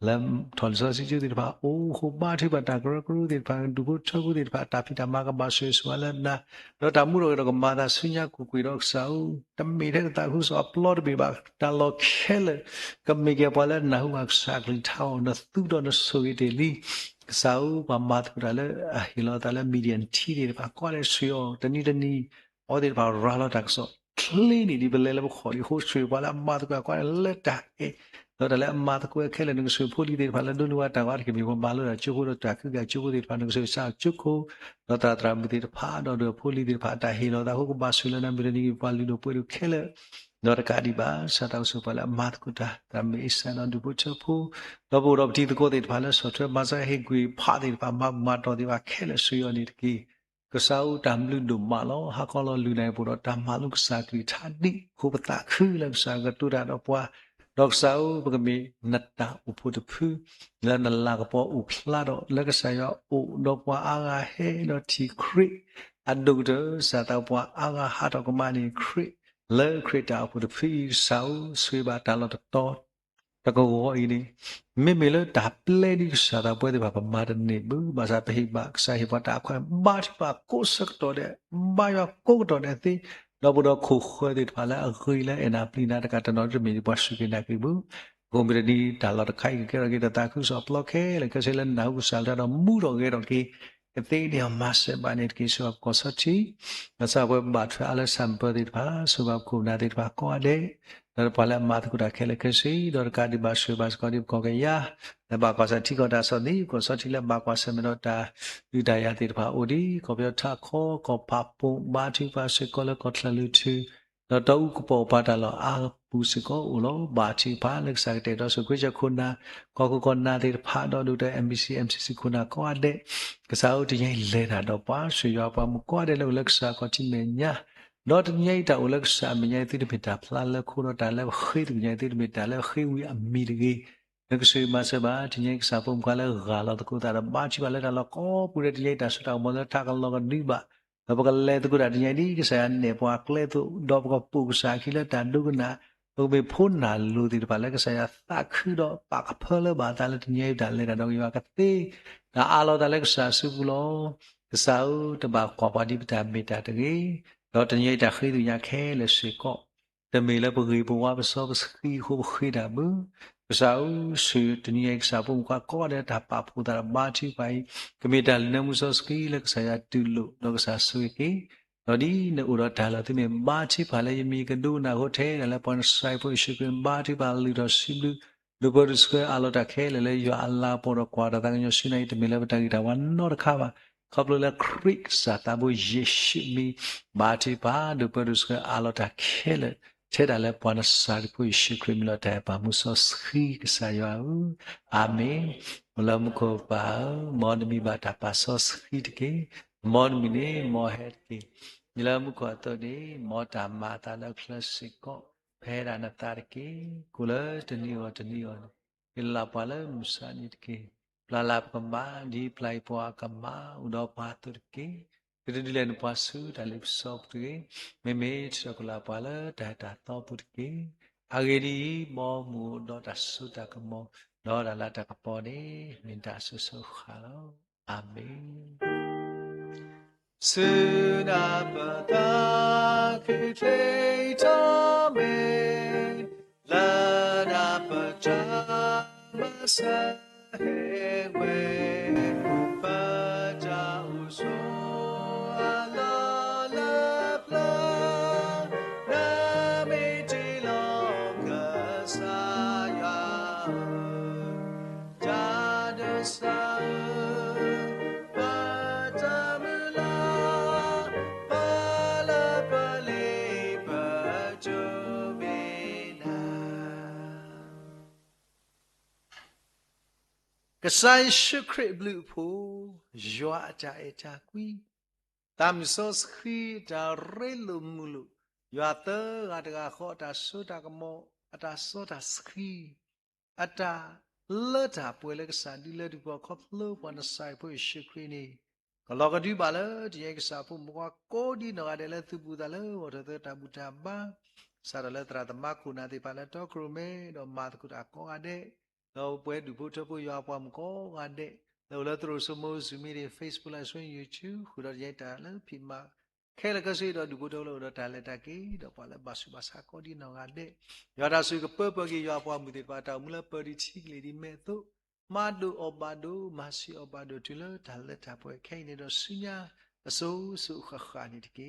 လၢထီၣ်လံာ်စီဆှံကၠိသ့ၣ်တဖၣ် အိၣ်ဃိဘါထုကဖၣ်တၢ်ကရၢကရိသ့ၣ်တဖၣ် ဒူၣ်ဖိထၢဖိသ့ၣ်တဖၣ် တၢ်ဖံးတၢ်မၤကဘၣ်ဆိၣ်ဂ့ၤဆိၣ်ဝါလၢနၤ ဒီးတၢ်မူထီၣ်ဂဲၤထီၣ်ကမၤအသးဆူညါကွ့ၢ်ကွ့ၢ်ဒီးကစၢ်ဧၢ တမ့ၢ်ထဲတၢ်သးခုကစီၣ်အပျီတဘ့ၣ်ဘၣ် တၢ်လီၢ်ခဲလၢာ် ကမ့ၢ်က့ၤပှၤလၢနၢ်ဟူဘၣ်ကစၢ်အကလုၢ်ကထါအီၤ နသူဒီးနဆိၣ်ဂ့ၤတ့ၢ်လံ ကစၢ်ဧၢ ပှၤမၤသကိးတၢ်လၢအဟ့ၣ်လီၤအသးလၢ Media Team သ့ၣ်တဖၣ် ကိးဂၤဒဲးဆိၣ်ဂ့ၤအီၤ တနံၤတနံၤ အဝဲသ့ၣ်တဖၣ်ရၤလီၤတၢ်ကစီၣ်ချ့န့ၣ် ဒ်ပလဲၤလၢပခီၣ်ဒ်အဃိ ဆိၣ်ဂ့ၤပှၤလၢအမၤသကိးကွၢ်လၢတၢ်အဲၣ် ဒီးတၢ်လၢအမၤသကိးခဲလၢာ် နကဆိၣ်ဂ့ၤဖိလံၤသ့ၣ်တဖၣ်လၢဒိးန့ၢ်ဝဲတၢ်ဂီၤတက့ၢ် မ့ၢ်ပှၤမၤလိတၢ်ကၠိဖိဒီးတၢ်ခုက့ၤကၠိဖိသ့ၣ်တဖၣ် နကဆိၣ်ဂ့ၤကစၢ်ကၠိခိၣ် ဒီးသရၣ်သရၣ်မုၣ်သ့ၣ်တဖၣ် ဒီးဒုးဖိလံၤသ့ၣ်တဖၣ်တၢ်ဟ့ၣ်လီၤသးအဃိ ကဘၣ်ဆိၣ်ဂ့ၤလၢနၤ မုၢ်တနံၤက့ၤပှၤလုၢ်ဒိၣ်ပှ့ၤဒိၣ်ခဲလၢာ် ဒီးတကးဒံးဘၣ် ကစၢ်သးအိၣ်ဆိၣ်ပှၤလၢအမၤသကိးတၢ် သရၣ်မုၣ်အ့စၢ်ဒီးဒူၣ်ဖိထၢဖိ ဒီးပအိၣ်ဒီးပတံၤသကိးသ့ၣ်တဖၣ်လၢဆီၣ်ထွဲမၤစၢၤ ဟ့ၣ်ကွံာ်ဖးသ့ၣ်တဖၣ် မၤပူၤမၤတီၤသ့ၣ်တဖၣ်ခဲလၢာ် ဆိၣ်ဂ့ၤအီၤန့ၣ်တက့ၢ်. ကစၢ်ဧၢ တၢ်ဘျုးဒိၣ်မးလီၤ. ဟါခီလီၤ လုၢ်နၤအံၤပအိၣ်ဒီးတၢ်မၤလိကစၢ်ကလုၢ်ကထါဒ်အဃိ ပသးခုလၢကစၢ်ကတိၤတၢ်ဒီးပှၤ ဒီးကစၢ်ဧၢ ပကမ့ၢ်နတၢ်အိၣ်ဖှိၣ်တဖု လၢနလၤကပီၤအိၣ်ဖျါဒီး လၢကစၢ်ယွၤအိၣ်ဒီးပှၤအါဂၤဟဲဒီးထံၣ်ခရံာ် အဒိၣ်ကတၢၢ် ကစၢ်သးပှၤအါဂၤဟးထီၣ်ကမၣ်န့ၢ်ခရံာ် လၢခရံာ်တၢ်အိၣ်ဖှိၣ်တဖုအံၤ ကစၢ်ဧၢ ဆိၣ်ဂ့ၤဘၣ်တၢ်လီၢ်တတီၤ တၢ်ကဝီၤအံၤန့ၣ် မ့မ့ၢ်လၢတၢ်ပျဲဒ်ကစၢ်သးပှဲၤသ့ၣ်တဖၣ် ပမၤတန့ၢ်ဘၣ်, ဘၣ်ဆၣ်ပဟ့ၣ်ဘၣ်ကစၢ်ဟ့ၣ်ပှၤတၢ်ခွဲး ဘါထုကဖၣ်ကိးဆၢကတီၢ်ဒဲး, ဘါယွၤကိးကတီၢ်ဒဲးသ့, ဒီပုၢ်ဝဲၢ်ခိၣ်ဃၢၤသ့ၣ်တဖၣ်လၢအဂ့ၤလၢအဲၣ်နၤပျံၤနၤတကး တနီၤတမံၤ ပှၤစူၢ်က့ၤနာ်က့ၤပူၤ အဃိမ့ၢ်တနံၤတၢ်လီၢ်တခါအံၤ ကကဲထီၣ်က့ၤတၢ်သးခုကစီၣ်အပျီခဲလၢာ် ခဲဆ့လၢနၢ်ဟူကစၢ်လၢတၢ်ဒီး မူထီၣ်ဂဲၤထီၣ်က့ၤ ကသ့ဒ်အမၤစၢၤဘၣ်န့ၣ်တက့ၢ်. ဆိၣ်ဂ့ၤပကီၢ်စီထံ, ကစၢ်ပဝဲဘၣ်ထွဲအါလၢ ဆၣ်မပၢၤသ့ၣ်တဖၣ်, ဆိၣ်ဂ့ၤပခိၣ်ပနၢ်သ့ၣ်တဖၣ်ကိးဂၤဒဲး, ဒီးပှၤလၢအမၤသကိးတၢ်ခဲလၢာ်ခဲဆ့, ဒီးတကးဒံးဘၣ်ဆိၣ်ဂ့ၤဘၣ်စ့ၢ်ကီးဒ်ပကီၢ်ကယၤ လၢဘၣ်ကွၢ်ဆၣ်ထံကီၢ်တၢ်ဆီၣ်သနံး, ကီၢ်စီထံလၢဘၣ်ကွၢ်ဆၢၣ်မဲာ်ဒီးတၢ်ဒုးတၢ်ယၤသ့ၣ်တဖၣ်အိၣ်ဒံး, ကီၢ်ပယီၤထးခီ ကီၢ်ဖးပိၣ် ဘါထုကဖၣ်စ့ၢ်ကီးလၢကီၢ်ချၢၣ်လွံၢ်ထူၣ် ဒီးတီအူကပိာ်ပၤတၢ်လီၢ်အါပူၤစ့ၢ်ကီးအိၣ်လီၤ. ဘါထုကဖၣ်လၢကစၢ်ကတဲာ်ကတီၤဆိၣ်ဂ့ၤက့ၤခိၣ်နၢ်, ကီၢ်ခိၣ်ကီၢ်နၢ်သ့ၣ်တဖၣ် ဒီးဒိၣ်ကတၢၢ် MBC MCC ခိၣ်နၢ်ကိးဂၤဒဲး, ကစၢ်ဧၢ တနံၤအံၤလဲၤတၢ်ဒီးပှၤ ဆိၣ်ဂ့ၤယွၤပှၤမုၣ်ကိးဂၤဒဲးလၢအိၣ်လၢကစၢ်ခီၣ်ထံးမဲာ်ညါ, ဒီးတနံၤအံၤတၢ်အိၣ်လၢကစၢ်အမဲာ်ညါအံၤ သုတမ့ၢ်တၢ်ဖျါလၢခိ ဒီးတၢ်လၢပဃ့သကွံာ်ညါအံၤ သုတမ့ၢ်တၢ်လၢဃ့ဝံၤအမံၤတဂ့ၤ လၢကဆိၣ်ဂ့ၤမၤစၢၤဘၣ် တနံၤအံၤကစၢ်ဖိမုၣ်ဖိခွါလၢဂၢ်လီၤသကိးသးဒီးဘါထုကဖၣ်လၢတၢ်လီၢ်ကိးပူၤဒီး တနံၤအံၤတၢ်စိတၢ်ကမီၤလၢထးကလီၤကဒုဘၣ်, ဒီးပကလဲၤသကိးတၢ်တနံၤအံၤဒ်ကစၢ်ယွၤနဲၣ်ပှၤကျဲအသိး ဒီးပကပိာ်ကစၢ်အခံလၢတၢ်ဒိကနၣ်, ပကမ့ၢ်ဖိနၢ်လိၤသ့ၣ်တဖၣ်လၢကစၢ်ယွၤသးခုဒီးပာ်ကဖၢလၢဘၣ်အသးလၢတနံၤအံၤတၢ်လဲၤတၢ်ဒီးကယွၤကသ့, တၢ်အးလီၤသးလၢကစၢ်အစုပူၤလီၤ. ကစၢ်ဧၢ တဘၣ်ကွၢ်ပှၤဒ်ပတၢ်မ့ၢ်တၢ်တဂ့ၤ, ဒီးတနံၤအံၤတၢ်ဃ့သကွံာ်ညါခဲလၢာ်စ့ၢ်ကီး တမ့ၢ်လၢပဂ့ၤပဝါပစီပသံအဃိပဃ့တၢ်ဘၣ်. ကစၢ်ဧၢ, ဆိၣ်ဂ့ၤတနံၤအံၤကစၢ်ဖိမုၣ်ဖိခွါကိးဂၤဒဲးလၢတၢ်ပာ်ဖှိၣ်သးဒီးဘါထုကဖၣ်အံၤ, ကမ့ၢ်တၢ်လုၢ်နၢမူစီဆှံလၢကစၢ်ယွၤတူၢ်လိာ် ဒီးကစၢ်ဆိၣ်ဂ့ၤက့ၤ, ဒီးဒ်နအိၣ်ဒီးတၢ်လီၢ်သုမ့ၢ်ဘါထုကဖၣ်လၢယမံၤကဒိကနၣ်အဃိ ထဲဒၣ်လၢပှၤနစၤရ့းဖိယ့ၣ်ၡူးခရံာ်ဘါထုကဖၣ်လုၢ်ထီၣ်စံးဘျုး ဒိၣ်ပၢဒိၣ်ဆှၢအးလီၤတၢ်ခဲလၢာ်လၢယွၤအလၤကပီၤဒီးကွၢ်တၢ်သးကညီၤဆူညါအံၤ တမ့ၢ်လၢပတၢ်ဂံၢ်တၢ်ဘါနီတခါဘၣ်. ခီဖျိလၢခရံာ်ကစၢ်သးဘိယ့ၣ်ၡူးမံၤ ဘါထုကဖၣ် ဒိၣ်ပၢဒိၣ်ဆှၢအးလီၤတၢ်ခဲလၢာ် ထဲဒၣ်လၢပှၤနစၤရ့းဖိယ့ၣ်ၡူးခရံာ်မံၤလီၤ. တၢ်အဲၣ်ပာ်မူစီဆှံကစၢ်ယွၤဧၢ, အၤမ့ၣ်. အိၣ်လၢမူခိၣ်ပၢ်ဧၢ, မ်နမံၤဘၣ်တၢ်ပာ်စီဆှံတက့ၢ်. မ်နမံၤန့ၣ် မ်ဟဲတက့ၢ်. မ့ၢ်လၢမူခိၣ်အသိးန့ၣ် မ်တၢ်မၤအသးလၢအချၢစ့ၢ်ကီး ဖဲဒၣ်နသးတက့ၢ်. ကိၣ်လၢတနံၤအဂီၢ်တနံၤအဂီၢ်န့ၣ် က့ၤလၢ်ပှၤလၢမုၢ်ဆါနံၤတက့ၢ်. ပျၢ်လၢ်ပကမၣ် ဒ်ပျၢ်ယပှၤအကမၣ် အိၣ်ဒီးပှၤအသိးတက့ၢ်. ကဒုးဒုးလဲၤနပှၤဆူတၢ်လ့ပစီပူၤတဂ့ၤ. မ့မ့ၢ်ထုးထီၣ်က့ၤလၢ်ပှၤလၢတၢ်အဲၣ်တၢ်သီပူၤတက့ၢ်. အဂ့ၢ်ဒ်အံၤ, မ်မုၢ်အိၣ်ဒီးတၢ်စိတၢ်ကမီၤ ဒီးတၢ်လၤတၢ်ကပီၤန့ၣ် မ့ၢ်တၢ်အစိၤစိၤအဃၣ်လီၤ. အၤမ့ၣ်. စုနၢ်ပတၢ်ခုၣ်ချ့ထီၣ်မ့ၢ် လၢနၢ်ပတၢ်မၤစၢၤဟ့ၣ်ဝဲ ပတၢ်အိၣ်ဆိးအလီၢ်လၢပျၢၤ နမ့ၢ်တ့လီၤကစၢ်ယွၤဧၢ တၢ်ဒိးစၢ်ဧၢ, ပတၢ်မုၢ်လၢ် ပလၢပလ့ပဒိးမ့ၢ်နၤ. ကစၢ်ယ့ၣ်ၡူးခရံာ်အဘျုးအဖှိၣ်, ယွၤအတၢ်အဲၣ်တၢ်ကွံ, သးမုၢ်စီဆှံအတၢ်ရ့လိာ်မုာ်လိာ်, ယွၤသၢဂၤတဂၤဃီအတၢ်စိတၢ်ကမီၤ, အတၢ်စီတၢ်ဆှံ အတၢ်လၢတၢ်ပှဲၤလၢကစၢ်ဒုးလၢဒုးပှၤခီဖျိပှၤနစၤရ့းဖိယ့ၣ်ၡူးခရံာ်န့ၣ်, ကလီၤကဒုဘၣ်လၢတနံၤအံၤကစၢ်ဖိမုၣ်ဖိခွါကိးဒ်နီၢ်ဂၤဒဲးလၢသုပူၤသးလၢဂီၢ်ထၢၣ်သၢတၢ်ဘူၣ်တၢ်ဘါ, စးထီၣ်လၢသရၣ်သမါခိၣ်နၢ်သ့ၣ်တဖၣ်လၢတီခိၣ်ရိၣ်မဲ ဒီးမၤသကိးတၢ်ကိးဂၤဒဲး, ဒီးပဝဲဒူၣ်ဖိထၢဖိယွၤအပှၤမုၣ်ကိးဂၤဒဲး, လၢအိၣ်လၢသရိာ်စိမိၤ Zoom meeting, Facebook Live Stream, YouTube ဃုာ်ဒီးတယဲတၢ်လၢဖံးမၤ ခဲလၢာ်ခဲဆ့ဒီးဒူၣ်ဖိထၢဖိလၢအိၣ်ဒီးတၢ်လဲၤတၢ်က့ၤ ဒီးပှၤလၢဘၣ်ဆူးဘၣ်ဆါကိးဒ်နီၢ်ဂၤဒဲး, ယွၤတၢ်ဆိၣ်ဂ့ၤကပၢပှဲၤက့ၤယွၤပှၤမုၣ်သ့ၣ်တဖၣ် တၢ်အိၣ်မူလၢပၢၤဒံးထံကလ့ၤဒံးမဲာ်အသိး, မၤဒိၣ်အီၣ်ဘၣ်ဒိၣ် မၤဆံးအီၣ်ဘၣ်ဒိၣ်တုၤလၢတၢ်လၢတၢ်ပှဲၤခဲအံၤန့ၣ်ဒီးဆူညါ အစိၤစိၤအဃၣ်ဃၣ်န့ၣ်တက့ၢ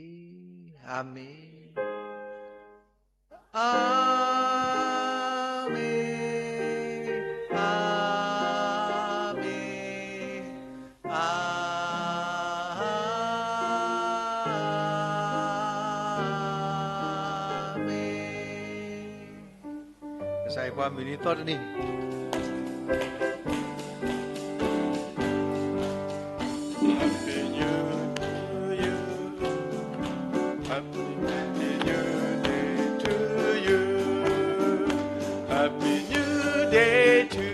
်. အၤမ့ၣ်, အၤမ့ၣ်, အၤမ့ၣ်. ကစၢ်ယွၤပှၤမုၢ်နံၤသီတနံၤ Happy New Year to you. Happy New Day to you. Happy New Day to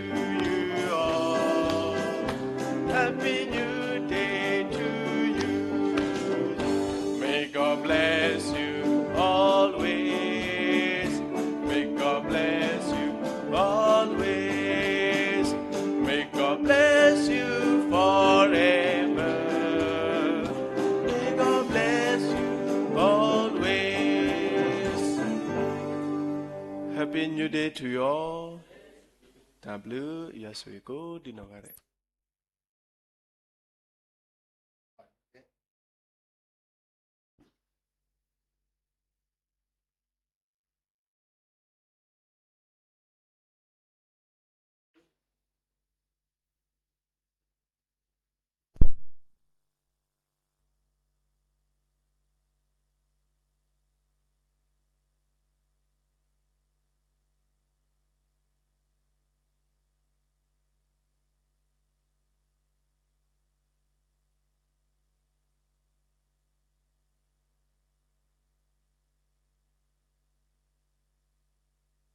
you all. Happy New Day to you. May God bless you always. May God bless you always. May God bless you forever. May God bless you always. Happy New Day to you all. တၢ်ဘျုး ယွၤဆိၣ်ဂ့ၤကိးဒံနီၢ်ဂၤဒဲး.